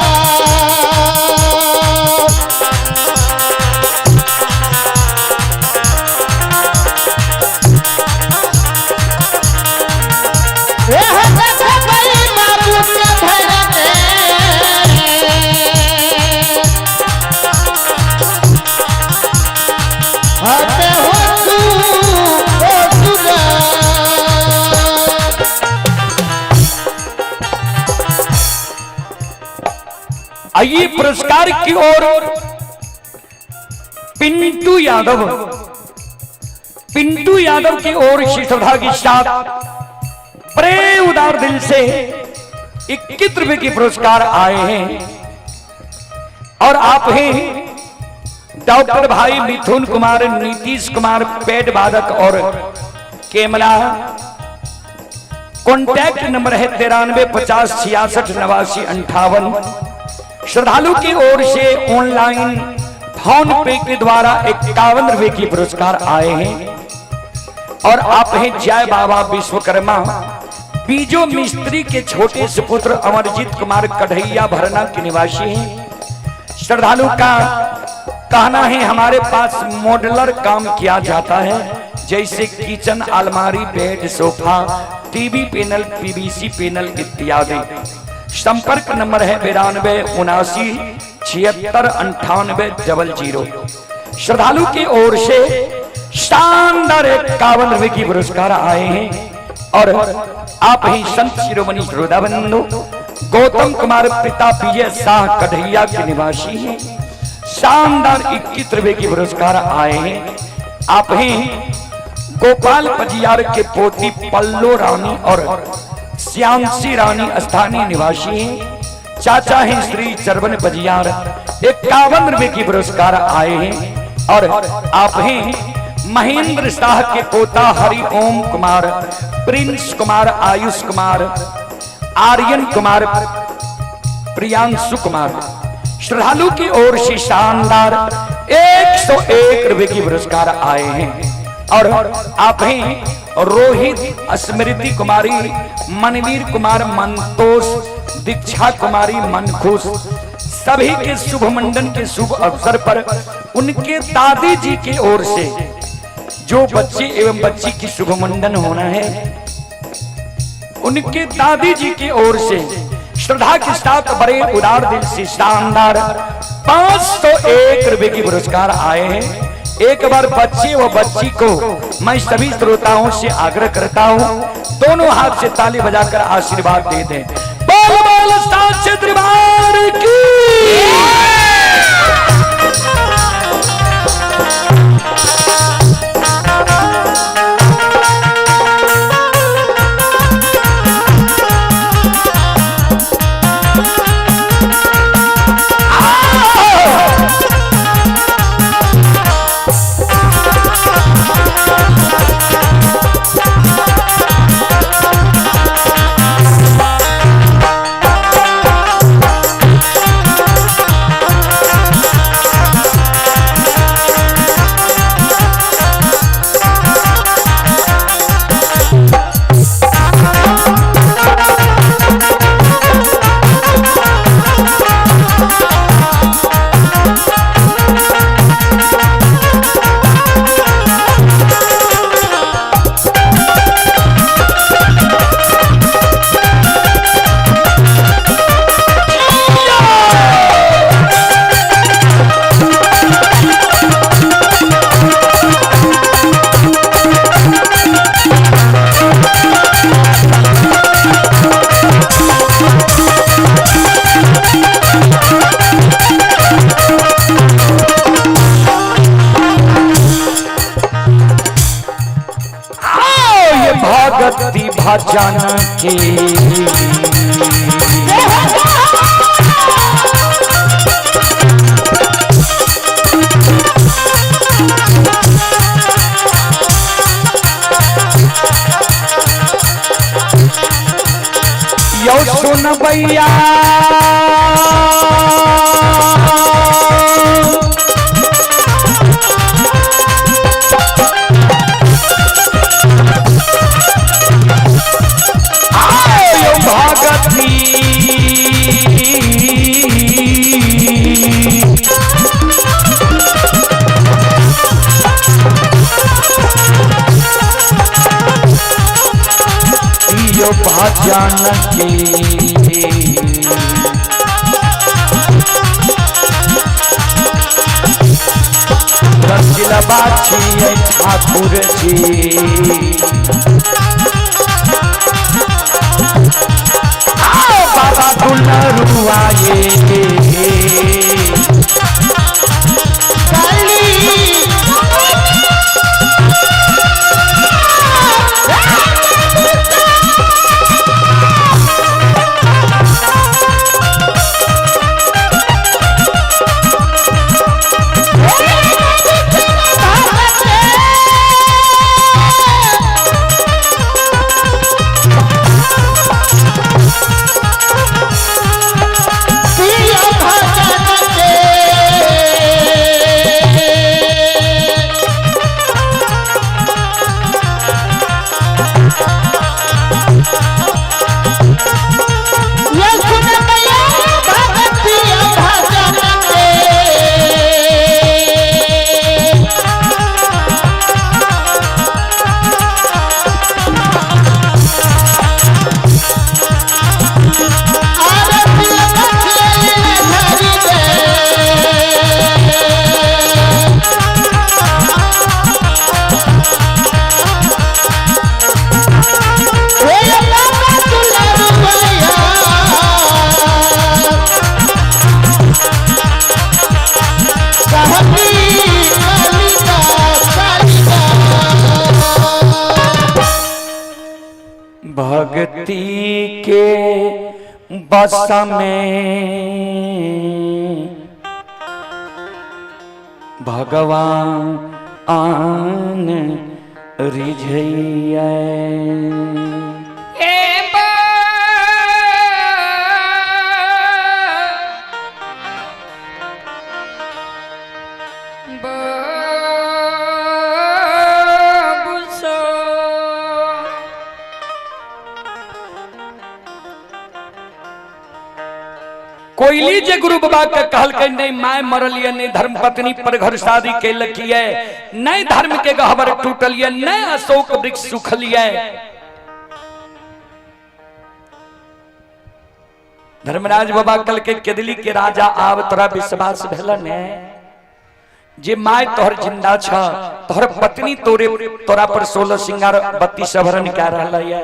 आइए पुरस्कार की ओर पिंटू यादव, पिंटू यादव की ओर श्री श्रद्धा के साथ बड़े उदार दिल से 21 रुपए के पुरस्कार आए हैं। और आप हैं डॉक्टर भाई मिथुन कुमार, नीतीश कुमार पेड वादक और कैमरा। कॉन्टैक्ट नंबर है 93 50 66 89 58। श्रद्धालु की ओर से ऑनलाइन फोन पे के द्वारा 51 रुपए की पुरस्कार आए हैं। और आप हैं जय बाबा विश्वकर्मा बीजो मिस्त्री के छोटे सुपुत्र अमरजीत कुमार कढ़ैया भरना के निवासी हैं। श्रद्धालु का कहना है हमारे पास मॉडलर काम किया जाता है, जैसे किचन, अलमारी, bed, sofa, TV panel, PVC panel इत्यादि। संपर्क नंबर है 92 79 76 98 00। श्रद्धालु की ओर से शानदार 51 रुपए की पुरस्कार आए हैं। और आप ही संत शिरोमणि श्रोता बंधु गौतम कुमार पिता विजय शाह कढ़ैया के निवासी हैं। शानदार 21 रुपए की पुरस्कार आए हैं। आप ही गोपाल पजियार के पोती पल्लो रानी और श्यामसी रानी स्थानीय निवासी हैं। चाचा हैं श्री चरवन पजियार, 51 रुपए की पुरस्कार आए हैं। और आप हैं महेंद्र शाह के पोता हरि ओम कुमार, प्रिंस कुमार, आयुष कुमार, आर्यन कुमार, प्रियांशु कुमार। श्रद्धालु की ओर से शानदार 101 रुपए की पुरस्कार आए हैं। और आप हैं रोहित, स्मृति कुमारी, मनवीर कुमार, मंतोष, दीक्षा कुमारी, मनखुश, सभी के शुभ मंडन के शुभ अवसर पर उनके दादी जी की ओर से जो बच्चे एवं बच्ची की शुभ मंडन होना है, उनके दादी जी की ओर से श्रद्धा के साथ बड़े उदार दिल से शानदार 501 रुपए की पुरस्कार आए हैं। एक बार बच्चे व बच्ची को मैं सभी श्रोताओं से आग्रह करता हूं, दोनों हाथ से ताली बजाकर आशीर्वाद दे दें। बोल बोल साचे दरबार की। भजन के। यो सुन भैया आयो भगती यो भजन के। रसिल बाछी ठाकुर जी आओ बाबा दुलरुआ ये। भक्ति के बस में भगवान आन रिझैया। ए बाबू सो कोयली जे गुरु बाबा के कहलकै नहीं my मरल ये, नहीं धर्म पत्नी पर घर शादी केलक ये, नहीं धर्म के गहबर टूटल ये, नहीं अशोक वृक्ष सुखल ये। धर्मराज बाबा कल के केदली के राजा आब तोरा विश्वास भेल ने जे my तोहर जिंदा छ, तोहर पत्नी तोरे तोरा पर 16 श्रृंगार 32 आभरण कह रहल ये,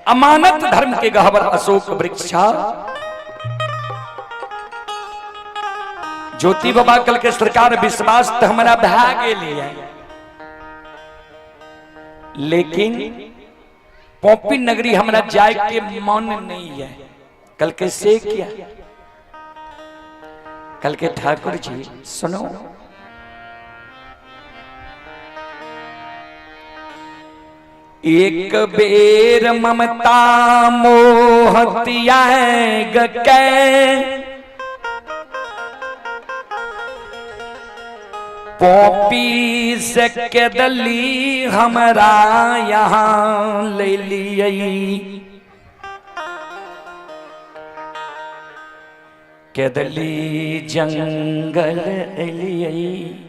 अमानत धर्म के गहबर अशोक वृक्ष छ। ज्योति बाबा कल के सरकार विश्वास तो हमारा भा गेली है, लेकिन पॉपी नगरी हमरा जाए के मन नहीं है। कल के से किया कल के ठाकुर जी सुनो, एक बेर ममता मोह त्याग के पॉपी से केदली हमरा यहाँ ले लियै, केदली जंगल एलियै,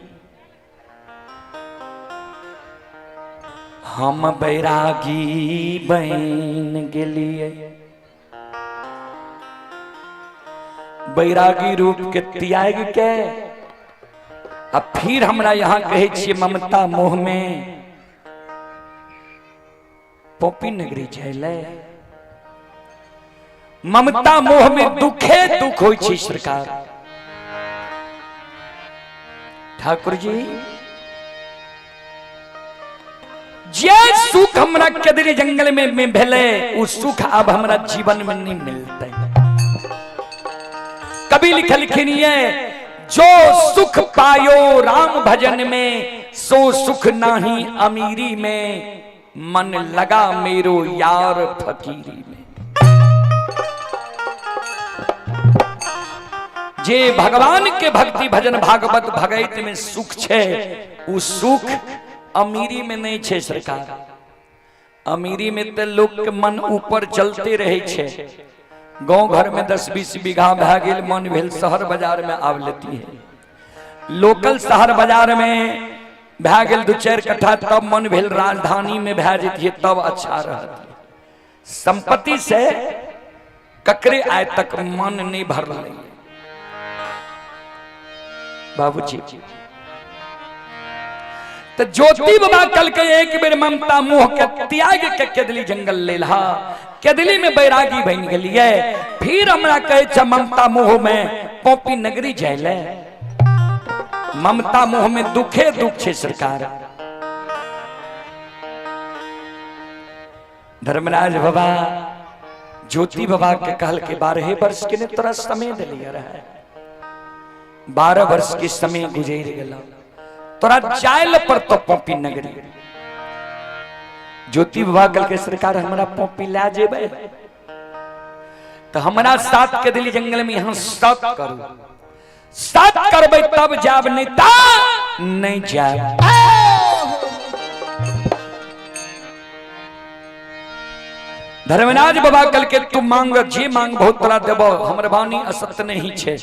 हम बैरागी बन गेलियै। बैरागी रूप के त्याग के आ फिर हमरा यहाँ कहै छियै ममता मोह में पॉपी नगरी जाइले। ममता मोह में दुखे दुख होइ छै सरकार। ठाकुर जी जे सुख हमरा केदरी जंगल में भेलै, उ सुख अब हमरा जीवन में नहीं मिलते। कवि लिखलखिन ये, जो सुख पायो राम भजन में, सो सुख नाही अमीरी में, मन लगा मेरो यार फकीरी में। जे भगवान के भक्ति भजन भागवत भगैत में सुख छे, उ सुख अमीरी में नहीं छे। सरकार, अमीरी में तो लोग के मन ऊपर चलते रहे छे। गांव घर में 10-20 बीघा भए गेल, मन भेल शहर बाजार में आब लेती है। लोकल शहर बाजार में भए गेल 2-4 कट्ठा, तब मन भेल राजधानी में भए जतिए तब अच्छा रहत। संपत्ति से ककरे आय तक मन नहीं भरल। बाबूजी, तो ज्योति बाबा कल के एक बेर ममता मोह के त्याग के केदली जंगल लेलहा, केदली में बैरागी बन गेलिए। फिर हमरा कहे छ ममता मोह में पोपी नगरी जाइले। ममता मोह में दुखे दुख छे। सरकार, धर्मराज बाबा ज्योति बाबा के कहल के 12 वर्ष के ने तोरा समय दिलिए रहे, 12 वर्ष के समय गुजर गेल, तोरा जायल पर तो पोपी नगरी। ज्योति बाबा कहल के सरकार, हमरा पोपी ला जेबे तो हमरा साथ के दिली जंगल में यहाँ साथ करू, साथ करबै तब जाब, नहीं ता नहीं जाब। धर्मराज बाबा कल के तू मांग, जे मांग बहुत तोरा देबो, हमर वाणी असत्य नहीं छे,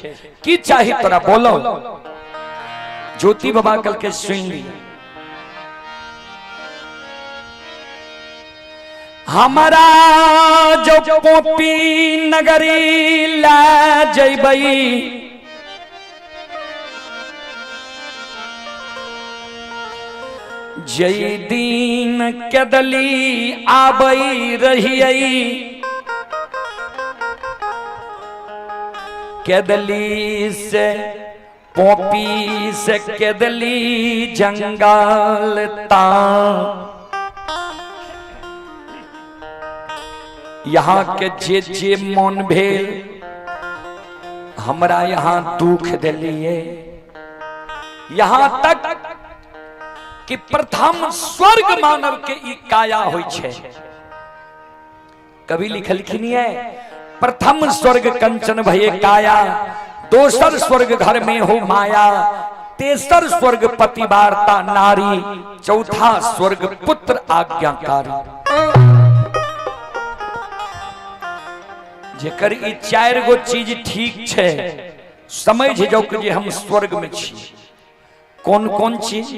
की चाही तोरा बोलो। ज्योति बाबा कल के सुन ली, हमारा जो पोपी नगरी ला जैबई, जई दिन केदली आबई रहियई, केदली से पोपी से केदली जंगल ता, यहाँ के जे जे मन भेल हमरा यहाँ दुख दिलिए, यहाँ तक कि प्रथम स्वर्ग मानव के ई काया होइ छे। कवि लिखलखिन है, प्रथम स्वर्ग कंचन भये काया, दोसर स्वर्ग घर में हो माया, तेसर स्वर्ग पति वार्ता नारी, चौथा स्वर्ग पुत्र आज्ञाकारी। जेकर ई 4 गो चीज ठीक छे, समझ जाओ कि जे हम स्वर्ग में छी। कौन कौन चीज?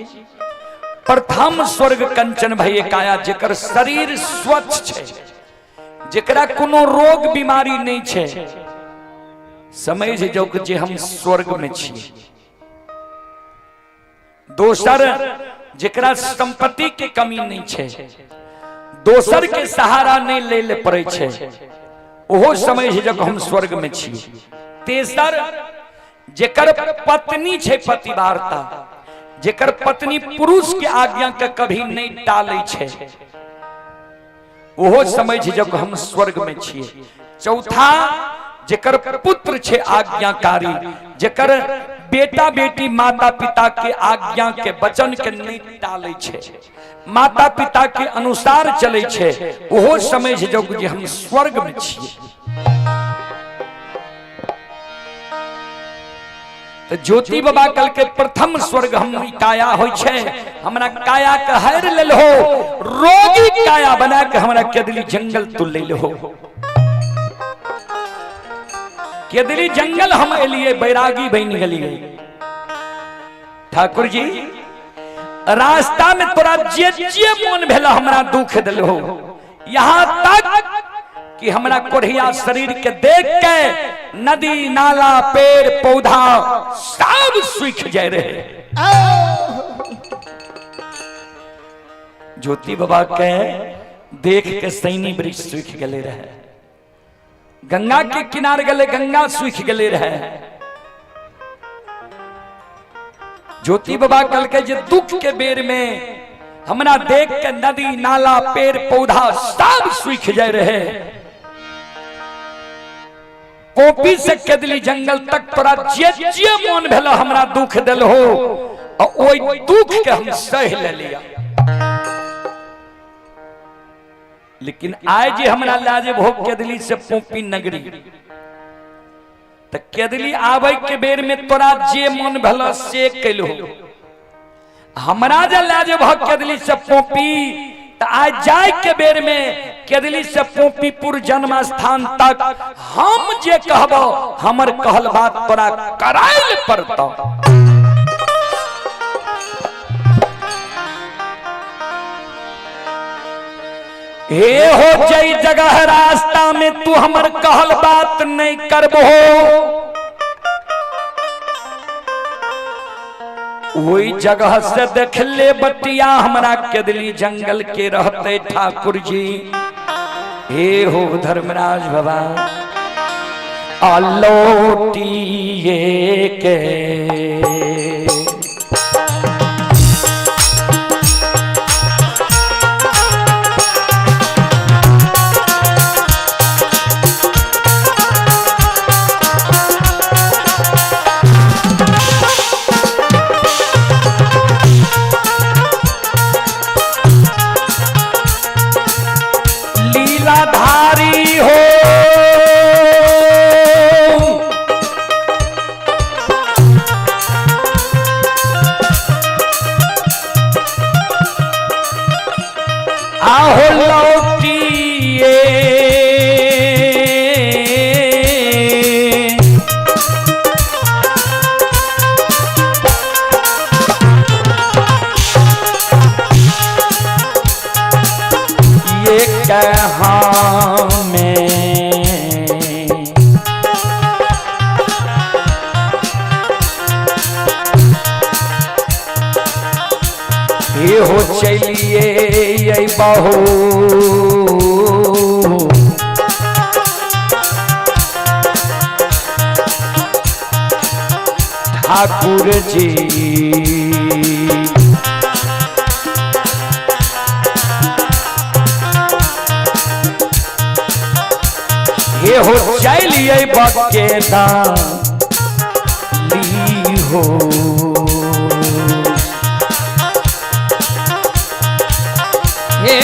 प्रथम स्वर्ग कंचन भये काया, जेकर शरीर स्वच्छ छे, जेकरा कोनो रोग बीमारी नहीं छे, समझ जाओ कि जे हम स्वर्ग में छी। दोसर, जेकरा संपत्ति के कमी नहीं छे, दोसर के सहारा नहीं ले ले पड़े छे, ओहो समझ जाओ हम स्वर्ग में छी। तेसर, जेकर पत्नी छे पतिवार्ता, जेकर पत्नी पुरुष के आज्ञा के कभी नहीं टाले छे, ओहो समझ जाओ हम स्वर्ग में छिए। चौथा, जेकर पुत्र छे आज्ञाकारी, जेकर बेटा बेटी माता पिता के आज्ञा के वचन के नहीं टाले छे, माता पिता के अनुसार चले छे, ओहो समझ जाओ जे हम स्वर्ग में छिए। तो ज्योति बाबा कल के प्रथम स्वर्ग हम काया होइ छे, हमरा काया के हर लेल हो, रोगी काया बना के हमरा केदली जंगल तू ले हो। केदली जंगल हम एलिए, बैरागी बन गेलिए। ठाकुर जी, रास्ता में तोरा जे जे मन भेल हमरा दुख दिल हो, यहाँ तक कि हमरा कोढ़िया शरीर के देख के नदी नाला पेड़ पौधा सब सूख जाए रहे। ज्योति बाबा के देख के सैनी वृक्ष सूख गए रहे, गंगा के किनार गले गंगा सूख गए रहे। ज्योति बाबा कल के जे दुख के बेर में हमरा देख के नदी नाला पेड़ पौधा सब सूख जाए रहे। कॉपी से केदली जंगल तक तोरा जे जे मन भेल हमरा दुख दिल हो, और ओई दुख के हम सह ले लिया। लेकिन आए जे हमरा लाजे भोग केदली से पोपी नगरी, त केदली आवे के बेर में तोरा जे मन भेल से कैल हो। हमरा जे लाजे भोग केदली से पोपी, त आज जाय के बेर में केदली से पोपीपुर जन्म स्थान तक हम जे कहबो हमर कहल बात तोरा कराइल पड़तो। हे हो जई जगह रास्ता में तू हमर कहल बात नहीं करबो, वही जगह से देख ले बटिया हमरा केदली जंगल के रहते ठाकुर जी। हे हो धर्मराज बाबा आलोटिए के लीलाधारी हो, आहो लौटिए ये कहाँ में ये हो चलिए ये बहू ठाकुर जी। ये हो चलिए बकेदा ली हो। हे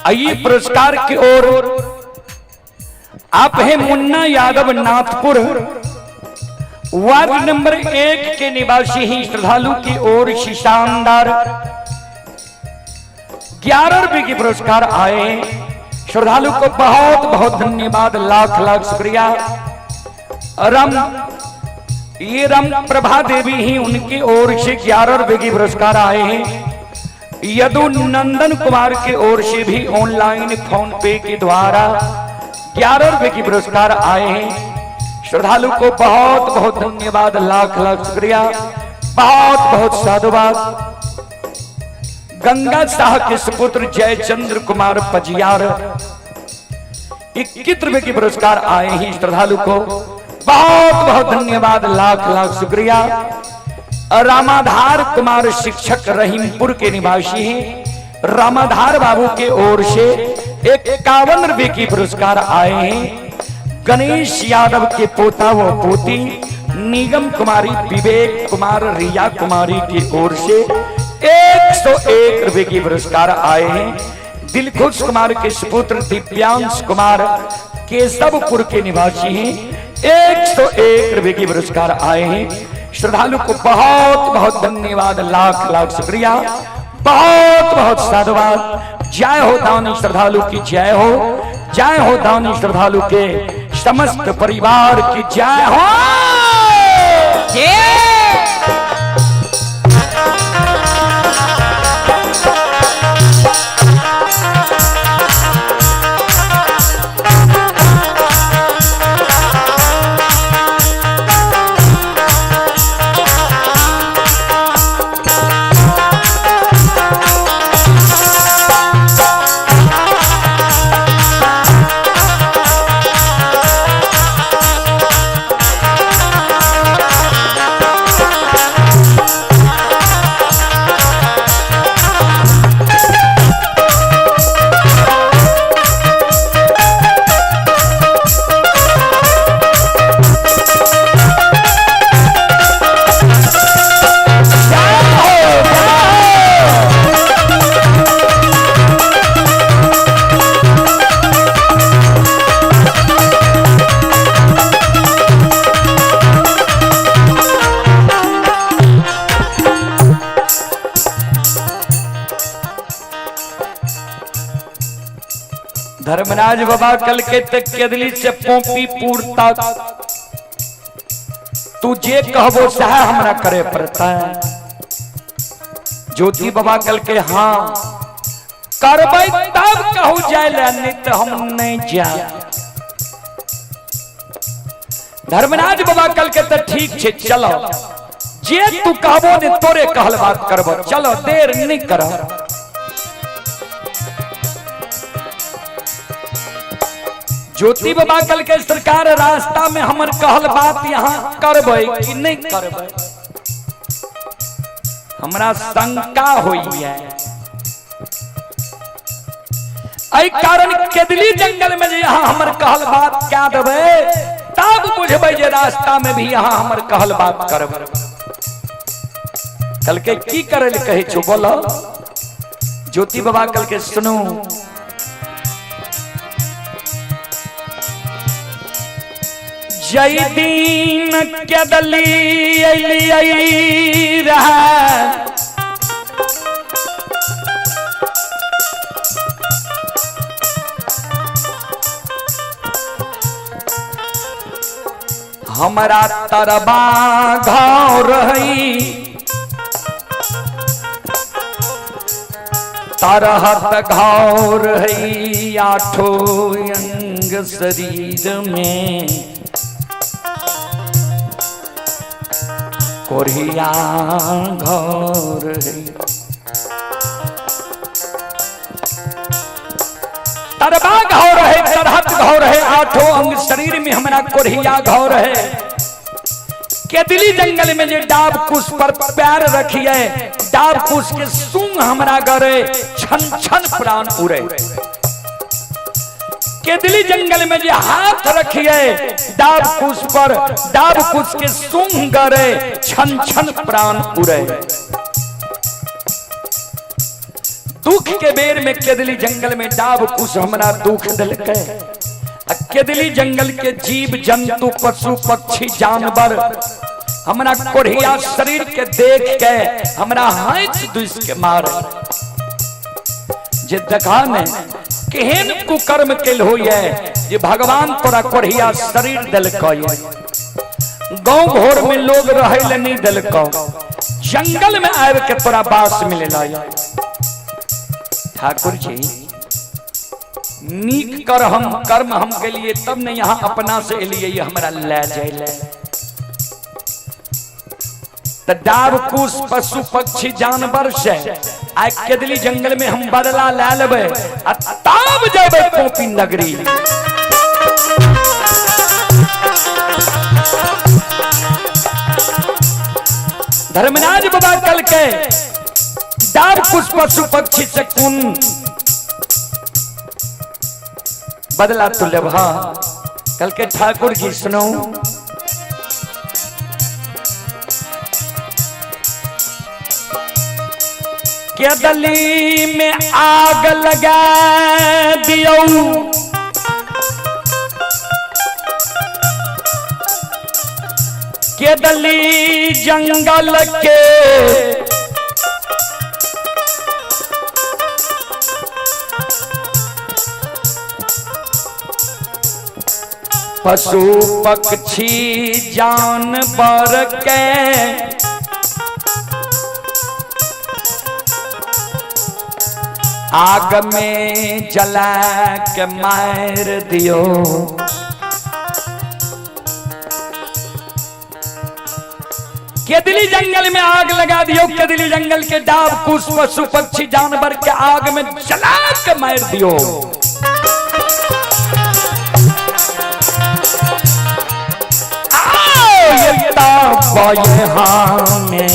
आइए पुरस्कार की ओर आप हैं मुन्ना यादव नाथपुर वार्ड नंबर 1 के निवासी ही श्रद्धालु की ओर से शानदार 11 रुपए के पुरस्कार आए हैं। श्रद्धालु को बहुत बहुत धन्यवाद, लाख लाख शुक्रिया। रम ये रम प्रभा देवी ही उनकी ओर से 11 रुपए के पुरस्कार आए हैं। यदु नंदन कुमार के ओर से भी ऑनलाइन फोन पे के द्वारा 11 रुपए के पुरस्कार आए हैं। श्रद्धालु को बहुत बहुत धन्यवाद, लाख लाख शुक्रिया, बहुत बहुत साधुवाद। गंगा शाह के सुपुत्र जयचंद्र कुमार पजियार 21 रुपए के पुरस्कार आए हैं। श्रद्धालु को बहुत बहुत धन्यवाद, लाख लाख शुक्रिया। रामाधार कुमार शिक्षक रहीमपुर के निवासी हैं। रामाधार बाबू के ओर से 51 रुपए की पुरस्कार आए हैं। गणेश यादव के पोता व पोती निगम कुमारी, विवेक कुमार, रिया कुमारी की ओर से 101 रुपए की पुरस्कार आए हैं। दिलखुश कुमार के सुपुत्र दिव्यांश कुमार केशवपुर के निवासी हैं। 101 रुपए की पुरस्कार आए हैं। श्रद्धालु को बहुत बहुत धन्यवाद, लाख लाख शुक्रिया, बहुत बहुत साधुवाद। जय हो दानी श्रद्धालु की जय हो, जय हो दानी श्रद्धालु के समस्त परिवार की जय हो। जय। धर्मराज बाबा कल के तक केदली से पोपीपुर तक तू जे कहबो सह हमरा करे पड़ता है। ज्योति बाबा कल के हाँ करबै तब कहू जाए ला, नहीं तो हम नहीं जा। धर्मराज बाबा कल के तो ठीक छे, चलो जे तू कहबो ने तोरे कहल बात करबो, चलो देर नहीं करो। ज्योति बाबा कल के सरकार रास्ता में हमर कहल बात यहाँ करबै कि नहीं करबै, हमरा शंका होई है। एहि कारण केदली जंगल में जे यहाँ हमर कहल बात क्या देबै तब बुझबै जे रास्ता में भी यहाँ हमर कहल बात करबै। कल के की करे ले कहै छो बोलो। ज्योति बाबा कल के सुनू, जय दीन केदली अली रहा हमरा तरबा घाव रही तरहत घाव रही आठो अंग शरीर में कोरिया घर है। तरबा घौर है, तरहत घौर है, आठों अंग शरीर में हमरा कोरिया घौर है। केदली जंगल में जे डाब कुश पर पैर रखिए, डाब कुश के सूंग हमरा गरे छन छन प्राण उड़े। केदली जंगल में जे हाथ रखिए डाब कुश पर, डाब कुश के सूंग गरे छन छन प्राण उड़े। दुख के बेर में केदली जंगल में डाब कुश हमरा दुख दिलकै। आ केदली जंगल के जीव जंतु पशु पक्षी जानवर हमरा कोढ़िया शरीर के देख के हमरा हाथ दुस के मार जे देखा ने केहन कुकर्म केल होइए जे भगवान तोरा कोढ़िया शरीर दिलकै। गांव घर में लोग रहे ले नहीं दिलकौ, जंगल में आबि के तोरा बास मिलेला। ठाकुर जी नीक कर हम कर्म हम के लिए तब ने यहाँ अपना से एलिए ये हमरा ले जाए ले। त डाब कुश पशु पक्षी जानवर से आइ केदली जंगल में हम बदला ले लेबै आ तब जेबै कोपी नगरी। धर्मराज बाबा कल के डाब कुश पशु पक्षी से कुन बदला तू लेबहा। कल के ठाकुर जी सुनो, केदली में आग लगा दियौ, केदली जंगल के पशु पक्षी जानवर के आग में जला के मार दियो। केदली जंगल में आग लगा दियो, केदली जंगल के डाब कुश पशु पक्षी जानवर के आग में जला के मार दियो। आओ ये ताप यहाँ में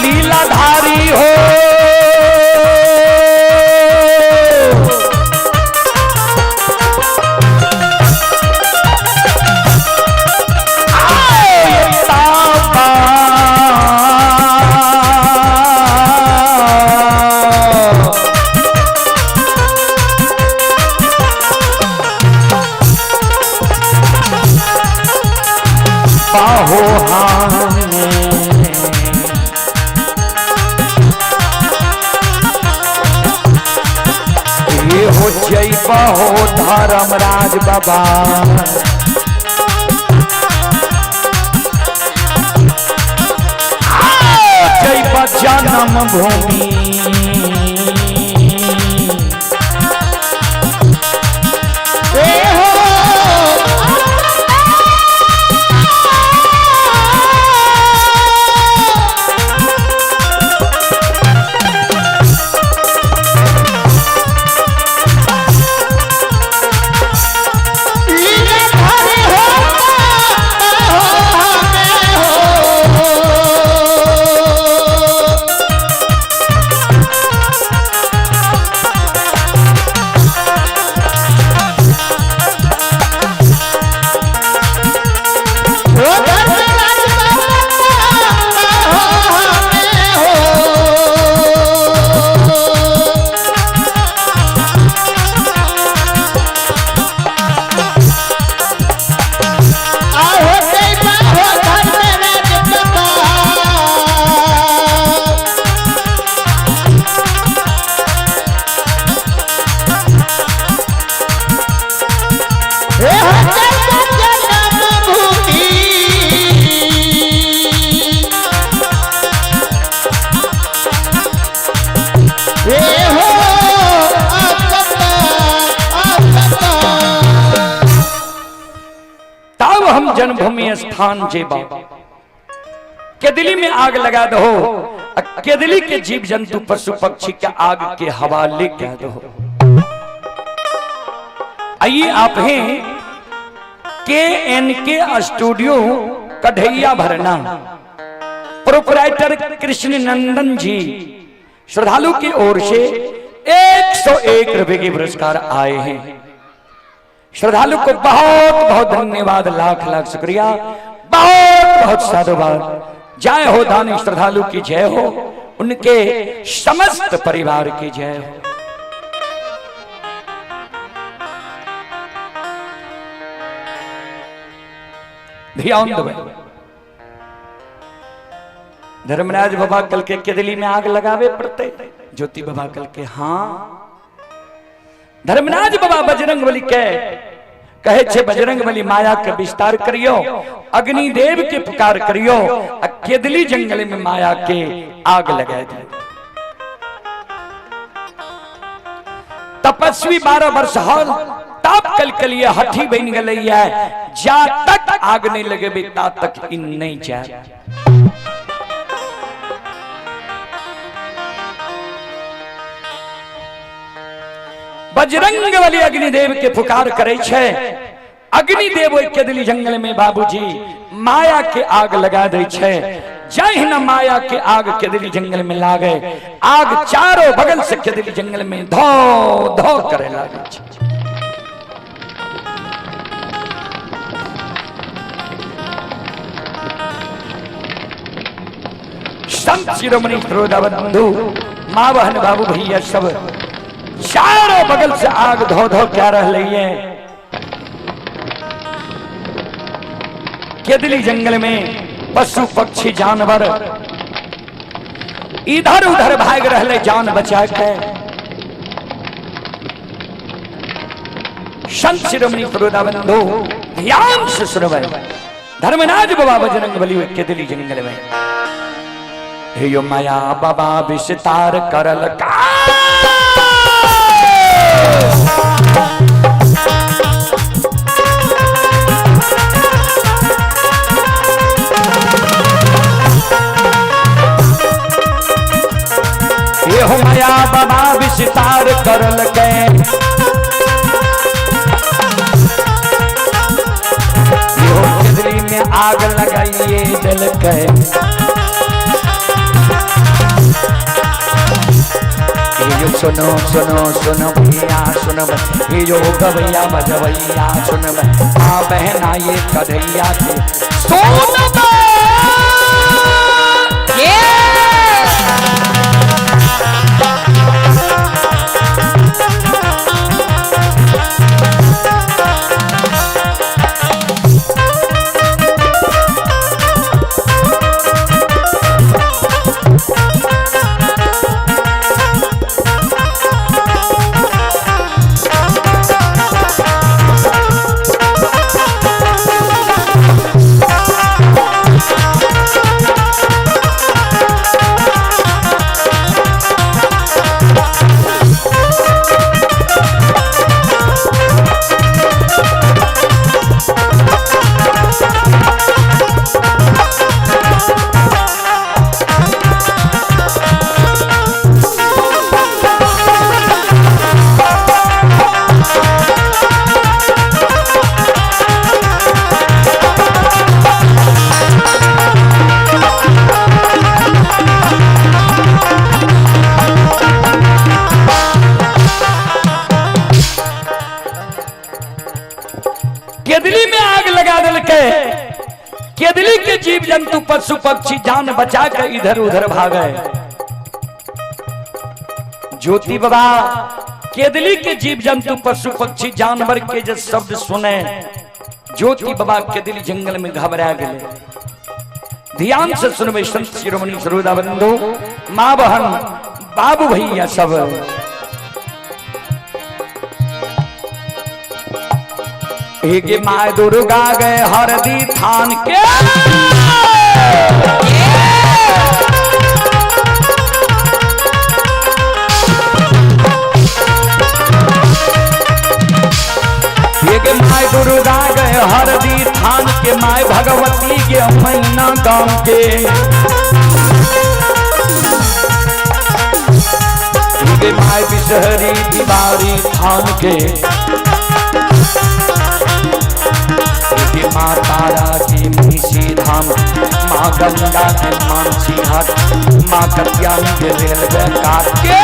लीलाधारी हो, पाहो हमें ये हो जय हो धर्मराज बाबा। जय जन्म भूमि लीलाधारी हो हो धर्मराज बाबा हो आहो जय बाहो धर्मराज बाबा। हे हो जय जन्म भूमि हे हो आपका आपका। तब हम जन्मभूमि स्थान जेबा। केदली में आग लगा दो, केदली के जीव जंतु पशु पक्षी के आग के हवाले कर दो। आइए आप हैं KNK studio Kadhaiya भरना, प्रोपराइटर कृष्ण नंदन जी श्रद्धालु की ओर से 101 रुपए के पुरस्कार आए हैं। श्रद्धालु को बहुत बहुत धन्यवाद, लाख लाख शुक्रिया, बहुत बहुत साधुवाद। जय हो दानी श्रद्धालु की जय हो, उनके समस्त परिवार की जय हो। ध्यान दो। धर्मराज बाबा कल के केदली में आग लगावे पड़ते, ज्योति बाबा कल के हाँ। धर्मराज बाबा बजरंग बली के कहे छे बजरंग बली माया के विस्तार करियो, अग्निदेव के पुकार करियो, आ केदली जंगल में माया के आग लगा दी। तपस्वी 12 वर्ष हल ताप कल के लिए हठी बन गई है, जा तक आग नहीं लगेबे ता तक इन नहीं जाए। बजरंग बली अग्निदेव के पुकार करे छे, अग्निदेव ओहि केदली जंगल में बाबूजी माया के आग लगा दे छे। जहिना माया के आग केदली जंगल में लागे, आग चारों बगल से केदली जंगल में धो धो करे लागे छे। संत शिरोमणि श्रोता बंधु माँ बहन बाबू भैया सब चारों बगल से आग धो धो क्या रह रही है। केदली जंगल में पशु पक्षी जानवर इधर उधर भाग रहे जान बचा के। संत शिरोमणि श्रोता बंधु ध्यान से सुनवे, धर्मराज बाबा बजरंग बली केदली जंगल में हे यो माया बाबा विस्तार करल का। हे हो माया बाबा विस्तार करल के, यो केदली में आग लगाइए दिल के। ये सुनो सुनो सुनो भैया सुनो, ये जो गवैया बजवैया सुनो, आ बहना ये कन्हैया के सुनो। केदली में आग लगा दिल के, केदली के जीव जंतु पशु पक्षी जान बचा कर इधर उधर भागे। ज्योति बाबा केदली के जीव जंतु पशु पक्षी जानवर के जब शब्द सुने, ज्योति बाबा केदली जंगल में घबरा गए। ध्यान से सुनबे संत शिरोमणि श्रोता बंधु माँ बहन बाबू भैया सब। एक माँ दुर्गा गए हरदी थान के, एक माँ दुर्गा गए हरदी थान के, माँ भगवती के महीना गांव के। एक माँ बिसहरी दीवारी थान के, माँ तारा के महिषी धाम, माँ गंगा के मानसी घाट, माँ कत्यानी के रेलवे काट के।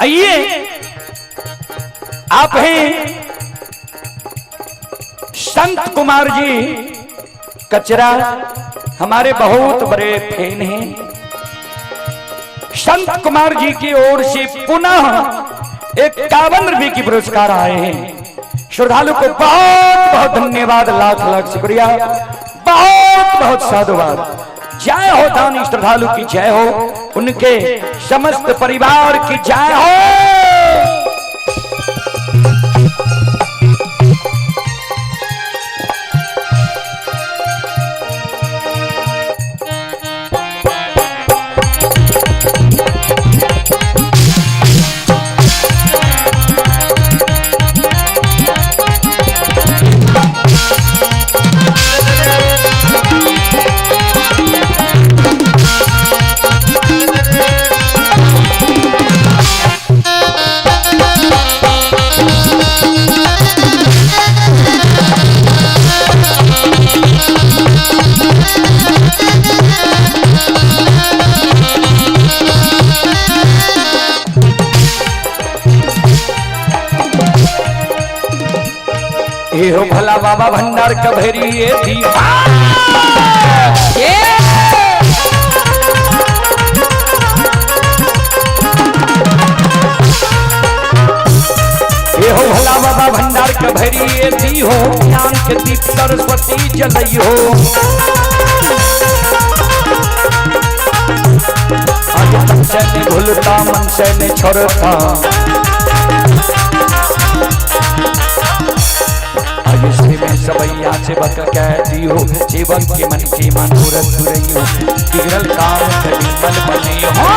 आइए, आप हैं संत कुमार जी कचरा, हमारे बहुत बड़े फैन हैं। संत कुमार जी की ओर से पुनः 51 रुपए की पुरस्कार आए हैं। श्रद्धालु को बहुत बहुत धन्यवाद, लाख लाख शुक्रिया, बहुत बहुत साधुवाद। जय हो दानी श्रद्धालु की जय हो, उनके समस्त परिवार की जय हो। ये हो भला बाबा भंडार कभेरी ये दीवा। ये हो भला बाबा भंडार कभेरी ये दी हो, ज्ञान के दीप सरस्वती जलई हो। आज तन से नहीं भूलता, मन से नहीं छोड़ता, सबैया सेवक कह दियो, सेवक के मन के मनोरथ पुरैयो, बिगड़ल काम कभी बल बने हो।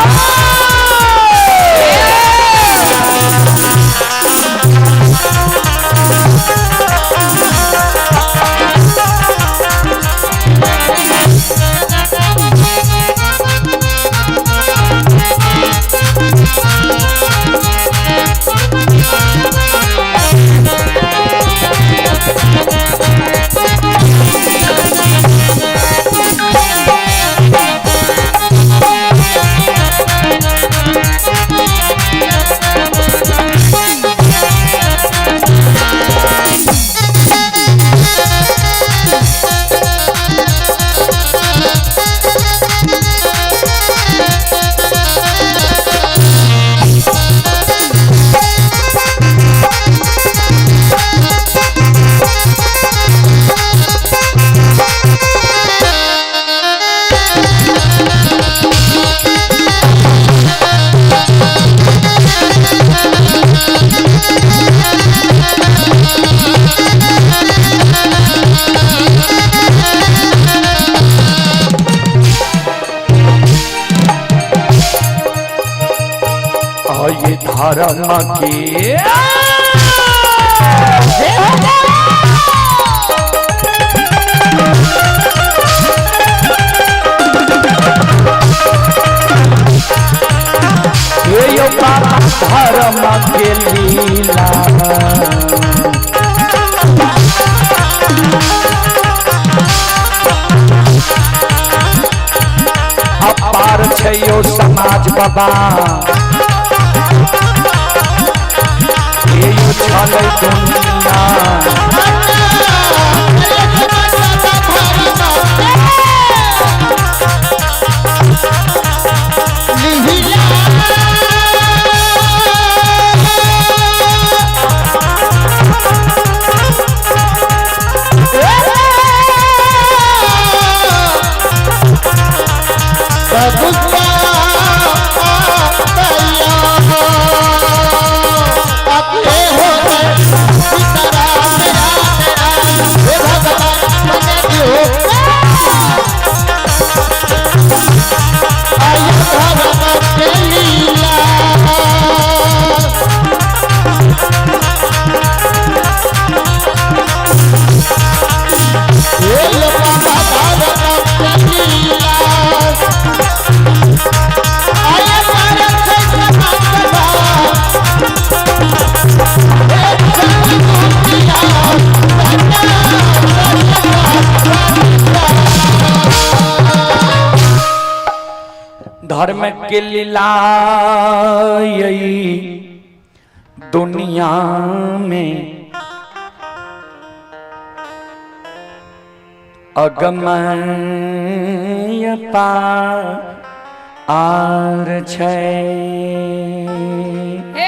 ये धर्म के ये बाबा धर्म के लीला, अपार छै यो समाज बाबा, ये छलै दुनिया। धर्म के लीला यही दुनिया में अगमय पार आर छै। हे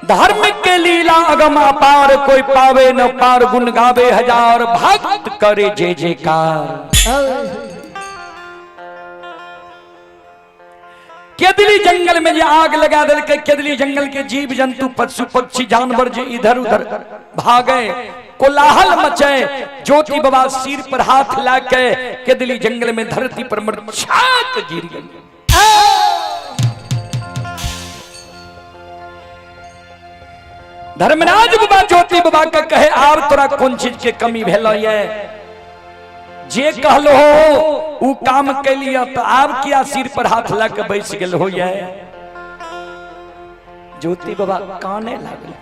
धर्म के लीला अगम अपार, कोई पावे न पार, गुण गावे हजार, भक्त करे जय जयकार। केदली जंगल में जे आग लगा देलकै, केदली जंगल के जीव जंतु पशु पक्षी जानवर जे इधर उधर भागे, कोलाहल मचे। ज्योति बाबा सिर पर हाथ ला के केदली जंगल में धरती पर मरछाक गिर गई। धर्मराज बाबा ज्योति बाबा के कहे, आब तोरा कोन चीज के कमी भेल ये? जे कहलो हो उ काम के लिए, तो आब किया सिर पर हाथ ला के बैस गेल हो ये? ज्योति बाबा काने लागल।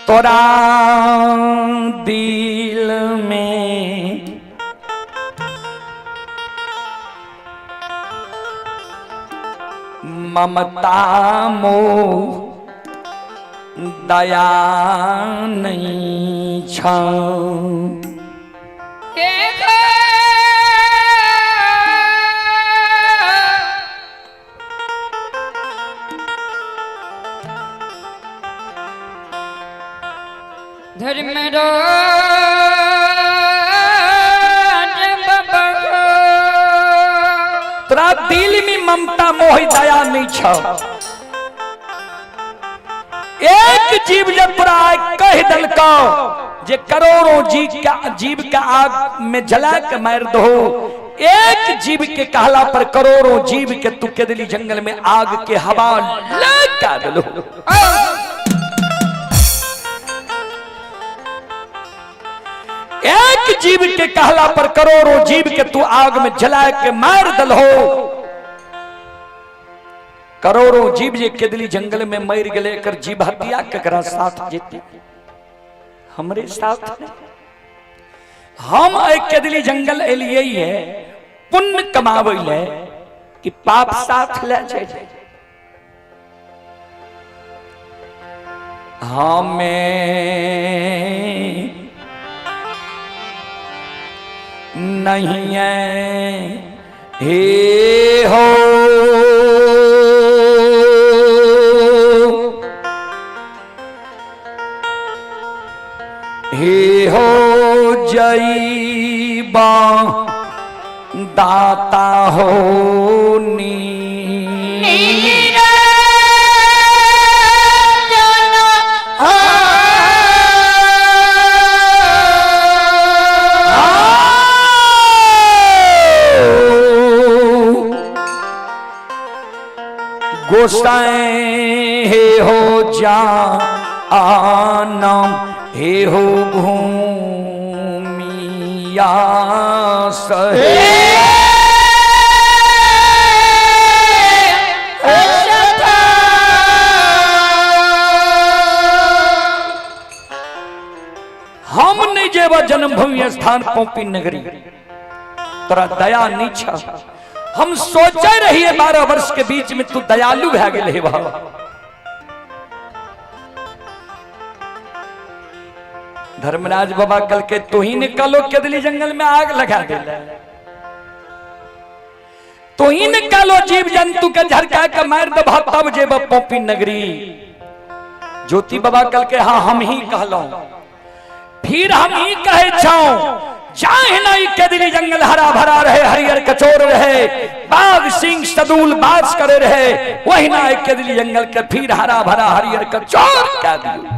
तोरा दिल में ममता मोह दया नहीं छ। धर्म राज बाबा, तोरा दिल में ममता मोह दया नहीं छ। एक जीव जब तोरा कह दलको जे करोड़ों जीव का आग में जला के मार दो, एक जीव के कहला पर करोड़ों जीव के तू केदली जंगल में आग के हवा लगा दलो। एक जीव के कहला पर करोड़ों जीव के तू आग में जला के मार दलो। करोड़ों जीव जे केदली जंगल में मर गए, एकर जीव हत्या केकरा साथ जेते? हमरे साथ नहीं। हम एहि केदली जंगल एलिए है पुण्य कमाबै ले कि पाप साथ ले जाए? हमें नहीं है हे हो हे हो जईबा दाता हो नी। गोसाई हे हो जा आनम हे हो भूमिया सहे। हम नहीं जेबा जन्मभूमि स्थान पौपी नगरी, तोरा दया नहीं छ। हम सोचे रहिए 12 वर्ष के बीच में तू दयालु भै गेल हे बाबा। धर्मराज बाबा कल के तू ही निकालो केदली जंगल में आग लगा दे, तू ही निकालो जीव जंतु के झरका के मार दबा तब जेब पौपी नगरी। ज्योति बाबा कल के हाँ हम ही कहलो, फिर हम ही कहे छाओ चाहे ना केदली जंगल हरा भरा रहे, हरियर कचोर रहे, बाघ सिंह सदूल बास करे रहे, वही ना केदली जंगल के फिर हरा भरा हरियर कचोर क्या दियो।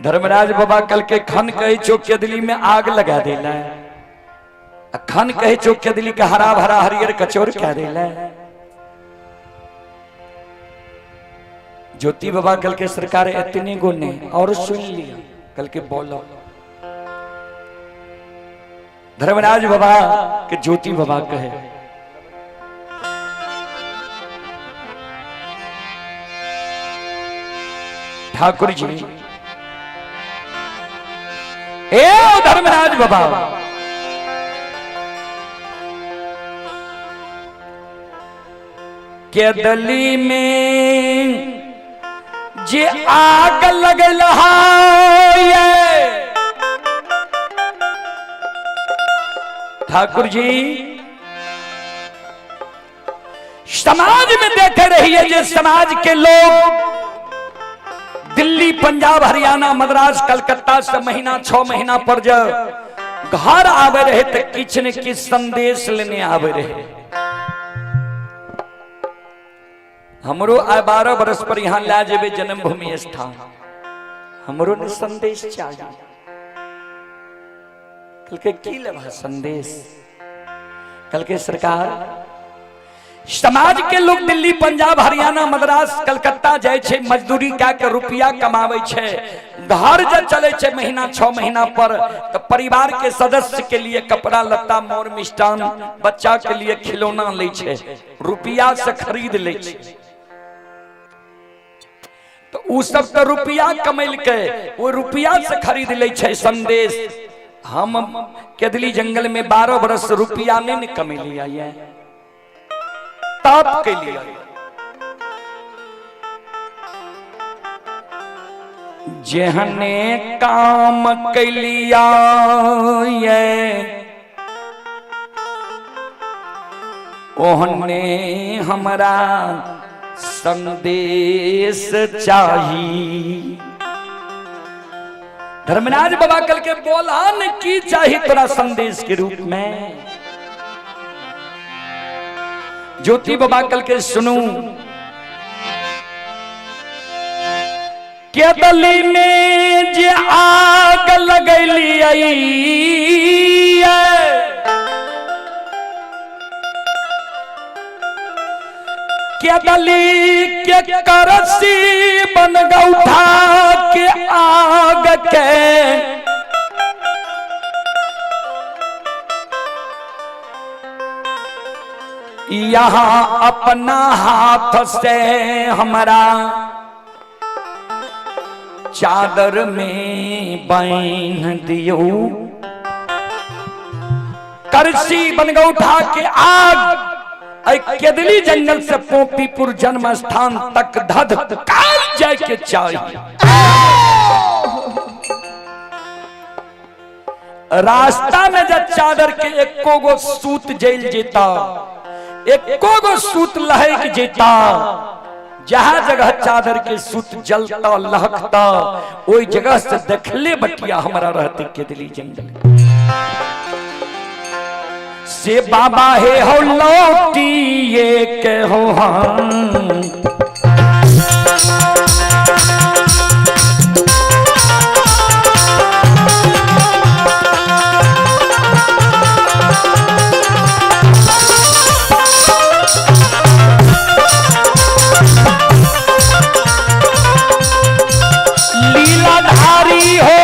धर्मराज बाबा कल के खन कहे छो केदली में आग लगा देला, खन कहे छो केदली के हरा भरा हरियर कचोर क्या देला। ज्योति बाबा कल के सरकार इतने गो ने और सुन लिया। कल के बोलो धर्मराज बाबा के ज्योति बाबा कहे, ठाकुर जी ए धर्मराज बाबा, केदली में जे आग लगल है। ठाकुर जी समाज में देखे रही है जे समाज के लोग दिल्ली पंजाब हरियाणा मद्रास कलकत्ता से महीना 6 महीना पर जब घर आवे रहे तो किछ न किछ संदेश लेने आवे रहे। हमरो आए 12 बरस पर यहां ला जेबे जन्मभूमि स्थान, हमरो ने संदेश चाहिए। कल के की लेबा संदेश? कल के सरकार समाज के लोग दिल्ली पंजाब हरियाणा मद्रास कलकत्ता जाए छे, मजदूरी कए के रुपया कमावे छे, घर जब चले छे महीना 6 महीना पर तो परिवार के सदस्य के लिए कपड़ा लत्ता मोर मिष्टान बच्चा के लिए खिलौना ले छे, रुपया से खरीद ले छे। तो उ सब तो रुपया कमेल के वो रुपया से खरीद ले छे संदेश। हम केदली जंगल में 12 बरस रुपया नहीं कमेलिया ये ताप के लिए। जेहने काम कैलिया ये ओहने हमरा संदेश चाही। धर्मराज बाबा कल के बोला न की चाही तोरा संदेश के रूप में। ज्योति बाबा कल के सुनू, केदली में जे आग लगैली केदली के करसी बन गौठा के आग के यहाँ अपना हाथ से हमारा चादर में बांध दियो। करसी बनगौठा के आग केदली जंगल से पोपीपुर जन्म स्थान तक धध काल जाए के चाहिए। रास्ता में जब चादर के एको गो सूत जल जेता, एको गो सूत लहक जेता, जहां जगह चादर के सूत जलता लहकता ओई जगह से देखले बटिया हमारा रहते केदली जंगल से। बाबा हे हो लौटी ये के हो हम लीलाधारी हो।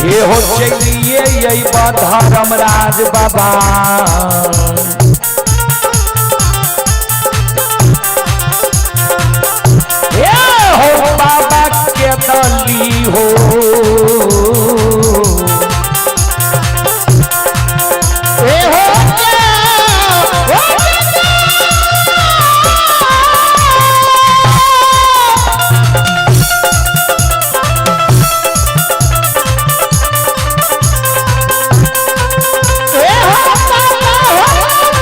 ये हो चलिए यही धर्मराज बाबा ये हो बाबा के दली हो। ए हो ए हो बाबा हो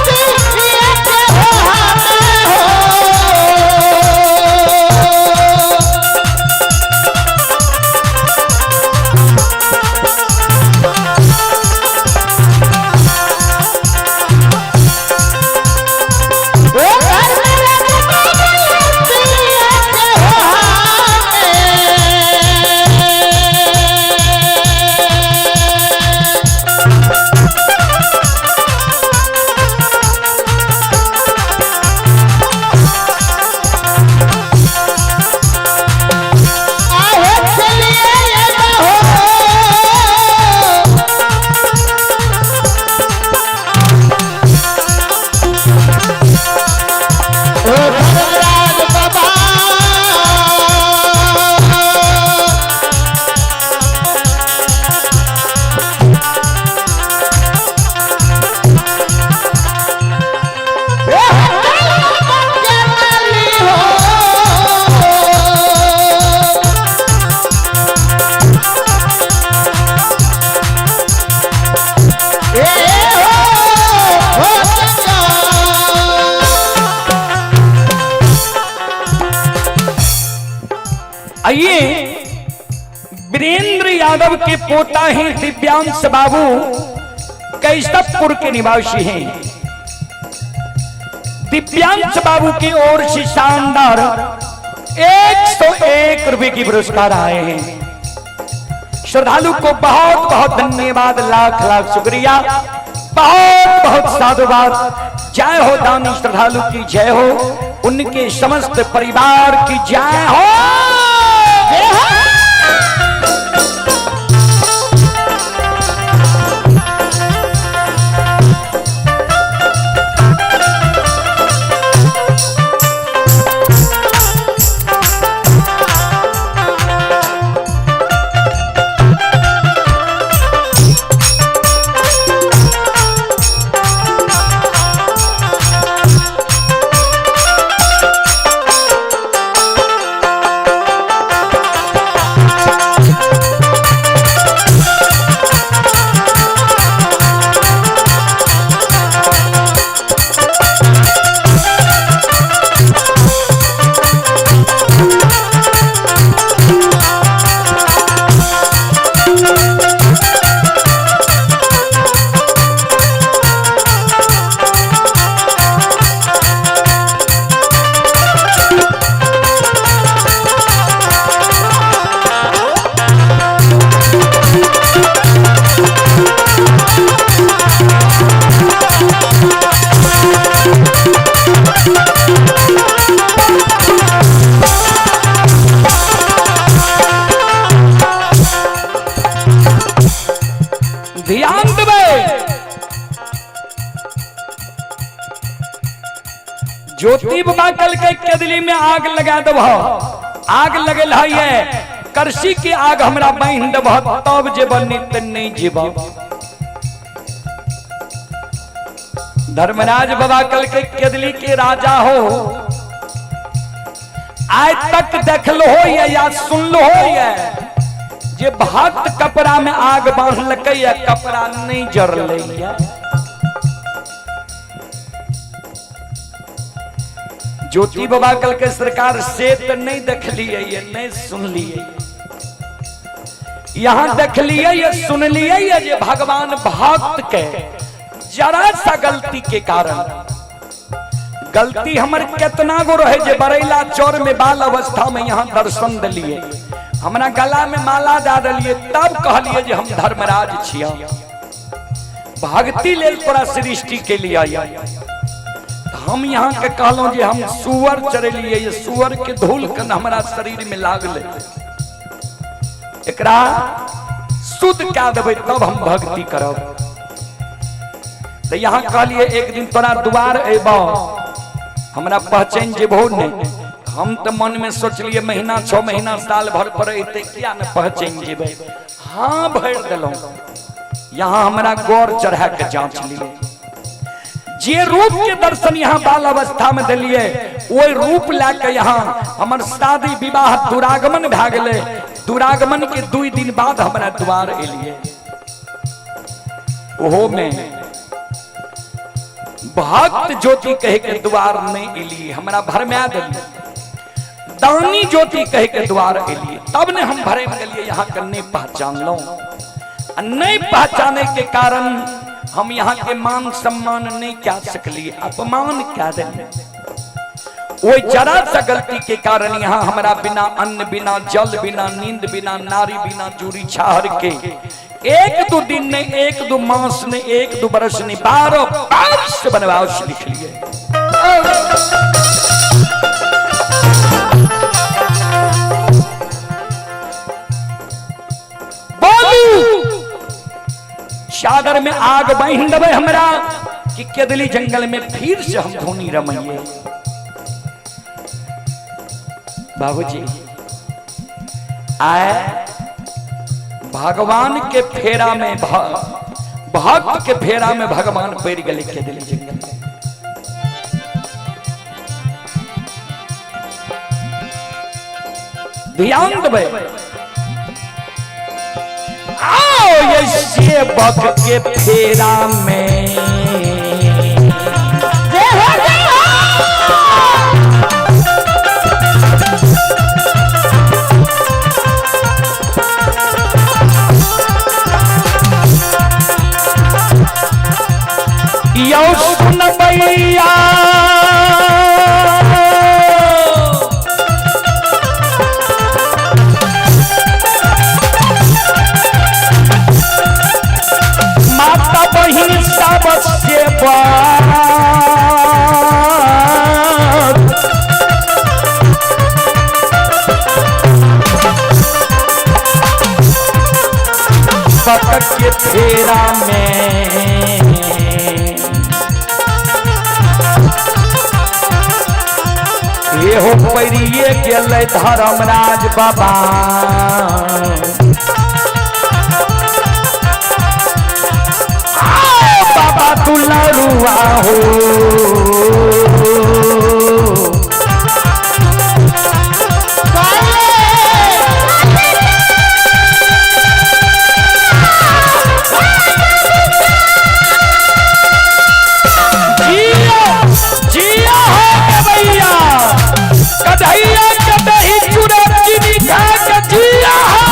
ये के हो। आइए, वीरेंद्र यादव के पोता हैं दिव्यांश बाबू, कैसबपुर के निवासी हैं। दिव्यांश बाबू की ओर से शानदार 101 रुपए की पुरस्कार आए हैं। श्रद्धालु को बहुत बहुत धन्यवाद, लाख लाख शुक्रिया, बहुत बहुत साधुवाद। जय हो दानी श्रद्धालु की जय हो, उनके समस्त परिवार की जय हो। जय हो। ध्यान देबै, ज्योति बाबा कल के केदली में आग लगा देब, आग लगल है करसी के आग हमरा बांध देब तब जेब, नहीं त नहीं जेब। धर्मराज बाबा कल के केदली के राजा हो, आज तक देखल हो या सुनल हो या जे भक्त कपड़ा में आग बांधलकै या कपड़ा नहीं जरलै या। ज्योति बाबा कल के सरकार से तो नहीं देखलिए ये, नहीं सुनलिए, यहां देखलिए ये सुनलिए ये जे भगवान भक्त के जरा सा गलती के कारण, गलती हमर केतना गो रहे जे बरैला चौर में बाल अवस्था में यहाँ दर्शन दिलिए, हमरा गला में माला दे दिलिए, तब कहलिए जे हम धर्मराज छिया, भक्ति लेल तोरा सृष्टि के लिए आया। हम यहाँ के कहलहुँ जे हम सुअर चरेलिए, ये सुअर के धूल कन हमरा शरीर में लागले, एकरा शुद्ध कए देबै तब हम भक्ति करब। तो यहाँ कहलिए एक दिन तोरा द्वार अयबौ, हमरा पहचान जेबहो नहीं। हम तो मन में सोचलिए महीना 6 महीना साल भर पर अयतै, किया ने पहचान जेबै, हाँ भरि देलहुँ। यहाँ हमरा गौर चढ़ा के जांच लिए, जे रूप के दर्शन यहाँ बाल अवस्था में दिलिए वही रूप ला के यहाँ हमर शादी विवाह दुरागमन भए गेलै। दुरागमन के 2 दिन बाद हमरा द्वार एलिए, ओहो में भक्त ज्योति कहे के द्वार नहीं एलिए, हमरा भरमा दिलिए। दानी ज्योति कहे के द्वार एलिए, तब ने हम भरे में गेलिए, यहाँ के नहीं पहचानलहुँ। नहीं पहचाने के कारण हम यहाँ के मान सम्मान नहीं क्या सकलिए, अपमान क्या दिलिए। वही जरा सा गलती के कारण यहाँ हमारा बिना अन्न बिना जल बिना नींद बिना नारी बिना जूरी छाहर के 1-2 दिन ने 1-2 मास ने 1-2 बरस ने 12 वर्ष वनवास लिख लिए। बोलू चादर में आग बांध देबै हमरा कि केदली जंगल में फिर से हम धोनी रमैये। बाबूजी आए भगवान के फेरा में भक्त के फेरा में भगवान पड़ गए केदली जंगल में। ध्यान देबै, आओ ये सेवक के फेरा में जय हो जय हो। सेवक के फेरा में। एहो परिये गेलै धर्मराज बाबा। बाबा दुलरुआ हो। जिया जिया हो भैया कन्हैया कतही चूड़ा चीनी खा के जिया हो।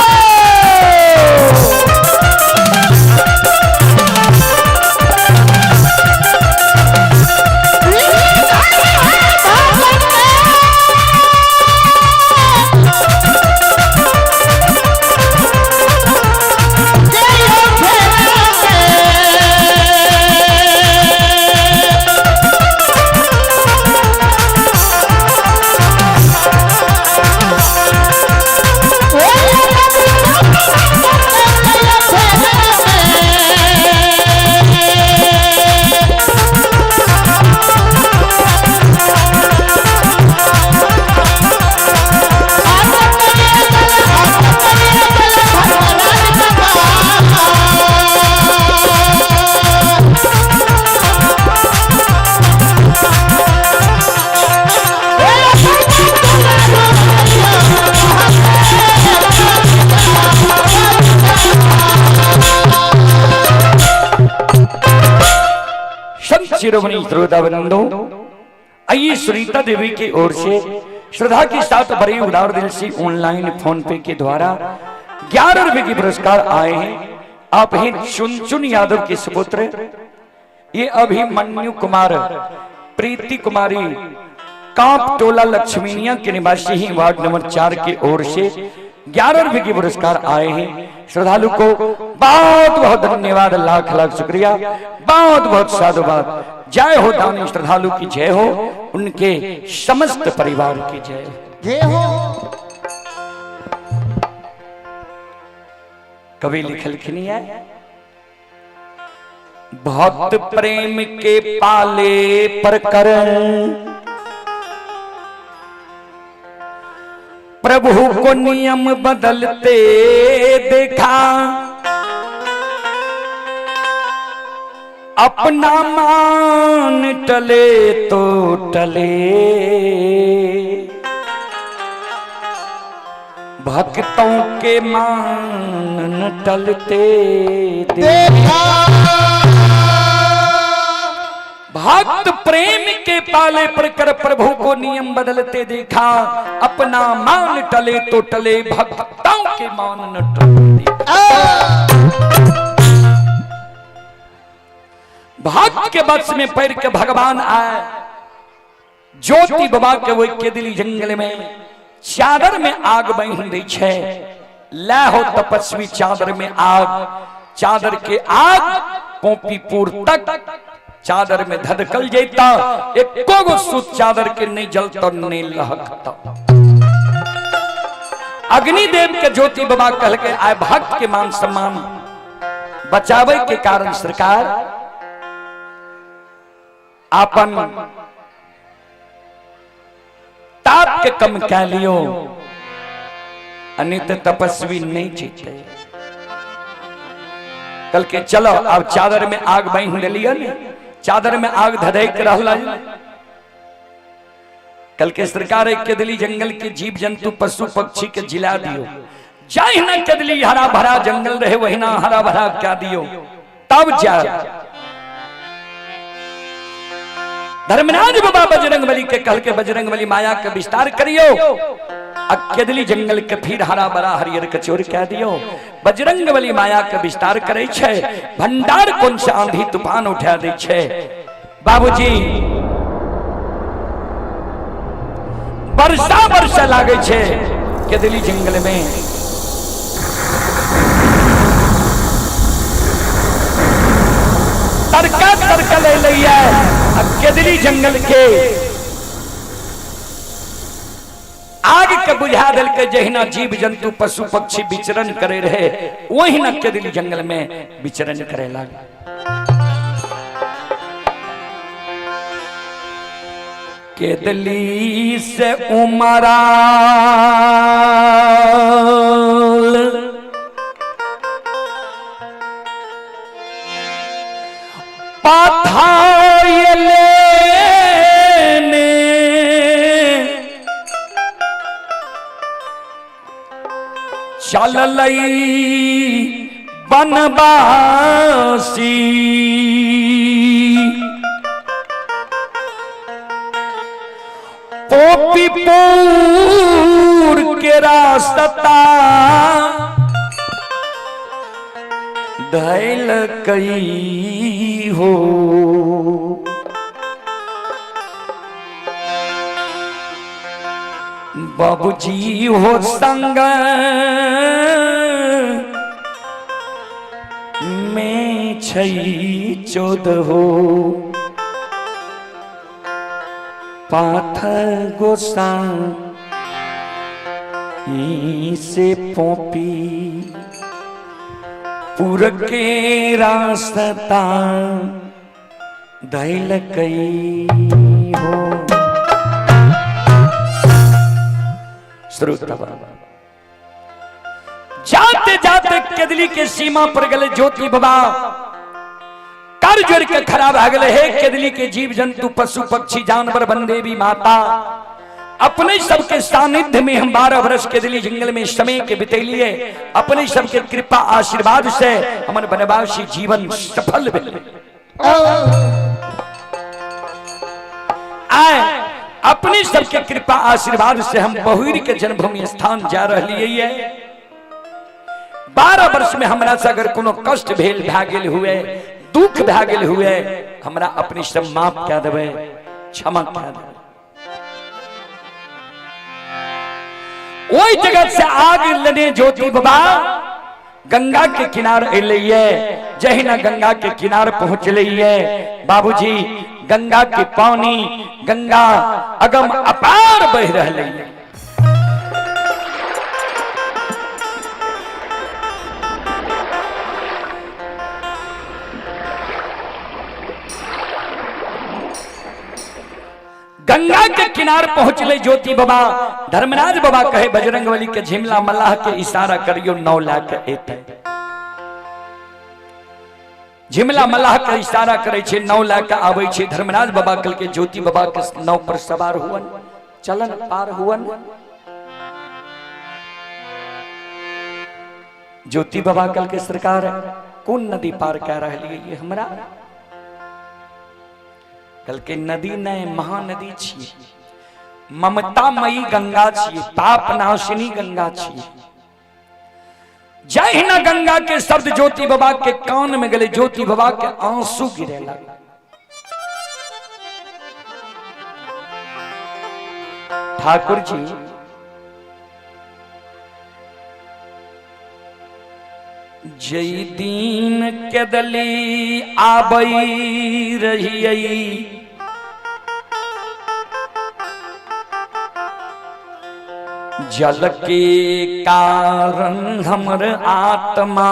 संत शिरोमणि श्रोता वृंदो, आइए सुनीता देवी की ओर से श्रद्धा के साथ बड़े उदार दिल से ऑनलाइन फोन पे के द्वारा 11 रुपए के पुरस्कार आए हैं। आप हैं चुनचुन यादव के सुपुत्र, ये अभिमन्यु कुमार प्रीति कुमारी कांप टोला लक्ष्मीनिया के निवासी ही वार्ड नंबर 4 की ओर से 11 रुपए के पुरस्कार आए हैं। श्रद्धालु को बहुत बहुत धन्यवाद, लाख लाख शुक्रिया, बहुत बहुत साधुवाद। जय हो दानी श्रद्धालु की जय हो, उनके समस्त परिवार की जय हो। जय हो। कवि लिखलखिन है, भक्त प्रेम के पाले पर कर प्रभु को नियम बदलते देखा, अपना मान टले तो टले, भक्तों के मान न टलते देखा। भक्त प्रेम के पाले पर कर प्रभु को नियम बदलते देखा, अपना मान टले तो टले, भक्तों के मान न टलते। भक्त के वश में पैर के भगवान आए, ज्योति बाबा के वो के दिली जंगल में चादर में आग बहिन दै छै, ले हो तपस्वी चादर में आग, चादर के आग कॉपीपुर तक चादर में धधकल जेता, एको गो सूत चादर के नहीं जलता नहीं लहकता। अग्निदेव के ज्योति बाबा कह के आए भक्त के मान सम्मान बचावे के कारण सरकार आपन ताप के कम कह लियो, अनित तपस्वी नहीं जीते। कल के चलो अब चादर में आग बांध लियो ने, चादर में आग धधक रहला। कल के सरकार एक केदली जंगल के जीव जंतु पशु पक्षी के जिला दियो, जाहि ना केदली हरा भरा जंगल रहे वही ना हरा भरा क्या दियो, तब जा धर्मराज बाबा बजरंग बली के कल के बजरंग बली माया के विस्तार करियो, अकेदली जंगल के फिर हरा भरा हरियर कचोर कह दियो। बजरंग बली माया के विस्तार करे छे, भंडार कौन से आंधी तूफान उठा दे छे। बाबूजी वर्षा वर्षा लागे छे केदली जंगल में, तड़का तड़का ले लिया केदली जंगल के आग के बुझा देलकै, जहिना जीव जंतु पशु पक्षी विचरण करे रहे ओहिना केदली जंगल में विचरण करे लागल। केदली से उमराल पाथायले ने चललई बनवासी, पोपीपुर के रास्ता धैल कई हो। बाबूजी हो संग में छई चौदह हो पाथर गोसा से पोपी पुर के रास्ता दैल कई हो। श्रोता जाते जाते केदली के सीमा पर गले ज्योति बाबा कर जोड़ के खराब आ गए। हे केदली के जीव जंतु पशु पक्षी जानवर बनदेवी माता, अपने सबके सानिध्य में हम 12 वर्ष केदली जंगल में समय के बितेलिए, अपने सबके कृपा आशीर्वाद से हमर वनवासी जीवन सफल भेल। आए अपने सबके कृपा आशीर्वाद से हम बहुर के जन्मभूमि स्थान जा रही है। 12 वर्ष में हमरा से अगर कोनो कष्ट भेल भए गेल हुए, दुख भए गेल हुए, हमरा अपने सब माफ कए देबै, क्षमा कए देबै। ओहि जगह से आग लेने ज्योति बाबा गंगा के किनार एलिए। जहिना गंगा के किनार पहुंचलिए बाबूजी, गंगा के पानी गंगा अगम अपार बह रहलै। गंगा के किनार पहुंचले ज्योति बाबा। धर्मराज बाबा कहे बजरंगबली के झिमला मल्लाह के इशारा करियो 9 लाख एते। झिमला मल्लाह के इशारा करे छे 9 लाख आवे छे। धर्मराज बाबा कल के ज्योति बाबा के नाव पर सवार हुवन, चलन पार हुवन। ज्योति बाबा कल के सरकार कौन नदी पार कर रही है हमरा? कल के नदी नहीं महानदी छी, ममतामयी गंगा छी, पाप नाशिनी गंगा छी। जहिना गंगा के शब्द ज्योति बाबा के कान में गले, ज्योति बाबा के आंसू गिरे लगे। ठाकुर जी जई दिन केदली आबई रहियई, जल के कारण हमर आत्मा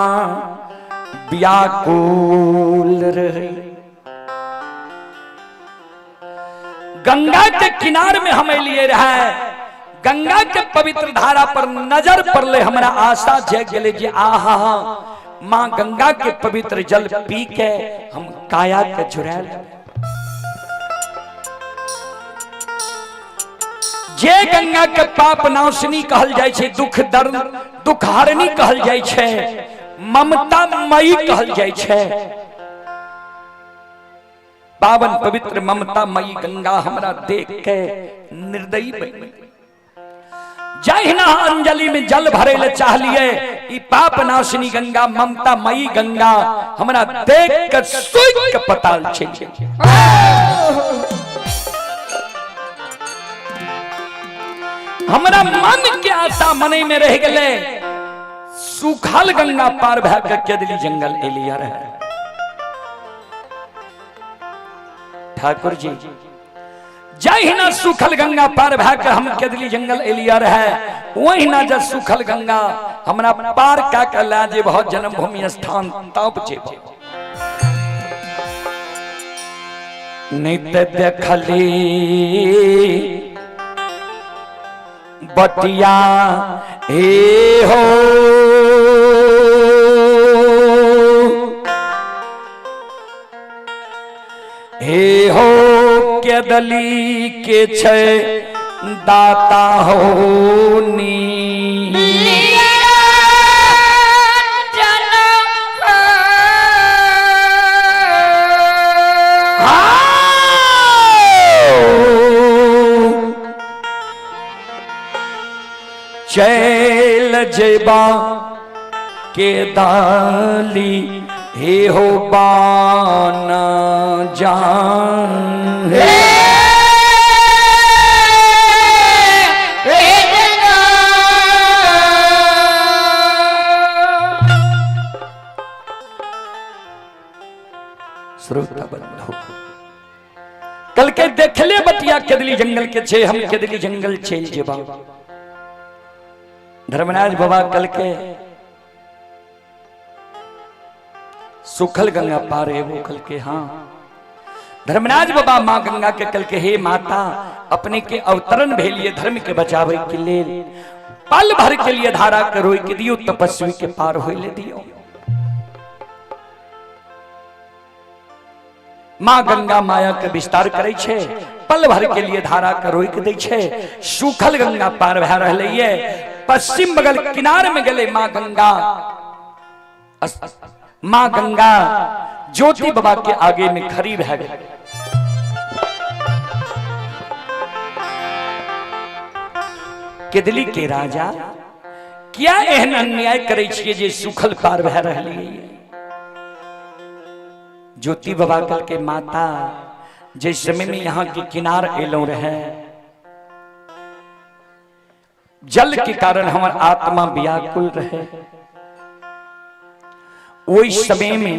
व्याकुल रहे। गंगा के किनार में हम लिए रहे, गंगा के पवित्र धारा पर नजर पड़ले, हमरा आशा जग गेले जे आहा मां गंगा के पवित्र जल पी के हम काया के जुड़ायल। जे गंगा के पाप नाशनी कहल जाय छै, दुख दर्द दुख हरनी कहल जाय छै, ममता मयी कहल जाय छै, पावन पवित्र ममता मयी गंगा हमरा देख के निर्दयी बन। जहिना अंजलि में जल भरे ले चाहलिए, ई पाप नाशिनी गंगा ममता मयी गंगा हमरा देख के सूख के पताल चलि गेल। हमरा मन के आशा मने में रह गेले, सूखल गंगा पार भए के केदली जंगल एलिया रहे। ठाकुर जी जहिना सूखल गंगा पार भए के हम केदली जंगल एलिया रहे, ओहिना जब सूखल गंगा हमरा पार कए के लए जेबह जन्मभूमि स्थान तब जेबह। नहीं ते देखली बटिया हे हो, हे हो केदली के छै दाता हो नी। चैल जेबा के दाली हे हो बाना जान हे। श्रोता बंधु, कल के देखले बतिया केदली जंगल के छे, हम केदली जंगल चल जेबा। धर्मराज बाबा कल के सुखल गंगा पार है वो कल के। हाँ धर्मराज बाबा माँ गंगा के कल के, हे माता अपने के अवतरण भेलिए धर्म के बचावे के लेल, पल भर के लिए धारा के रोक दियो, तपस्वी के पार होए ले दियो। माँ गंगा माया के विस्तार करे छे, पल भर के लिए धारा के रोक दे छे। सूखल गंगा पार भए रहलै ये, पश्चिम बगल किनार में गेलै माँ गंगा। माँ गंगा ज्योति बाबा के आगे में खड़ी भए गेलै। केदली के राजा किया एहन अन्याय करे छियै जे सूखल पार भए रहलै ये? ज्योति बाबा कल के माता जे समय में यहाँ के किनार एलो रहे, जल के कारण हमार आत्मा व्याकुल रहे, ओहि समय में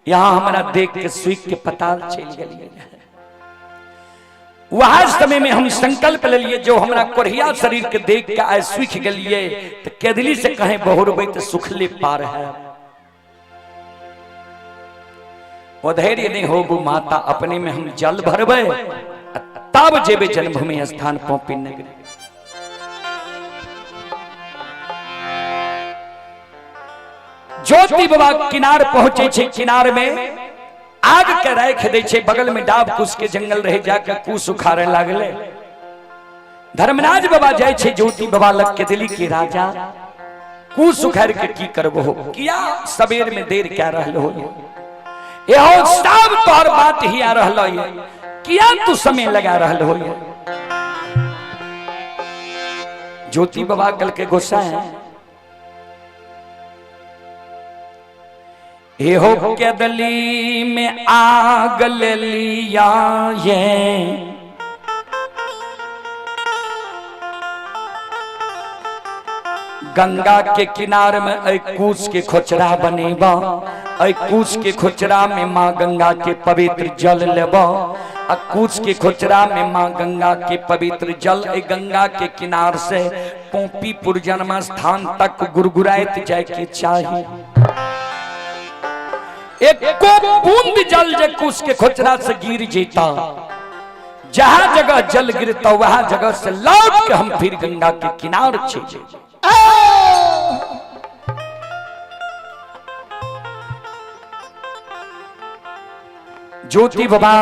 यहाँ हमारा देख के सूख के पताल चल गए। वह समय में हम संकल्प ले लिए जो हमरा कोढ़िया शरीर के देख के आए सूख गलिए तो केदली से कहें बहुरबे तो सुखले पार है। वो धैर्य नहीं होगो माता, अपने में हम जल भरबे तब जेबे जन्मभूमि स्थान पौपी नगरी। ज्योति बाबा किनार पहुंचे छे, किनार में आग के राख दे छे, बगल में डाब कुश के जंगल रहे, जाके कुश उखाड़े लागले। धर्मराज बाबा जाय छे ज्योति बाबा लग के दिली के राजा कुश उखाड़ के की करबो हो, किया सबेर में देर क्या रहल हो, एहो सब तोहर बात ही आ रहल ये, किया तू समय लगा रहल हो। ज्योति बाबा कल के गुस्सा है, एहो केदली में आग ले लिया ये, गंगा के किनार में ऐ कुश के खोचरा बनेबा, ऐ कुश के खोचरा में माँ गंगा के पवित्र जल लेबा, आ कुश के खोचरा में माँ गंगा के पवित्र जल ऐ गंगा के किनार से पोपीपुर जन्म स्थान तक गुरगुराइत जाय के चाही। एको बूंद जल जे कुश के खोचरा से गिर जेता, जहां जगह जल गिरता वहां जगह से लौट के हम फिर गंगा के किनार छे। ज्योति बाबा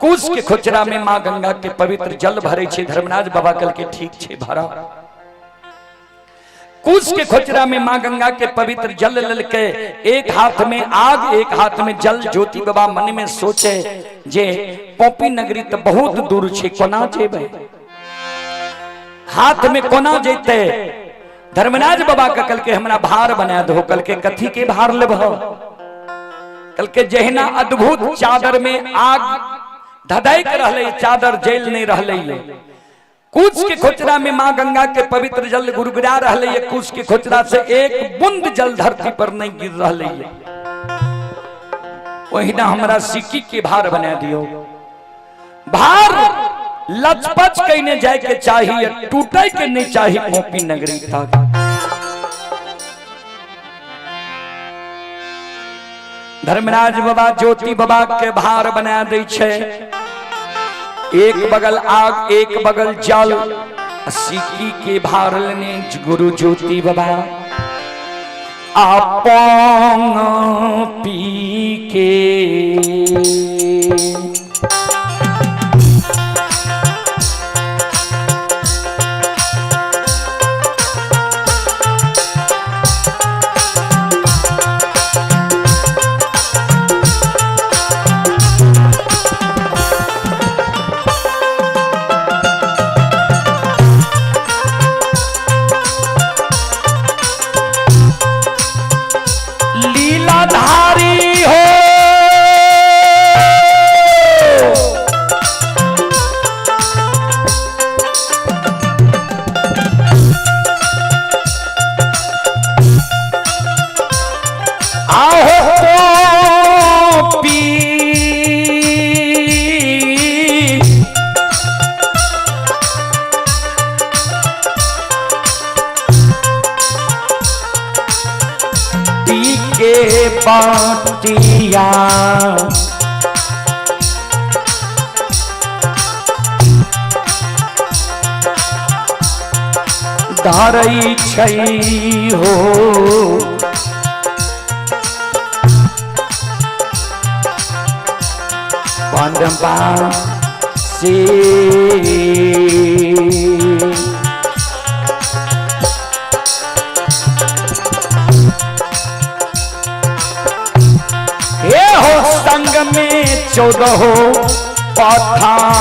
कुश के खोचरा में मां गंगा के पवित्र जल भरे छे। धर्मराज बाबा कल के ठीक छे भरा। कुश के खोचरा में मां गंगा के पवित्र जल ललके, एक हाथ में आग एक हाथ में जल। ज्योति बाबा मन में सोचे जे पोपी नगरी तो बहुत दूर छे, कोना जेबे, हाथ में कोना जेते। धर्मराज बाबा के कल के हमरा भार बना दो। कल के कथी के भार लेबह? कल के जहिना अद्भुत चादर में आग धधक रहले, चादर जल नहीं रहले। कुश के खोचरा में मां गंगा के पवित्र जल गुरगुरा रहले, कुश के खोचरा से एक बूंद जल धरती पर नहीं गिर रहले। ओहिना हमरा सिक्की के भार बना दियो। भार लचपच कईने जाए के चाहिए, टूटे के नहीं चाहिए कॉपी नगरी तक। धर्मराज बाबा ज्योति बाबा के भार बना दै छै, एक बगल आग एक बगल जल, सिक्की के भार लेने गुरु ज्योति बाबा आपन पी के लीलाधारी हो, आहो पी के पाटिया धरई छै हो, बंदबा से हे हो संग में 14 पठान।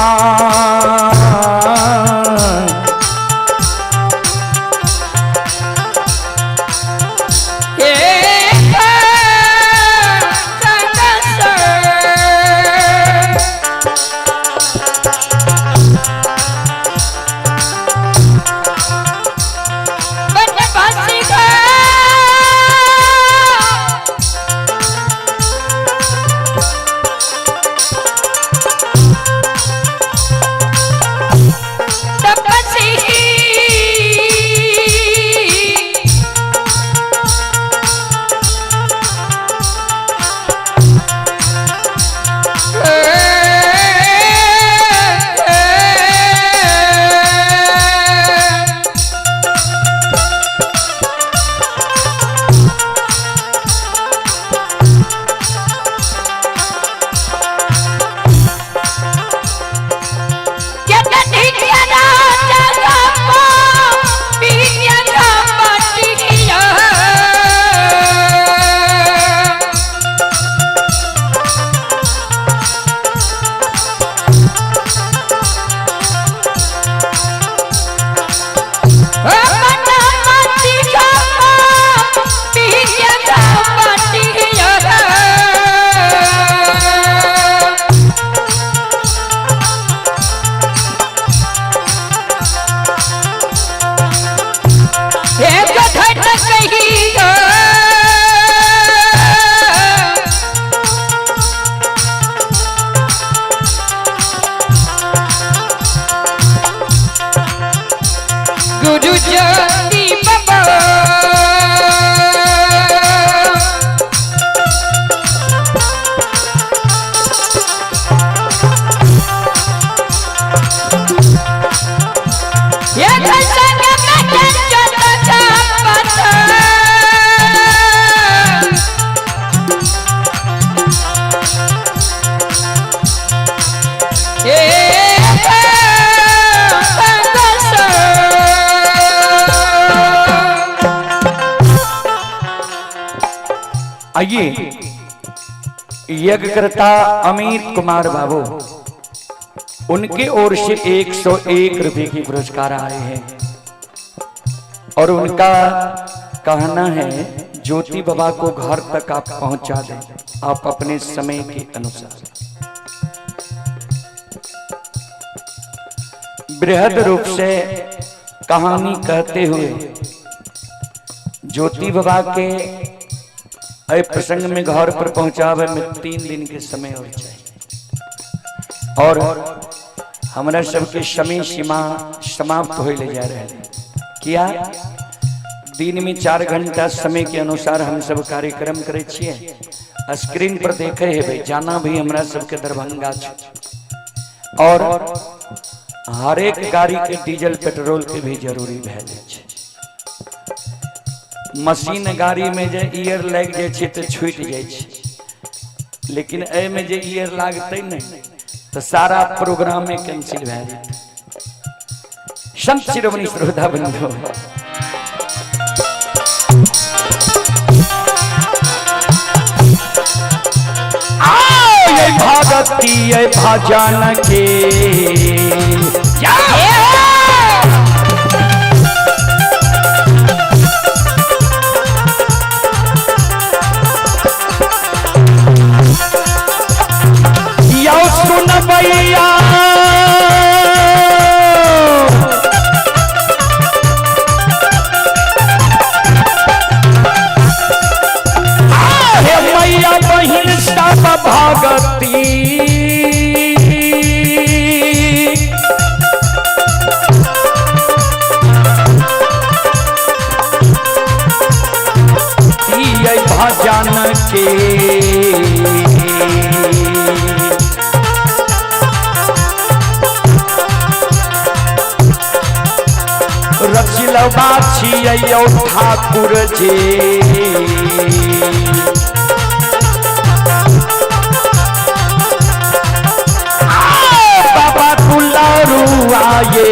गुरु ज्योति बाबा। ये संग में चंद का पता। आइए यज्ञकर्ता अमित कुमार बाबू, उनके ओर से 101 रुपए की पुरस्कार आए हैं और उनका कहना है ज्योति बाबा को घर तक आप पहुंचा दें, आप अपने समय के अनुसार। बृहद रूप से कहानी कहते हुए ज्योति बाबा के एहि प्रसंग में घर पर पहुंचावे में 3 दिन के समय और चाहिए। और हमरा सबके समय सीमा समाप्त होए ले जा रहे हैं। किया दिन में 4 घंटा समय के अनुसार हम सब कार्यक्रम करे छिए। स्क्रीन पर देखे है भाई, जाना भी हमरा सबके दरभंगा छे और हर एक गाड़ी के डीजल पेट्रोल के भी जरूरी भए जाइ छै। मशीन गाड़ी में जे ईयर लागि जाइ छै तऽ छूटि जाइ छै, लेकिन एहिमे जे ईयर लागतै नहि तऽ सारा प्रोग्रामे कैंसिल भए जेतै। संत शिरोमणि श्रोता बंधु, भगती भजन के यौ सुनबैया हे मैया बहिन सब भगती ये भजन के रचिलबा छियै यौ ठाकुर जी। बाबा दुलारू आये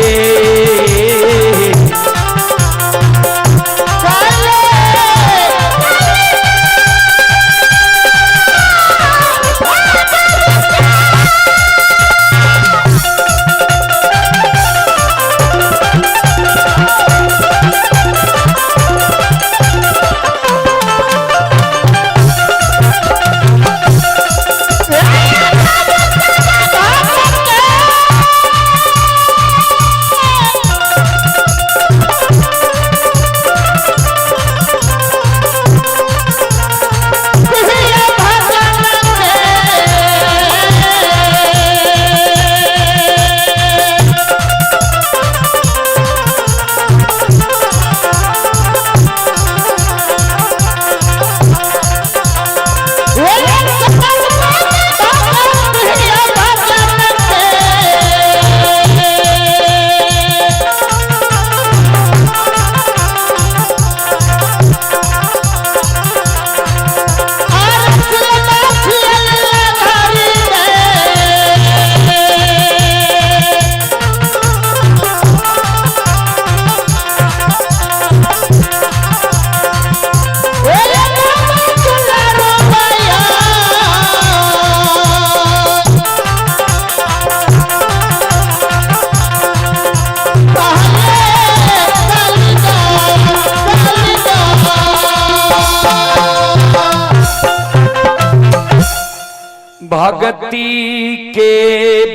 भक्ति के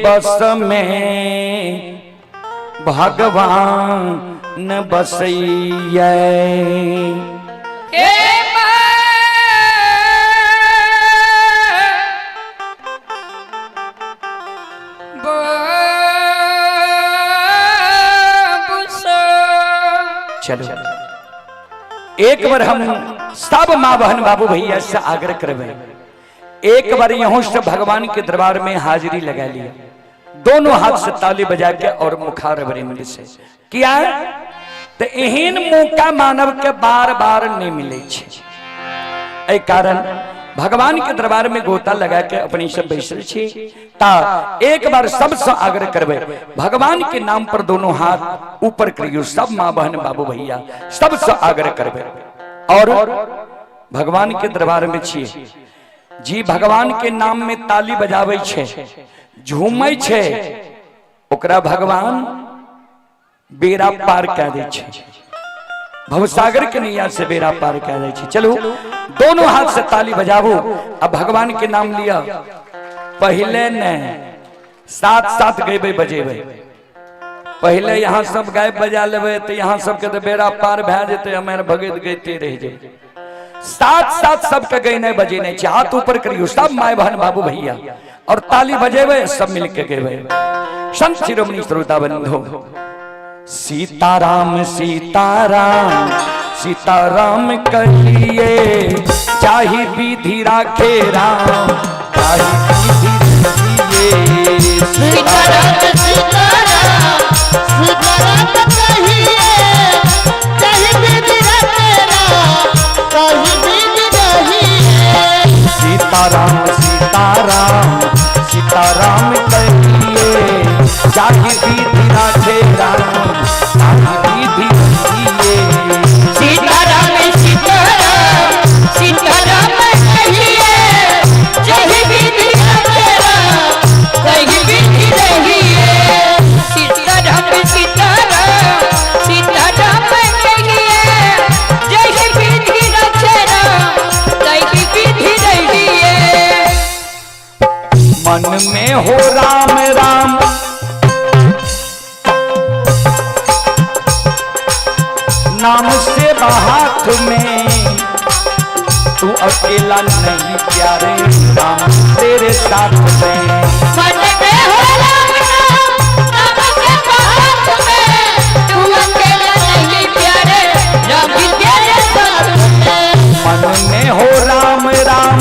बस में भगवान बसैया। चलो एक बार हम सब माँ बहन बाबू भैया से आग्रह करबे, एक बार यहों से भगवान के दरबार में हाजिरी लगा लिया, दोनों हाथ से ताली बजा के और मुखार वृंद से किया तो एहन मौका मानव के बार बार नहीं मिले छे। एहि कारण भगवान के दरबार में गोता लगा के अपनी सब बैसल छी ता एक बार सबसे आग्रह करबे भगवान के नाम पर दोनों हाथ ऊपर करियो, सब माँ बहन बाबू भैया सबसे आग्रह करबे। और भगवान के दरबार में छी जी, भगवान के नाम में ताली बजावे छे, झूमै छे, ओकरा भगवान बेड़ा पार कह दै छे, भवसागर के नैया से बेड़ा पार कह दै छे। चलो दोनों हाथ से ताली बजाबू, अब भगवान के नाम लिया। पहले ने साथ साथ गेबे बजेबे, पहले यहाँ सब गाय बजा लेबे तो यहाँ सबके तो बेड़ा पार भए जेतै, हमारे भगत गैते रह जेबै। साथ साथ सबके गए बजेने छै। हाथ ऊपर करियो सब my बहन बाबू भैया और ताली बजेबे, सब मिलके गेबे। संत शिरोमणि श्रोता बंधु, सीताराम सीताराम सीताराम कहिए, चाही विधि राखे राम, चाही विधि रहिए। सीताराम सीताराम सीताराम कहिए, चाहे विधि रखे राम, चाहे विधि रहिए। सीताराम सीताराम सीताराम कहिए, चाही विधि राखे राम, चाही विधि रहिए। सीताराम सीताराम सीताराम कहिए, जय विधि रखे राम, जय विधि रहिए। सीताराम सीताराम सीताराम कहिए, जय विधि रखे राम, जय विधि रहिए। मन में हो राम राम, नाम से हाथ में, तू अकेला नहीं प्यारे, राम तेरे साथ में। मन में हो राम नाम, नाम से हाथ में, तू अकेला नहीं प्यारे, राम जी तेरे साथ में। मन में हो राम राम,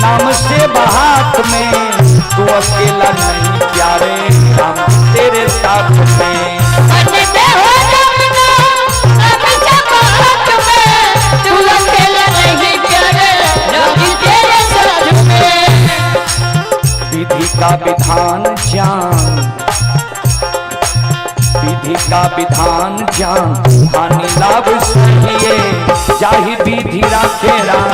नाम से हाथ में, तू अकेला नहीं प्यारे, राम तेरे साथ में। मन में हो राम नाम, नाम से हाथ में, तू अकेला नहीं प्यारे, राम जी तेरे साथ में। विधि का विधान जान, विधि का विधान जान, हानि लाभ सहिए, जाहि विधि राखे राम,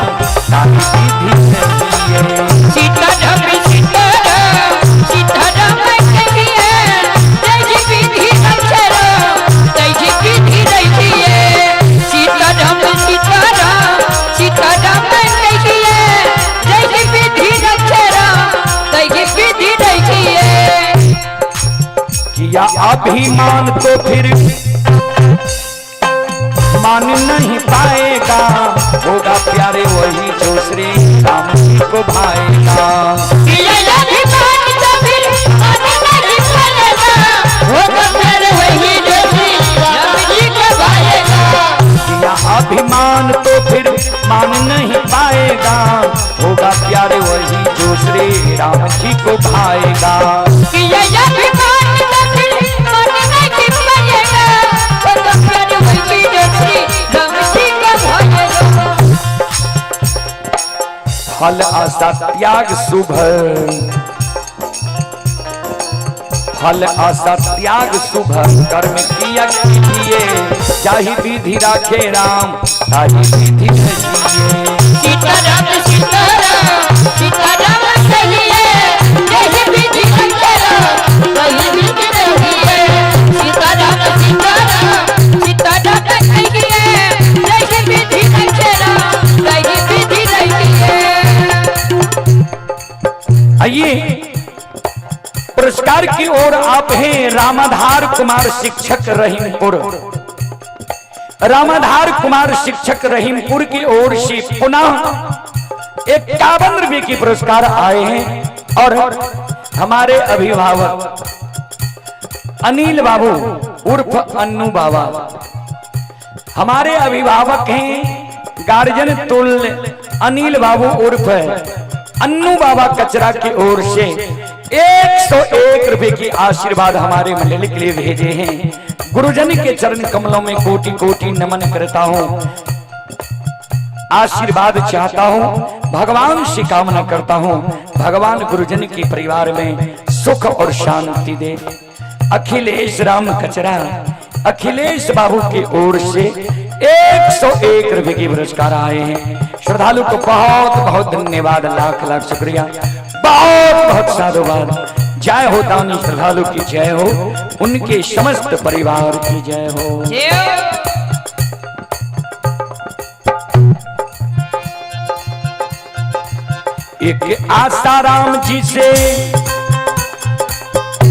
ताहि विधि सहिए। सीताराम सीताराम सीताराम कहिए, जय विधि रखे राम, जय विधि रहिए। सीताराम सीताराम सीताराम कहिए, जय विधि रखे राम, जय विधि रहिए। किया अभिमान तो फिर मान नहीं पाएगा, होगा प्यारे वही जो श्री राम जी को भाएगा। किया अभिमान तो फिर मान नहीं पाएगा, होगा प्यारे वही जो श्री राम जी को भाएगा। किया अभिमान तो फिर मान नहीं पाएगा, होगा प्यारे वही जो श्री राम जी को भाएगा। किया अभिमान तो फिर मान नहीं पाएगा, होगा प्यारे वही जो श्री राम जी को भाएगा। फल आशा त्याग शुभ, फल आशा त्याग शुभ कर्म किया कीजिए, जाहि विधि राखे राम, ताहि विधि रहिए। सीताराम सीताराम सीताराम कहिए, जय विधि रखे राम, जय विधि रहिए। सीताराम सीताराम सीताराम कहिए, जय विधि रखे राम, जय विधि रहिए। आइए पुरस्कार की ओर आप हैं रामाधार कुमार शिक्षक रहीमपुर। रामाधार कुमार शिक्षक रहीमपुर की ओर से पुनः 51 रुपए की पुरस्कार आए हैं और हमारे अभिभावक अनिल बाबू उर्फ अन्नू बाबा हमारे अभिभावक हैं, गार्जियन तुल्य अनिल बाबू उर्फ अन्नू बाबा कचरा की ओर से 101 रुपए की आशीर्वाद हमारे मंडल के लिए भेजे हैं। गुरुजन के चरण कमलों में कोटि कोटि नमन करता हूं, आशीर्वाद चाहता हूं, भगवान से कामना करता हूं, भगवान गुरुजन के परिवार में सुख और शांति दे। अखिलेश राम कचरा अखिलेश बाबू की ओर से 101 रुपए की पुरस्कार आए हैं। श्रद्धालु को बहुत बहुत धन्यवाद, लाख लाख शुक्रिया, बहुत बहुत साधुवाद। जय हो दानी श्रद्धालु की जय हो, उनके समस्त परिवार की जय हो। एक आशा राम जी से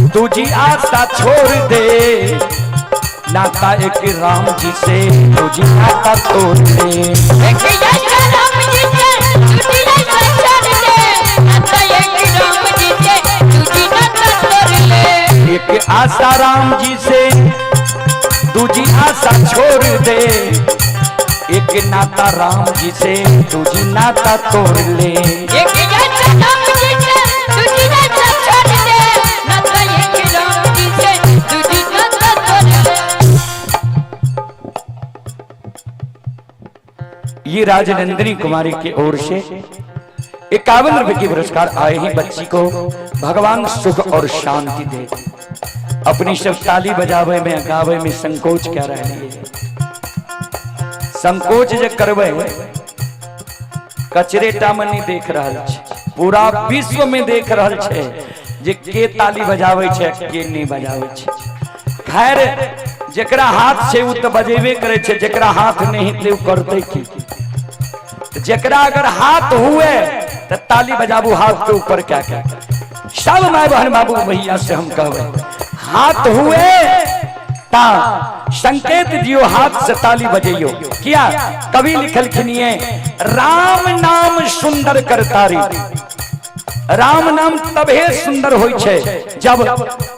दूजी आशा छोड़ दे, नाता एक राम जी से दूजी नाता तोड़ ले। एक आशा राम जी से दूजी नाता छोड़ ले, नाता एक राम जी से दूजी नाता तोड़ ले। एक आशा राम जी से दूजी आशा छोड़ दे, एक नाता राम जी से दूजी नाता तोड़ ले। एक आशा राम जी से दूजी नाता छोड़ दे, नाता एक राम जी से दूजी नाता तोड़ ले। ये राजनंदिनी कुमारी की ओर से 51 रुपए के पुरस्कार आए हैं। बच्ची को भगवान सुख और शांति दे। अपनी सब ताली बजावे में गावे में संकोच क्या रह लिए? संकोच जे करवे कचरे टा में नहीं देख रहा छे, पूरा विश्व में देख रहा छे जे के ताली बजावे छे के नहीं बजावे छे। खैर जेकरा हाथ छे उ तो बजेबे करे छे, जेकरा हाथ नहीं ते उ करते की? जेकरा अगर हाथ हुए तो ताली बजाबू हाथ के ऊपर। क्या क्या सब my बहन बाबू भैया से हम कहबे, हाथ हुए ता संकेत दियो, हाथ से ताली बजइयो। किया कवि लिखल खिनिए राम नाम सुंदर करतारी। राम नाम तबे सुंदर होई छे जब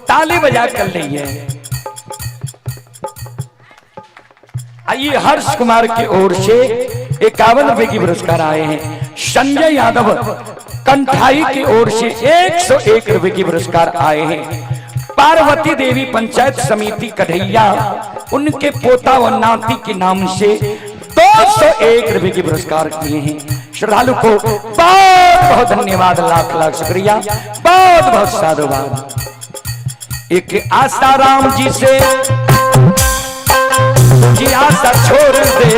ताली बजा कर लइए। आइए हर्ष कुमार की ओर से 51 रुपए की पुरस्कार आए हैं। संजय यादव कंठाई की ओर से 101 रुपए की पुरस्कार आए हैं। पार्वती देवी पंचायत समिति कढ़ैया उनके पोता व नाती के नाम से 201 रुपए की पुरस्कार किए हैं। श्रद्धालु को बहुत बहुत धन्यवाद, लाख लाख शुक्रिया, बहुत बहुत साधुवाद। एक आशा राम जी से जी आशा छोड़ दे,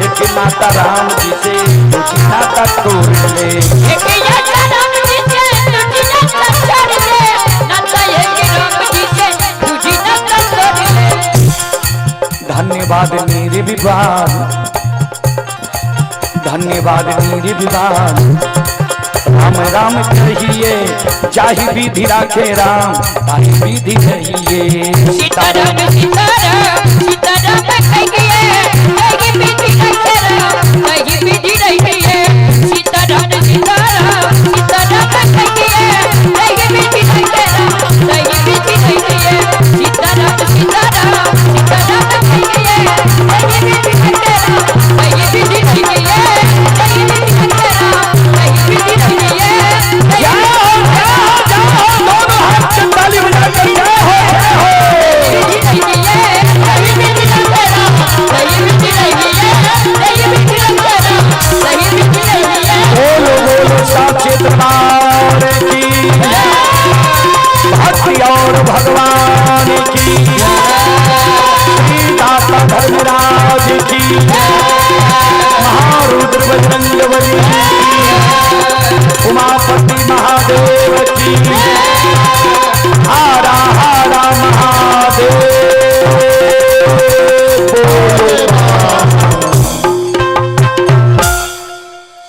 एक नाता राम जी से दूजी नाता तोड़ ले। एक आशा राम जी से दूजी नाता छोड़ दे, नाता एक राम जी से दूजी नाता तोड़ ले। धन्यवाद मेरे विवाद, धन्यवाद मेरे विवाद। राम राम कहिए जाहि विधि राखे राम ताहि विधि रहिए। सीताराम सीताराम सीताराम कहिए ताहि विधि राखे राम ताहि विधि रहिए। सीताराम सीताराम सीताराम कहिए ताहि विधि राखे राम ताहि विधि रहिए। सीताराम सीताराम सीताराम कहिए ताहि विधि राखे राम ताहि विधि रहिए। ताहि विधि राखे राम ताहि विधि रहिए। जय हो जय हो जय हो, दोनों हाथ से ताली बजाकर जय हो जय हो। बोलो बोलो साक्षी दरबार की, भक्ति और भगवान की, श्री दाता धर्मराज की, महारुद्र बजरंग बली की, उमापति महादेव की, हारा हारा महादेव।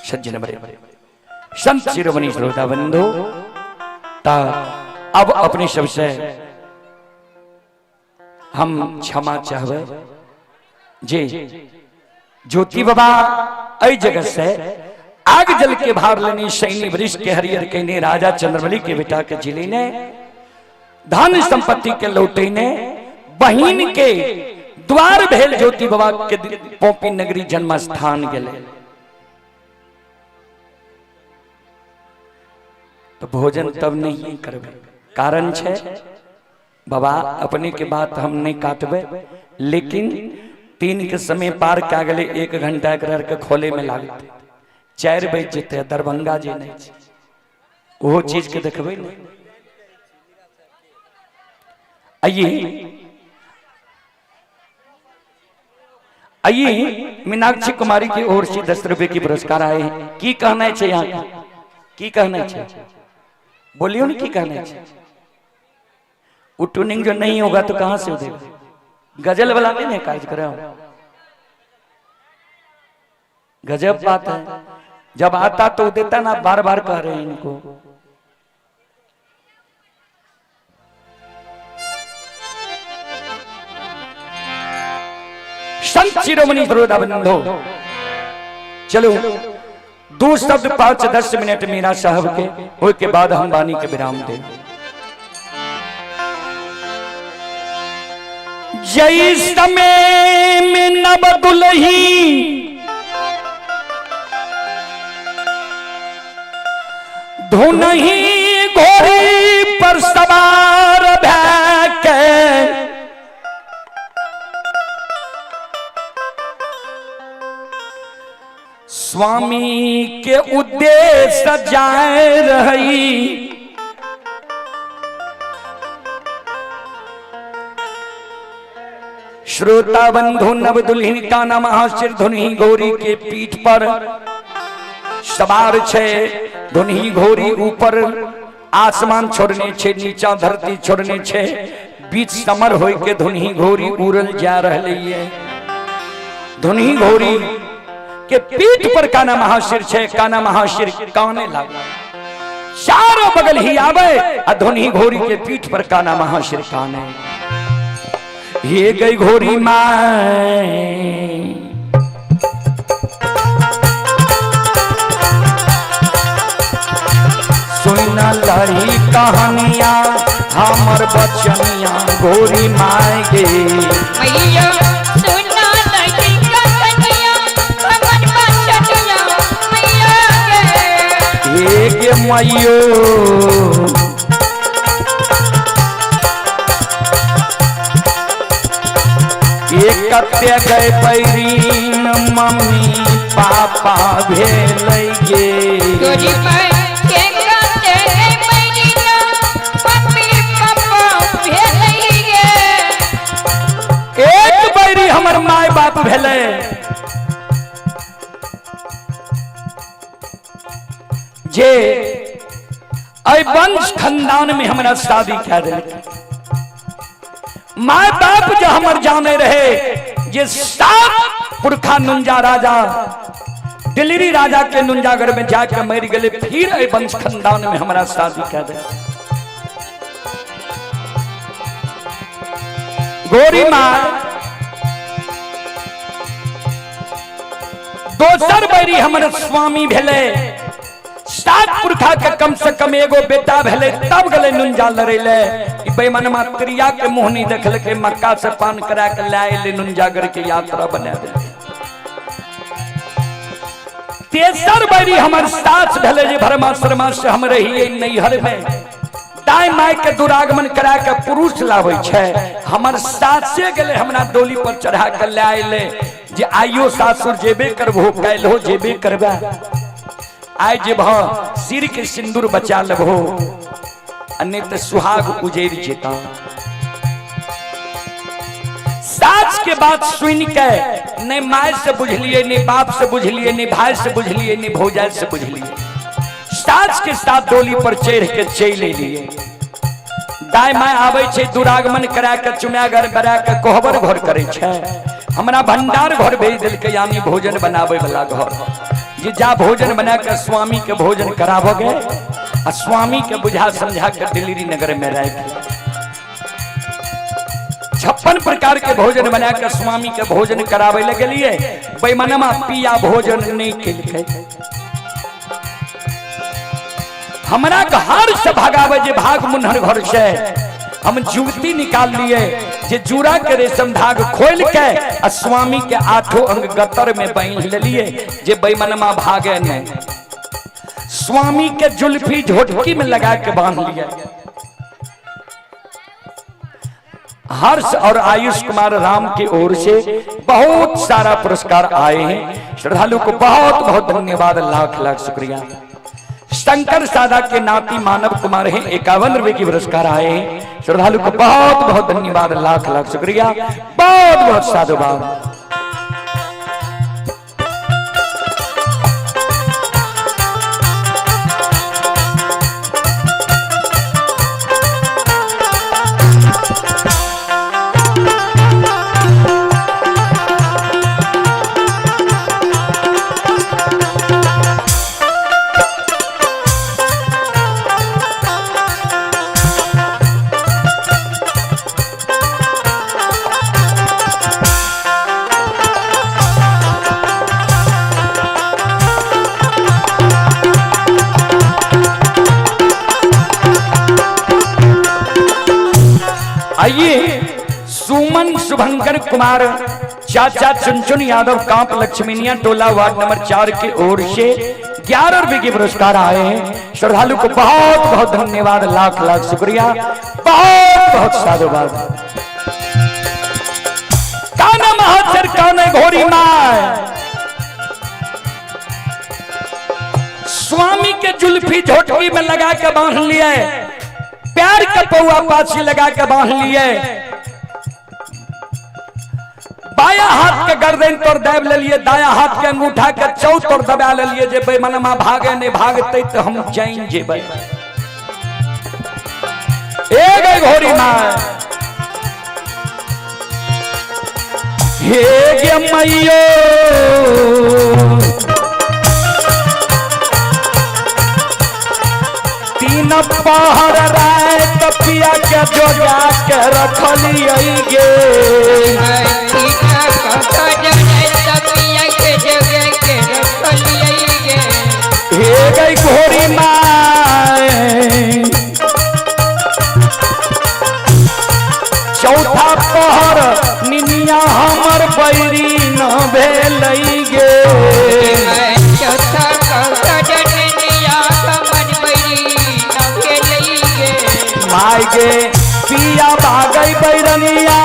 सज्जन बड़े संत शिरोमणि श्रोता बंधु, ता अब अपने सबसे हम क्षमा चाहबे जे ज्योति बाबा एहि जगह से आग जल के भार लेने सैनी वृक्ष के हरियर कहने राजा चंद्रबली के बेटा के जिले ने धन संपत्ति के लौटेने बहिन के द्वार भेल ज्योति बाबा के पोपी नगरी जन्म स्थान गेले। तो भोजन तब नहीं करबे, कारण छे बाबा अपने के बात हम नहीं काटबे, लेकिन 3 के समय पार क्या गले 1 घंटा के खोले में लागते 4 बज जेते दरभंगा जे नहीं छे वो चीज के देखबे नहीं। आइए आइए मीनाक्षी कुमारी की ओर से 10 रुपए की पुरस्कार आए हैं। की कहना है यहाँ की कहना है बोलियो ना, की कहना है? वो ट्यूनिंग जो नहीं होगा तो कहां से देगा? गजल वाला नहीं ना कार्यक्रम, गजब बात है। जब आता तो देता ना, बार बार कह रहे हैं इनको। संत शिरोमणि श्रोता बंधो, चलो 2 शब्द 5-10 मिनट मीरा साहब के होए के बाद हम वाणी के विराम दे। जय समय में नव दुलही धुनही घोड़ी पर सवार भैके स्वामी के उद्देश्य जाए रही। श्रोता बंधु नव दुल्हन का नाम सिर धुनही गौरी के पीठ पर सवार छे, धुनही घोड़ी ऊपर आसमान छोड़ने छे, नीचा धरती छोड़ने छे, बीच समर होई के धुनही घोड़ी उड़ल जा रही है। धुनही घोड़ी के पीठ पर काना महाशिर छे, काना महाशिर काने लागा, चारों बगल ही आवे आ धुनही घोड़ी के पीठ पर काना महाशिर काने। ये गई घोड़ी माए सुना लड़ी कहानिया हमर बचनिया घोड़ी माए गे। मैया सुना लड़ी कहानिया हमर बचनिया मैया गे। ये गे मैयो ये कत्ते गए पैरीन मम्मी पापा भेलै गे। गोरी माए के कत्ते गए पैरीन मम्मी पापा भेलै गे। एक बैरी हमर my बाप भेलै, जे एहि वंश खानदान में हमरा शादी कए देलकै। My बाप जो हमर जाने रहे जे 7 पुरखा नुंजा राजा दिल्ली राजा के नुंजागढ़ में जाके मर गए, फिर एहि वंश खानदान में हमरा शादी कए देलकै। गोरी माँ दोसर बैरी हमर स्वामी भेलै, 7 पुरखा के कम से कम एगो बेटा भेलै तब गले नुंजा लड़ै ले। बेमनमा त्रिया के मुँह नहीं देखलकै, मक्का से पान करा के लाए ले नुंजागढ़ के यात्रा बना देलकै। तेसर बैरी हमर सास भेलै जे भरमा शर्मा से हम रहिए नैहर में, दाय my के दुरागमन करा के पुरुष लाबै छै, हमर सासे गेलै हमरा डोली पर चढ़ा के लाए ले जे आइयो सासुर जेबे करबो काल्हो जेबे करबा, आइ जेबह सिर के सिंदूर बचा लेबहो आ नहीं तो सुहाग उजैर जेता। सास के बात सुन के नहीं my से बुझलिए, नहीं बाप से बुझलिए, नहीं भाई से बुझलिए, नहीं भौजाई से बुझलिए, सास के साथ डोली पर चढ़ के चलि एलिए। दाय my आबै छै दुरागमन करा के चुमागर बना के कोहबर घर करै छै, हमरा भंडार घर भेज देलकै, यानी भोजन बनाबै वाला घर, जे जा भोजन बना के स्वामी के भोजन कराबोगे आ स्वामी के बुझा समझा के दिल्ली नगर में राखि। 56 प्रकार के भोजन बना के स्वामी के भोजन कराबे लगलिए, बेमनमा पिया भोजन नहीं केलकै। हमरा घर से भगावे जे भाग मुन्हर घर से हम जूती निकाल लिए जे जूरा के रेशम धाग खोल के आ स्वामी के आठों अंग गतर में बांध लेलिए जे बेमनमा भागे नहीं। स्वामी के जुल्फी झोटकी में लगा के बांध लिया। हर्ष और आयुष कुमार राम की ओर से बहुत सारा पुरस्कार आए हैं, श्रद्धालु को बहुत बहुत धन्यवाद, लाख लाख शुक्रिया। शंकर सादा के नाती मानव कुमार हैं, 51 रुपए की पुरस्कार आए हैं, श्रद्धालु को बहुत बहुत धन्यवाद, लाख लाख शुक्रिया, बहुत बहुत साधुवाद। शुभंकर कुमार चाचा चुनचुन यादव कांप लक्ष्मीनिया टोला वार्ड नंबर 4 की ओर से 11 रुपए के पुरस्कार आए हैं। श्रद्धालु को बहुत बहुत धन्यवाद, लाख लाख शुक्रिया, बहुत बहुत साधुवाद। काना महाचर काने घोरी माय, स्वामी के जुल्फी झोटकी में लगा के बांध लिए, प्यार का पौआ पाछी लगा के बांध लिए, बाया हाथ के गर्दन पर दाब ले लिए, दाया हाथ के अंगूठा के चौथ पर दबा ले लिए, जे बेमनमा भागे नहीं भागते तो हम जाइन जेबै। ए गई घोड़ी मां, हे गे मैयो, तीन पहर रात पिया के जोगा के रखलियै गे। हे गई घोड़ी माय, चौथा पहर निनिया हमर बैरी न भेलै गे। माय गे पिया भागै बैरनिया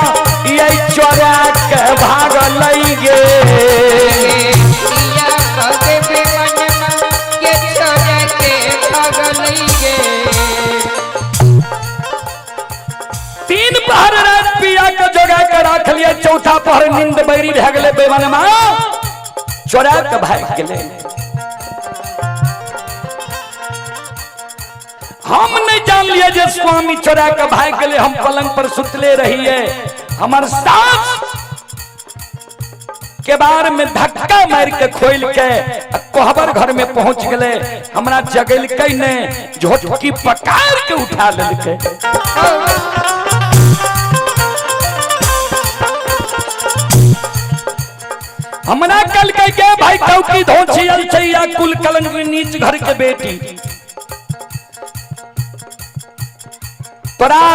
ये चोरा के भागलै गे। तीन पहर रात पिया के जोगा के राख लिया, चौथा पहर नींद बैरी भए गेलै बेमनमा चोरा के भाग गेलै। हम नहीं जान लिए जे स्वामी चोरा के भाग गेलै, हम पलंग पर सुतले रहिए, हमर सास के बार में धक्का मार के खोल के कोहबर घर में पहुंच गए, हमरा जगेलकै ने, झोटकी पकड़ के उठा लेलकै। हमरा कल के भाई चौकी धोछियल छै या कुल कलंक नीच घर के बेटी, तोरा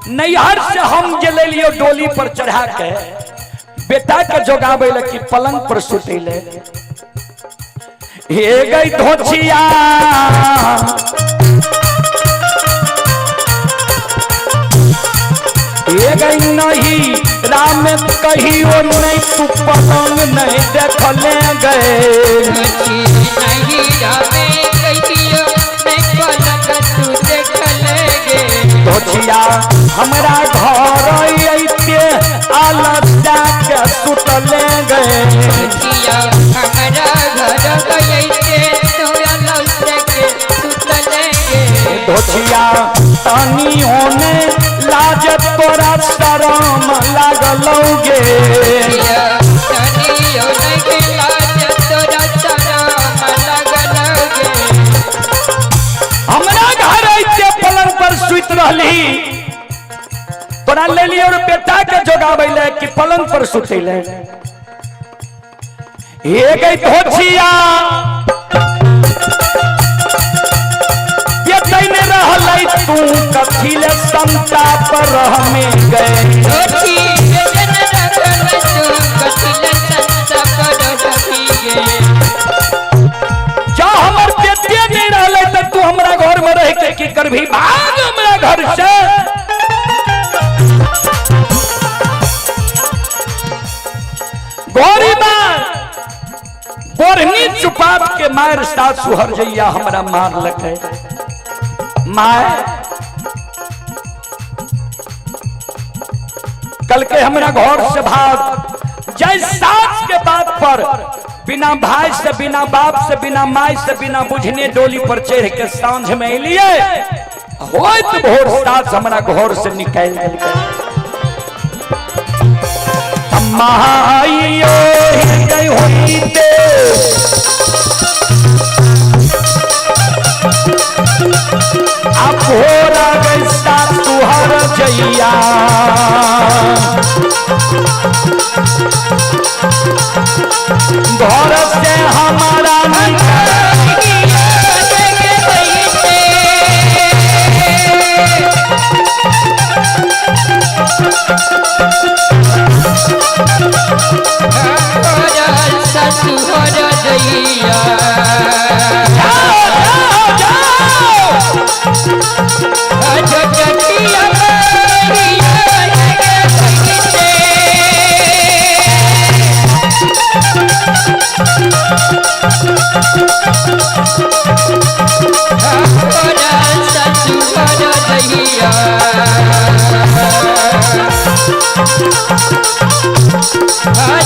नैहर से हम जे ले लियो डोली पर चढ़ा के बेटा के जोगावे ले कि पलंग पर सुतैले। हे गई धोछिया, हे गई नहीं राम कहियो नहीं तू पलंग नहीं देखले गए। धोछिया हमरा घर अइते आलस के सुतले गए। धोछिया तनी होने लाज तोरा शरम लागलौ गे। हमरा घर अइते पलंग पर सुति रहली, तोरा ले लियो और बेटा के जोगाबै ले कि पलंग पर सुतैले। हे गई धोछिया रहलै तू कथी ले समता पर हमें गए। जा हमर बेटे नहीं रहलै त तू हमरा घर में रह के की करभी, भाग हमरा घर से। गौरी मार बोरनी चुपाप के मार सासु हर जैया हमरा मार लकै। माय कल के हमरा घर से भाग जय सास के बात पर बिना भाई से बिना बाप से बिना माय से बिना बुझने डोली पर चढ़ के सांझ में अलिए, होइत भोर सास हमरा घर से निकाल देलकै। माइयो हृदय होइते भोरा गैसा तुहर जैया, घर से हमारा निकल।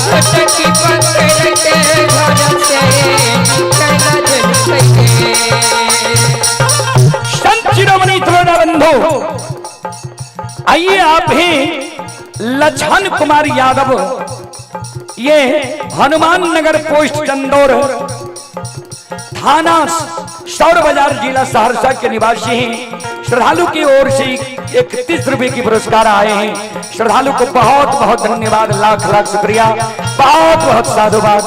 छोटकी पकड़ के घर से निकल जन संत शिरोमणि त्रोड़ा बंधु, आइए आप ही लछन कुमार यादव, ये हनुमान नगर पोस्ट चंदौर, थाना सौर बाजार, जिला सहरसा के निवासी हैं। श्रद्धालु की ओर से 31 रुपए की पुरस्कार आए हैं। श्रद्धालु को बहुत बहुत धन्यवाद, लाख लाख शुक्रिया, बहुत बहुत साधुवाद।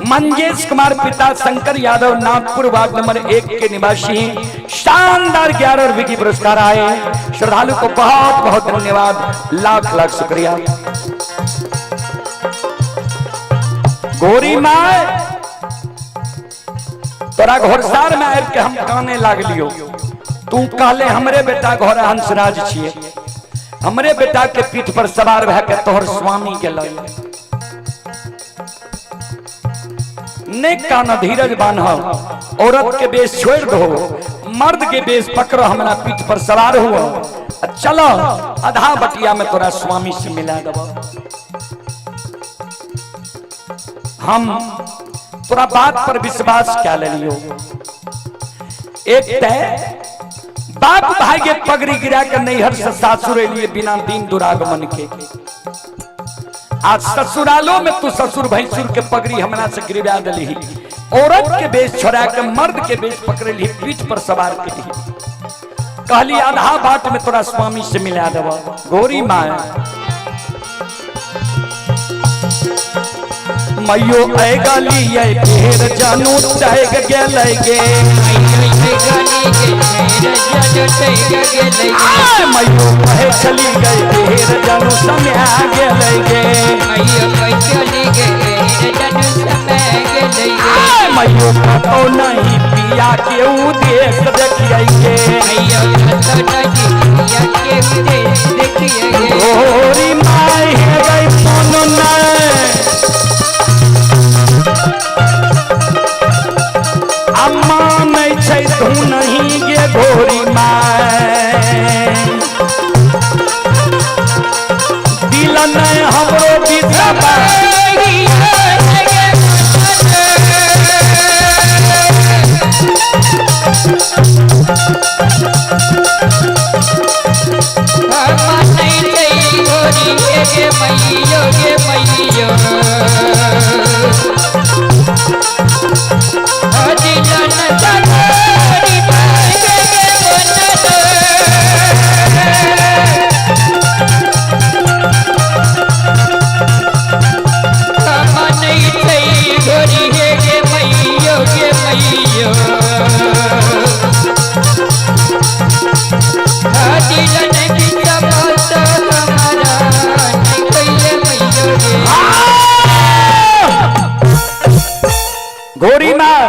मंजेश कुमार पिता शंकर यादव, नागपुर वार्ड नंबर 1 के निवासी हैं। शानदार 11 रुपए की पुरस्कार आए हैं। श्रद्धालु को बहुत बहुत धन्यवाद, लाख लाख शुक्रिया। गोरी माय, तोरा घोड़सार में आबि के हम काने लागलियो। तू कहले हमरे बेटा घोड़ा हंसराज छिए, हमरे बेटा के पीठ पर सवार भए के तोहर स्वामी गेल। ने काना, धीरज बान्ह, औरत के बेस छोड़ दो, मर्द के बेस पकड़ो, हमरा पीठ पर सवार हुआ, चलो आधा बटिया में तोरा स्वामी से मिला देबो। हम तोरा बात पर विश्वास क्या ले लियो। एक ते बाप भाई के पगड़ी गिरा के नैहर से सासुर लिए बिना दिन दुरागमन के, आज ससुरालों में तू ससुर भैंसुर के पगड़ी हमरा से गिरवा दिली। औरत के बेस छोड़ा के मर्द के बेस पकड़ ली, पीठ पर सवार के ली, कहली आधा बाट में तोरा स्वामी से मिला देब। गोरी माय, मैयो ऐ गली ऐ फेर जानू टैग गेलै गे। आय मैयो कहे चली गई फेर जानू समय गेलै गे। आय मैयो कतौ नहीं पिया के ऊ देख देखियै गे। गोरी माय हे गई मन नहीं अम्मा नहीं छै तू नहीं गे गोरी माय, दिल नहीं हमरो बिसरा। गोरी माय,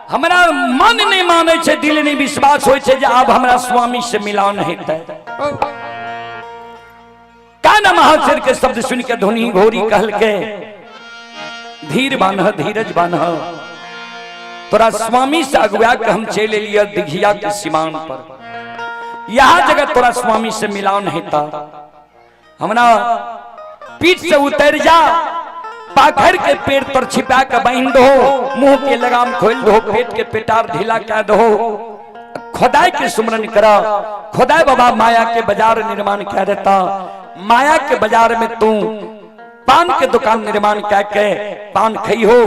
हमरा मन नहीं माने छै, दिल नहीं विश्वास होय छै जे आब हमरा स्वामी से मिलान हेतै। काना महाशय के शब्द सुन के धुनी घोरी कहल के धीर बान्ह, धीरज बान्ह, तोरा स्वामी से अगुआ के हम चलि एलियै दिघिया के सीमान पर। यहाँ जगह तोरा स्वामी से मिलान हेता। हमरा पीठ से उतर जा, पाखर के पेड़ पर छिपा के बांध दो, मुंह के लगाम खोल दो, पेट के पेटार ढीला कर दो, खुदाई के सुमरन करा। खुदाई बाबा माया के बाजार निर्माण कर देता। माया के बाजार में तू पान के दुकान निर्माण कर के पान खई हो,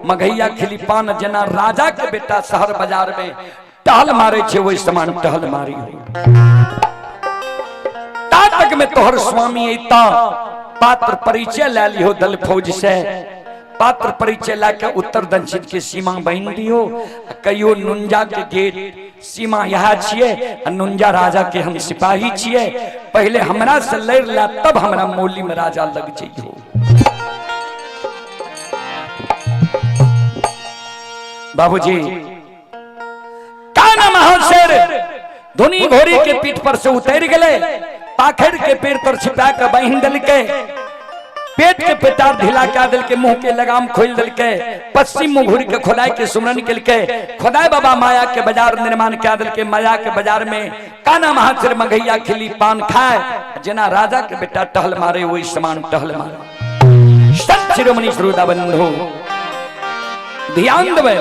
मघैया खिली पान, जना राजा के बेटा शहर बाजार में टहल मारे छे वही समान टहल मारी हो। ता तक में तोहर स्वामी अइता, पात्र परिचय ले लिहो दल फौज से, पात्र परिचय लाके उत्तर दक्षिण के सीमा बन दियो। कहियो नुंजा के गेट सीमा यहाँ छिए, आ नुंजा राजा के हम सिपाही छिए, पहले हमरा से लड़ ला तब हमरा मोली में राजा लग जइहो। बाबूजी काना महाशेर धुनी घोड़ी के पीठ पर से उतर गए, पाखर के पेड़ पर छिपा के बहिन दिलके, पेट के पेटार ढीला कर दिलके, मुंह के लगाम खोल दिलके, पश्चिम मुंह घूर के खोदाई के सुमरन केलके। खोदाई बाबा माया के बाजार निर्माण कर दिलके। माया के बाजार में काना महाशेर मघैया खिली पान खाए, जना राजा के बेटा टहल मारे वही समान टहल मारे। संत शिरोमणि श्रोता बंधु ध्यान देवे।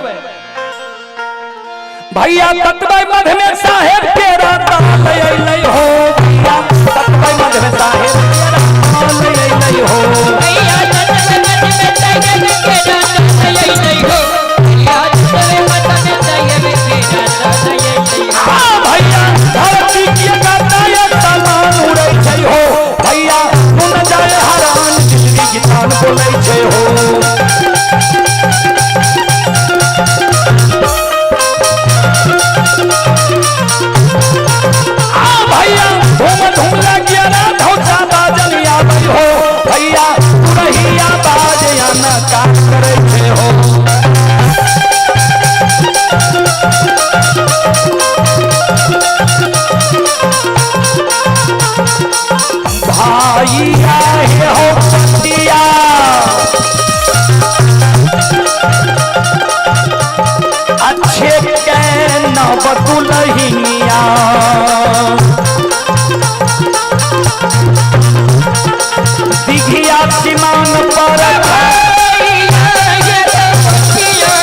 भैया ततबै मध में साहेब केरा ताल अइलै हो, भैया ततबै मध में साहेब केरा ताल अइलै हो, भैया ततबै मध में साहेब केरा ताल अइलै हो, भैया ततबै मध में साहेब केरा ताल अइलै हो। आ भैया धरती के गाता तलान उड़ै छै हो, भैया सुन जाय हरान जिंदगी गीतान बोलै छै हो। आ भैया धूम धूम लगिया ना धौसा बाजल आबै हो, भैया तुरहिया बाजया ना काज करै छै हो। भाइया हे हो पतिया अच्छे के नव दुलहिनिया, दिघिया सीमान पर भैया ये पतिया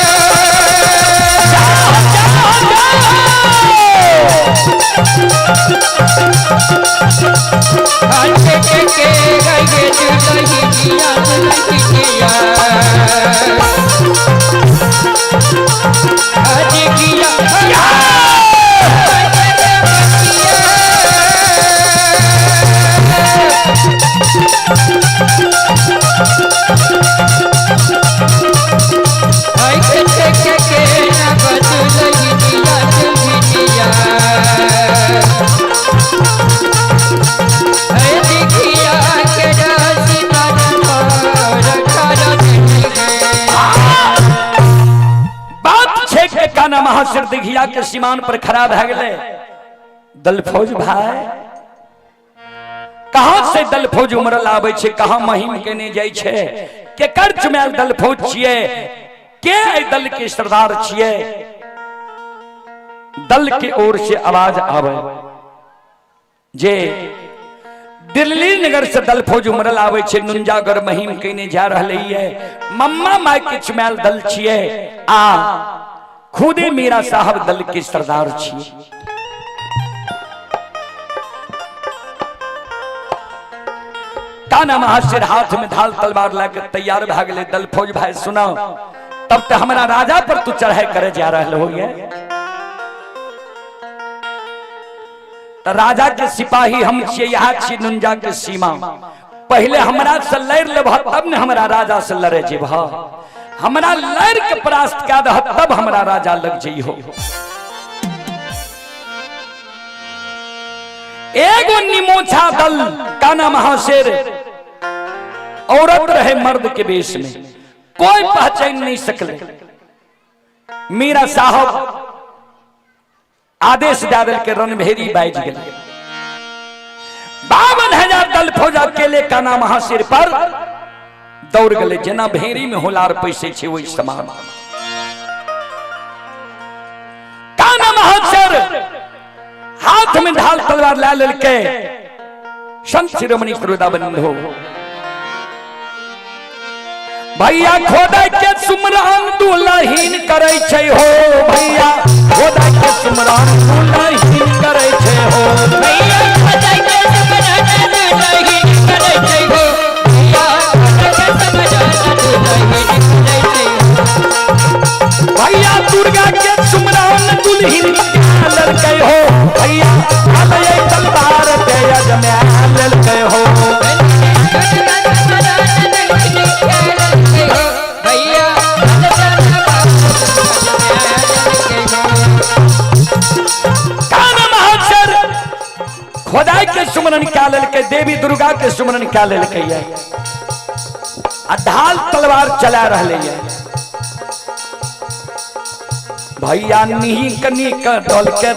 जा, जा, जा। अच्छे के गए दुलहिनिया दुलहिनिया आज किया बात छे के काना महासिर दिघिया के सीमान पर खड़ा भए गेले दल फौज भाई। कहाँ से दल फौज उमरल आबै छै, कहाँ महिम केने जाइ छै, के कर चुमायल दल फौज छियै, के एहि दल के सरदार छियै? दल के ओर से आवाज आवे जे दिल्ली नगर से दल फौज उमरल आबै छै, नुंजागर महिम केने जा रहलै ये, मम्मा माय के चुमायल दल छियै, आ खुदे मीरा साहब दल के सरदार छियै। काना महाशेर हाथ में ढाल तलवार लाके तैयार भए गेलै। दल फौज भाई सुनाओ, तब तो हमरा राजा पर तू चढ़ाई करे जा रहल हो ये। त राजा के सिपाही हम छियै, यहाँ छी नुंजा के सीमा, पहले हमरा से लड़ लेबह तब ने हमरा राजा से लड़े जेबह, हमरा लड़ के परास्त कए दह तब हमरा राजा लग जइहो। एगो निमोछा दल काना महाशेर औरत रहे मर्द के वेश में, कोई पहचान नहीं सकले। मीरा साहब आदेश दे दिल के रणभेरी बाज गेल। 52,000 दल फौज अकेले काना महाशेर पर दौड़ गए, जेना भेरी में होलार पैसे छे वही समान। काना महाशेर हाथ में ढाल तलवार ला लेलके। संत शिरोमणि श्रोता बंधु भैया खोदा के सुमरान दुलहीन करै छै हो, भैया खोदा के सुमरान दुलहीन करै छै हो, भैया खोदा के सुमरान दुलहीन करै छै हो, भैया खोदा के सुमरान दुलहीन करै छै हो, भैया दुर्गा के सुमरान दुलहीन ललकै हो, भैया अलय तलवार ते अजमा ललकै हो, काना महाशर खोदाई के सुमरन क्या ललकै, देवी दुर्गा के सुमरन क्या ललकै है, आ ढाल तलवार चला रहले है। भैया नीक नीक डोल के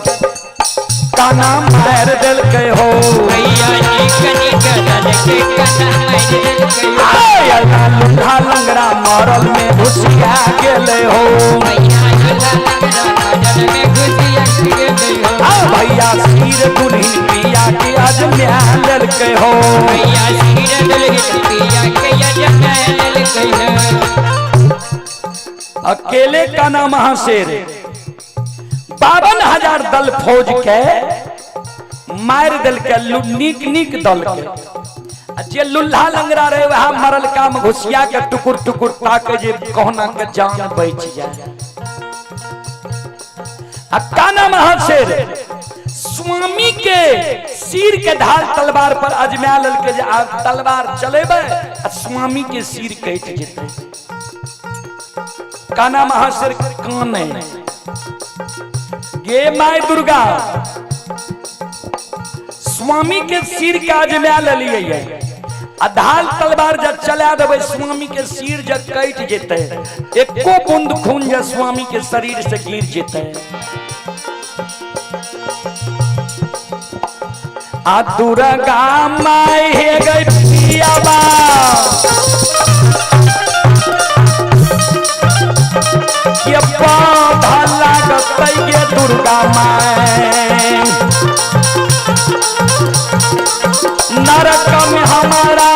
काना मार देलकै हो, भैया नीक नीक डोल के काना मार देलकै हो, आय लूल्हा लंगड़ा मरल में घुसिया गेलै हो, भैया लूल्हा लंगड़ा मरल में घुसिया गेलै हो, आ भैया सिर दुल्हन पिया पिया के अजमा लेलकै हो। भैया सिर देलखिन पिया के अजमा लेलकै हो। अकेले का नाम महाशेर 52,000 दल फौज के मार दिल के नीक नीक दल के, जे लुल्हा लंगड़ा रहे वह मरल काम घुसिया के टुकुर टुकुर ताके जे कहना के जान बच जाए। आ काना महाशेर स्वामी के सिर के ढाल तलवार पर अजमा ललके जे आब तलवार चलेबै आ स्वामी के सिर कटि जेतै। काना महाशेर काने गे my Durga, स्वामी के सिर के अजमा ललियै आ ढाल तलवार जब चला देबै स्वामी के सिर जब कटि जेतै, एको बूंद खून जब स्वामी के शरीर से गिर जेतै। आ दुर्गा my हे गई पियाबा के पौधा लागतै गे दुर्गा my, नरक में हमारा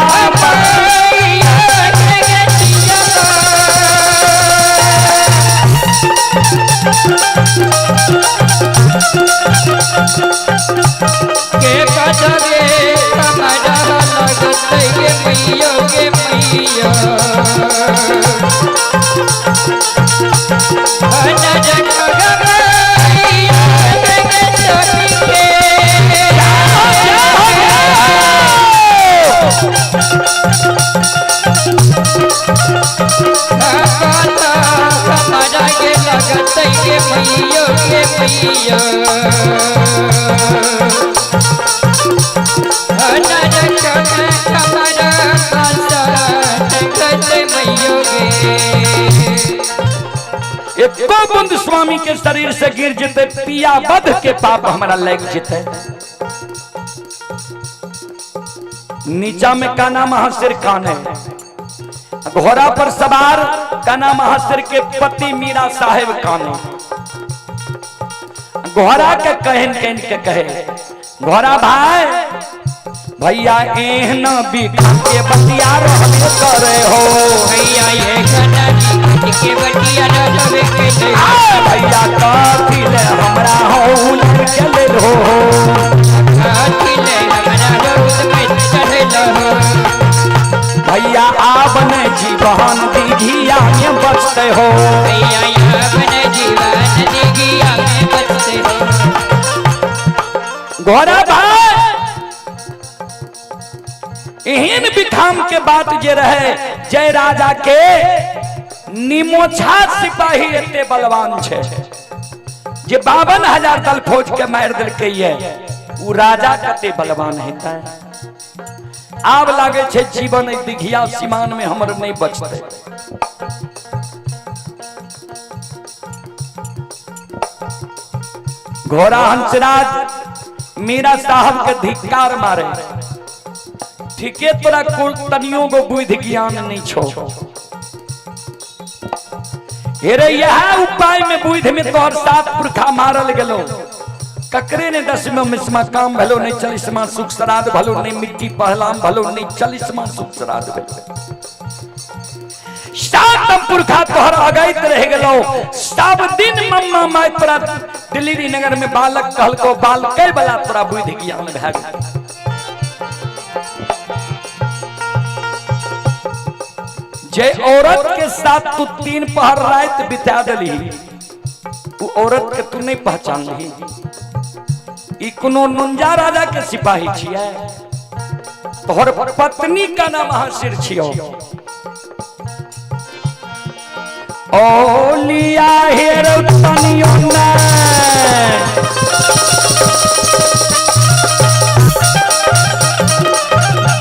के कदगे कमरा लगतै गे मैयो गे मैया, लगतै गे मैयो गे मैया, एको बूंद स्वामी के शरीर से गिर जेतै पिया बध के पाप हमरा लग जेतै। नीचा में काना महाशेर कान है, घोड़ा पर सवार काना महाशेर के पति मीरा साहेब काने, घोड़ा के कहन कहन के कहे घोड़ा भाई भैया एहन बिखा के बतिया रहबे करे हो, भैया ये के बतिया रहबे करे, भैया कथी ले हमरा हो के लेल हो, कथी ले हमरा रौद में चढ़ल हो, भैया आब ने जीवन दीघिया में बचते हो, भैया आब ने जीवन दीघिया में बचते हो। घोड़ा भाई एहन बिखाम के बात जे रहे जय राजा के निमोछा सिपाही एते बलवान छे जे 52,000 दल फौज के मार दिलकै ये, उ राजा कते बलवान हेतै। आब लागे छे जीवन एक दिघिया सीमान में हमर नहीं बचतै। घोड़ा हंसराज मीरा साहब के धिक्कार मारे, ठीके तोरा कुल तनियो गो बुद्धि ज्ञान नहीं छो, हेरे यह उपाय में बुद्धि में तोहर सात पुरखा मारल गेलो, ककरे ने दसमा मिसमा काम भलो नहीं, चालीसमा सुख श्राद्ध भलो नहीं, मिट्टी पहलाम भलो नहीं, चालीसमा सुख श्राद्ध भलो, सातम पुरखा तोहर अगैत रह गेलो, सब दिन मम्मा my तोरा दिल्ली नगर में बालक कहलको बालकै वाला तोरा बुद्धि ज्ञान भए गेल। जे औरत के साथ तू 3 पहर रात बिता दली वो औरत के तू नहीं पहचान ली, ई कोनो नुंजा राजा के सिपाही छियै, तोहर पत्नी का नाम महाशिर छियो। ओ लिया हेर तनियो ने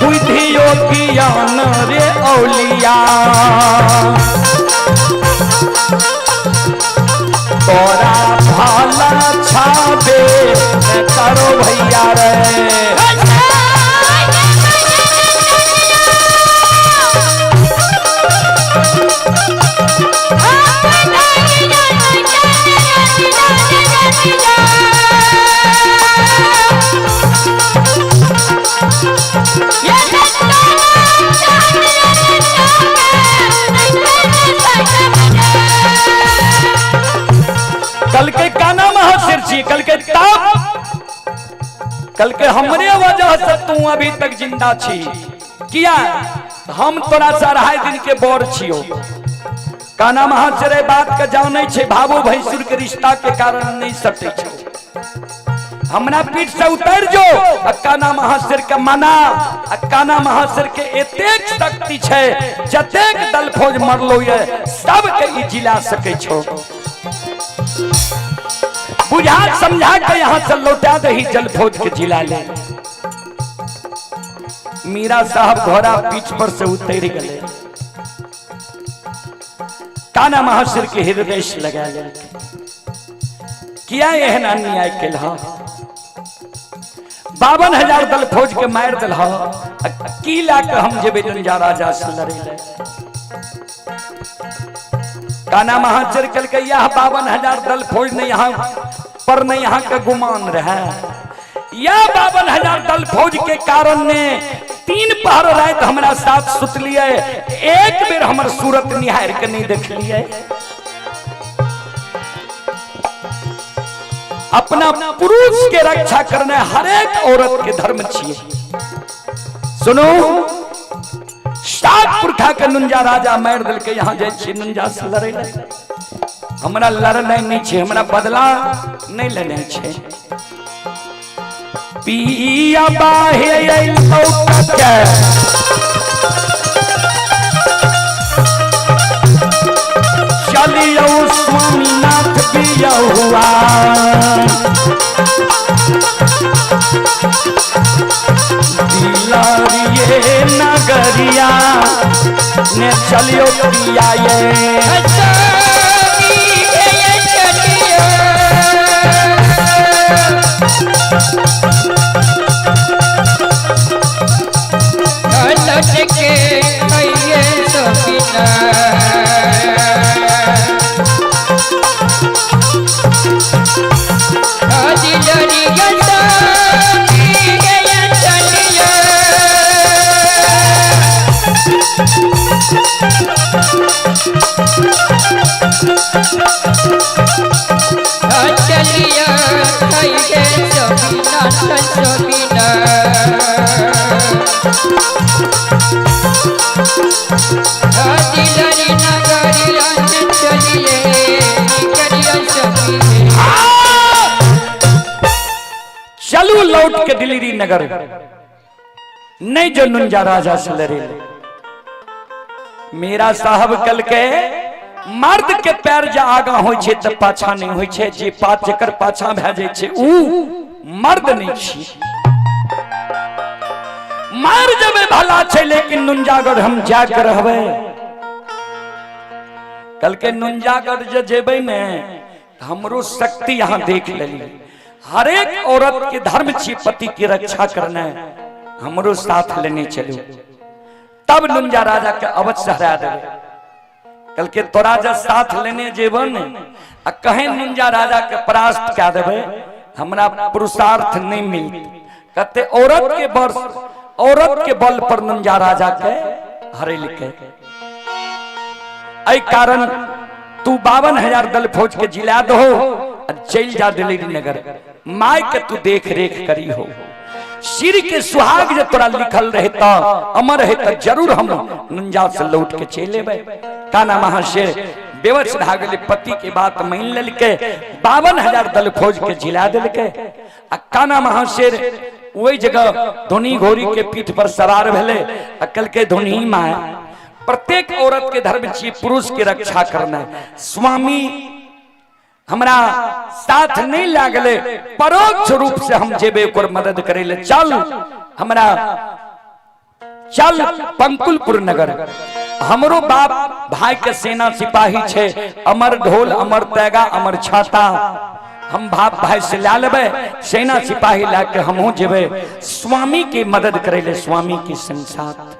बुद्धियो ज्ञान रे औलिया, तोरा भाला छाबे करो भैया रे। कल के हमरे वजह से तू अभी तक जिंदा छी। किया हम तोरा से 2.5 दिन के बड़ छियो। काना महाचरे बात के जानै छै, भावो भैंसुर के रिश्ता के कारण नहीं सटै छौ। हमरा पीठ से उतर जो आ काना महाशर के मना। आ काना महाशर के एतेक शक्ति छै, जतेक दल फौज मरलो ये सबके ई जिला सकै छौ। बुझा समझा के यहाँ से लौटा दही जल फौज के जिला ले। मीरा साहब घोड़ा पीठ पर से उतर गए, काना महाशर के हृदय से लगा ले। किया एहन अन्याय केलह? 52,000 दल फौज के मार दिल। की ला के हम जेबे नुंजा राजा से लड़े ले? काना महाचर कल के यह 52,000 दल फौज ने यहाँ पर नहीं यहाँ के गुमान रहे। यह 52,000 दल फौज के कारण ने 3 पहर रात हमरा साथ सुतलिए, एक बेर हमर सूरत निहार के नहीं देखलिए। अपना पुरुष के रक्षा करना हर एक औरत के धर्म छिए। सुनो, 7 पुरखा के नुंजा राजा मार दिल के यहाँ जाय छी नुंजा से लड़े ले। हमरा लड़नाइ नहीं छे, हमरा बदला नहीं लेने छे। पिया बाहे अइलौ के चलियौ स्वामीनाथ पिया हुआ। दिलारिये नगरिया ने चलियो पिया ये। चलू लौट के दिल्ली नगर नहीं जो नुंजा राजा से लड़े। मेरा साहब कल के मर्द के पैर जा आगा होय छे त पाछा नहीं होय छे, जे पाछ जकर पाछा भए जाय छे ऊ मर्द नहीं छी। मर जबे भला छे लेकिन नुंजागढ़ हम जाके रहबे। कल के नुंजागढ़ जे जेबे ने हमरो शक्ति यहाँ देख लेली। हर एक औरत के धर्म छी पति की रक्षा करना, हमरो साथ लेने चलू। तब नुंजा राजा के अवश्य हरा देवे। कल के तोरा जब साथ लेने जेबन आ कहें नुंजा राजा के परास्त क्या देवे, हमरा पुरुषार्थ नहीं मिलत। कहते औरत के बल, औरत के बल पर नुंजा राजा के हरेल के। एहि कारण तू 52,000 दल फौज के जिला दो चल जा दिल्ली नगर, my के तू देख रेख करी हो। सिर के सुहाग जे तोरा लिखल रहता अमर रहता जरूर हम नुंजा से लौट के चले एबै। काना महाशय बेवश भए गेलै, पति के बात मान लेलकै, 52,000 दल फौज के जिला देलकै। आ काना महाशय ओहि जगह धोनी घोड़ी के पीठ पर सवार भेलै आ कहलकै धोनी my, प्रत्येक औरत के धर्म छी पुरुष के रक्षा करना। स्वामी हमरा साथ नहीं लागले, परोक्ष रूप से हम जेबे ओकर मदद करे ले। चल हमरा चल पंकुलपुर नगर, हमरो बाप भाई के सेना सिपाही छे, अमर ढोल अमर तैगा अमर छाता, हम बाप भाई से ला लेबे सेना सिपाही ला के हमहू जेबे स्वामी के मदद करे ले, स्वामी के संसार।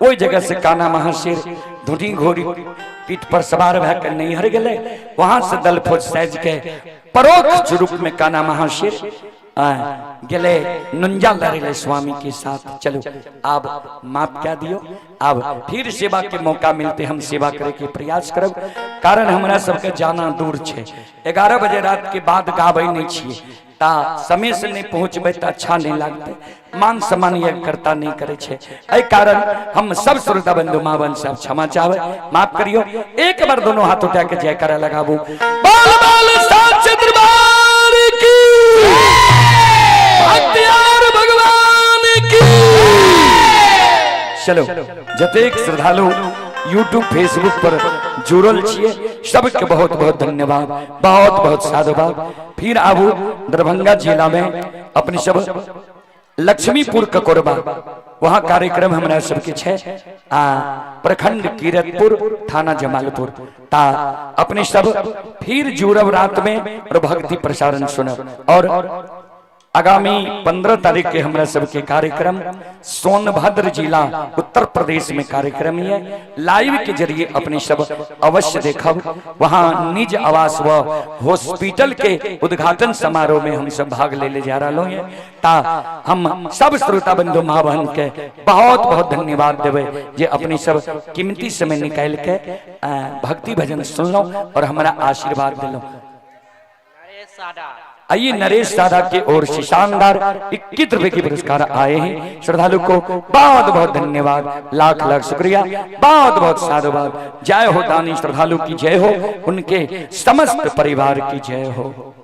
ओहि जगह से काना महाशेर धुनी घोड़ी पीठ पर सवार भए के नैहर गेले। वहां से दल फौज सज के परोक्ष रूप में काना महाशेर गेले नुंजा लड़े स्वामी के साथ। चलो अब माफ क्या दियो, अब फिर सेवा के मौका मिलते हम सेवा करे के प्रयास करब। कारण हमरा सबके जाना दूर छे, 11 बजे रात के बाद गाबै नहीं छिए। ता समय से नहीं पहुंचबे त अच्छा नहीं लगते, मान सम्मान यह करता नहीं करे छे। एहि कारण हम सब श्रोता बंधु माँ बहन सब क्षमा चाहबे, माफ करियो। एक बार दोनों हाथ उठा के जयकारा लगाबू, बोल बोल साचे दरबार की, भक्तियार भगवान की। चलो जतेक श्रद्धालु यूट्यूब फेसबुक पर जुड़ल छिए सबके बहुत बहुत धन्यवाद, बहुत बहुत साधुवाद। फिर आबू दरभंगा जिला में अपने सब लक्ष्मीपुर ककोरबा, वहाँ कार्यक्रम हमरा सबके छे आ प्रखंड कीरतपुर थाना जमालपुर। ता अपने सब फिर जुड़ब रात में और भक्ति प्रसारण सुनब। और आगामी 15 तारीख के हमरा सबके कार्यक्रम सोनभद्र जिला उत्तर प्रदेश में कार्यक्रम है, लाइव के जरिए अपने सब अवश्य देखब। वहाँ निज आवास व हॉस्पिटल के उद्घाटन समारोह में हम सब भाग ले ले जा रहा हैं। ता हम सब श्रोता बंधु माँ बहन के बहुत बहुत धन्यवाद देवे जे अपने सब कीमती समय निकाल के भक्ति भजन सुनलो और हमारा आशीर्वाद दिलो। आइए नरेश दादा की ओर से शानदार 21 रुपए के पुरस्कार आए हैं। श्रद्धालु को बहुत बहुत धन्यवाद, लाख लाख शुक्रिया, बहुत बहुत साधुवाद। जय हो दानी श्रद्धालु की जय हो, उनके समस्त परिवार की जय हो।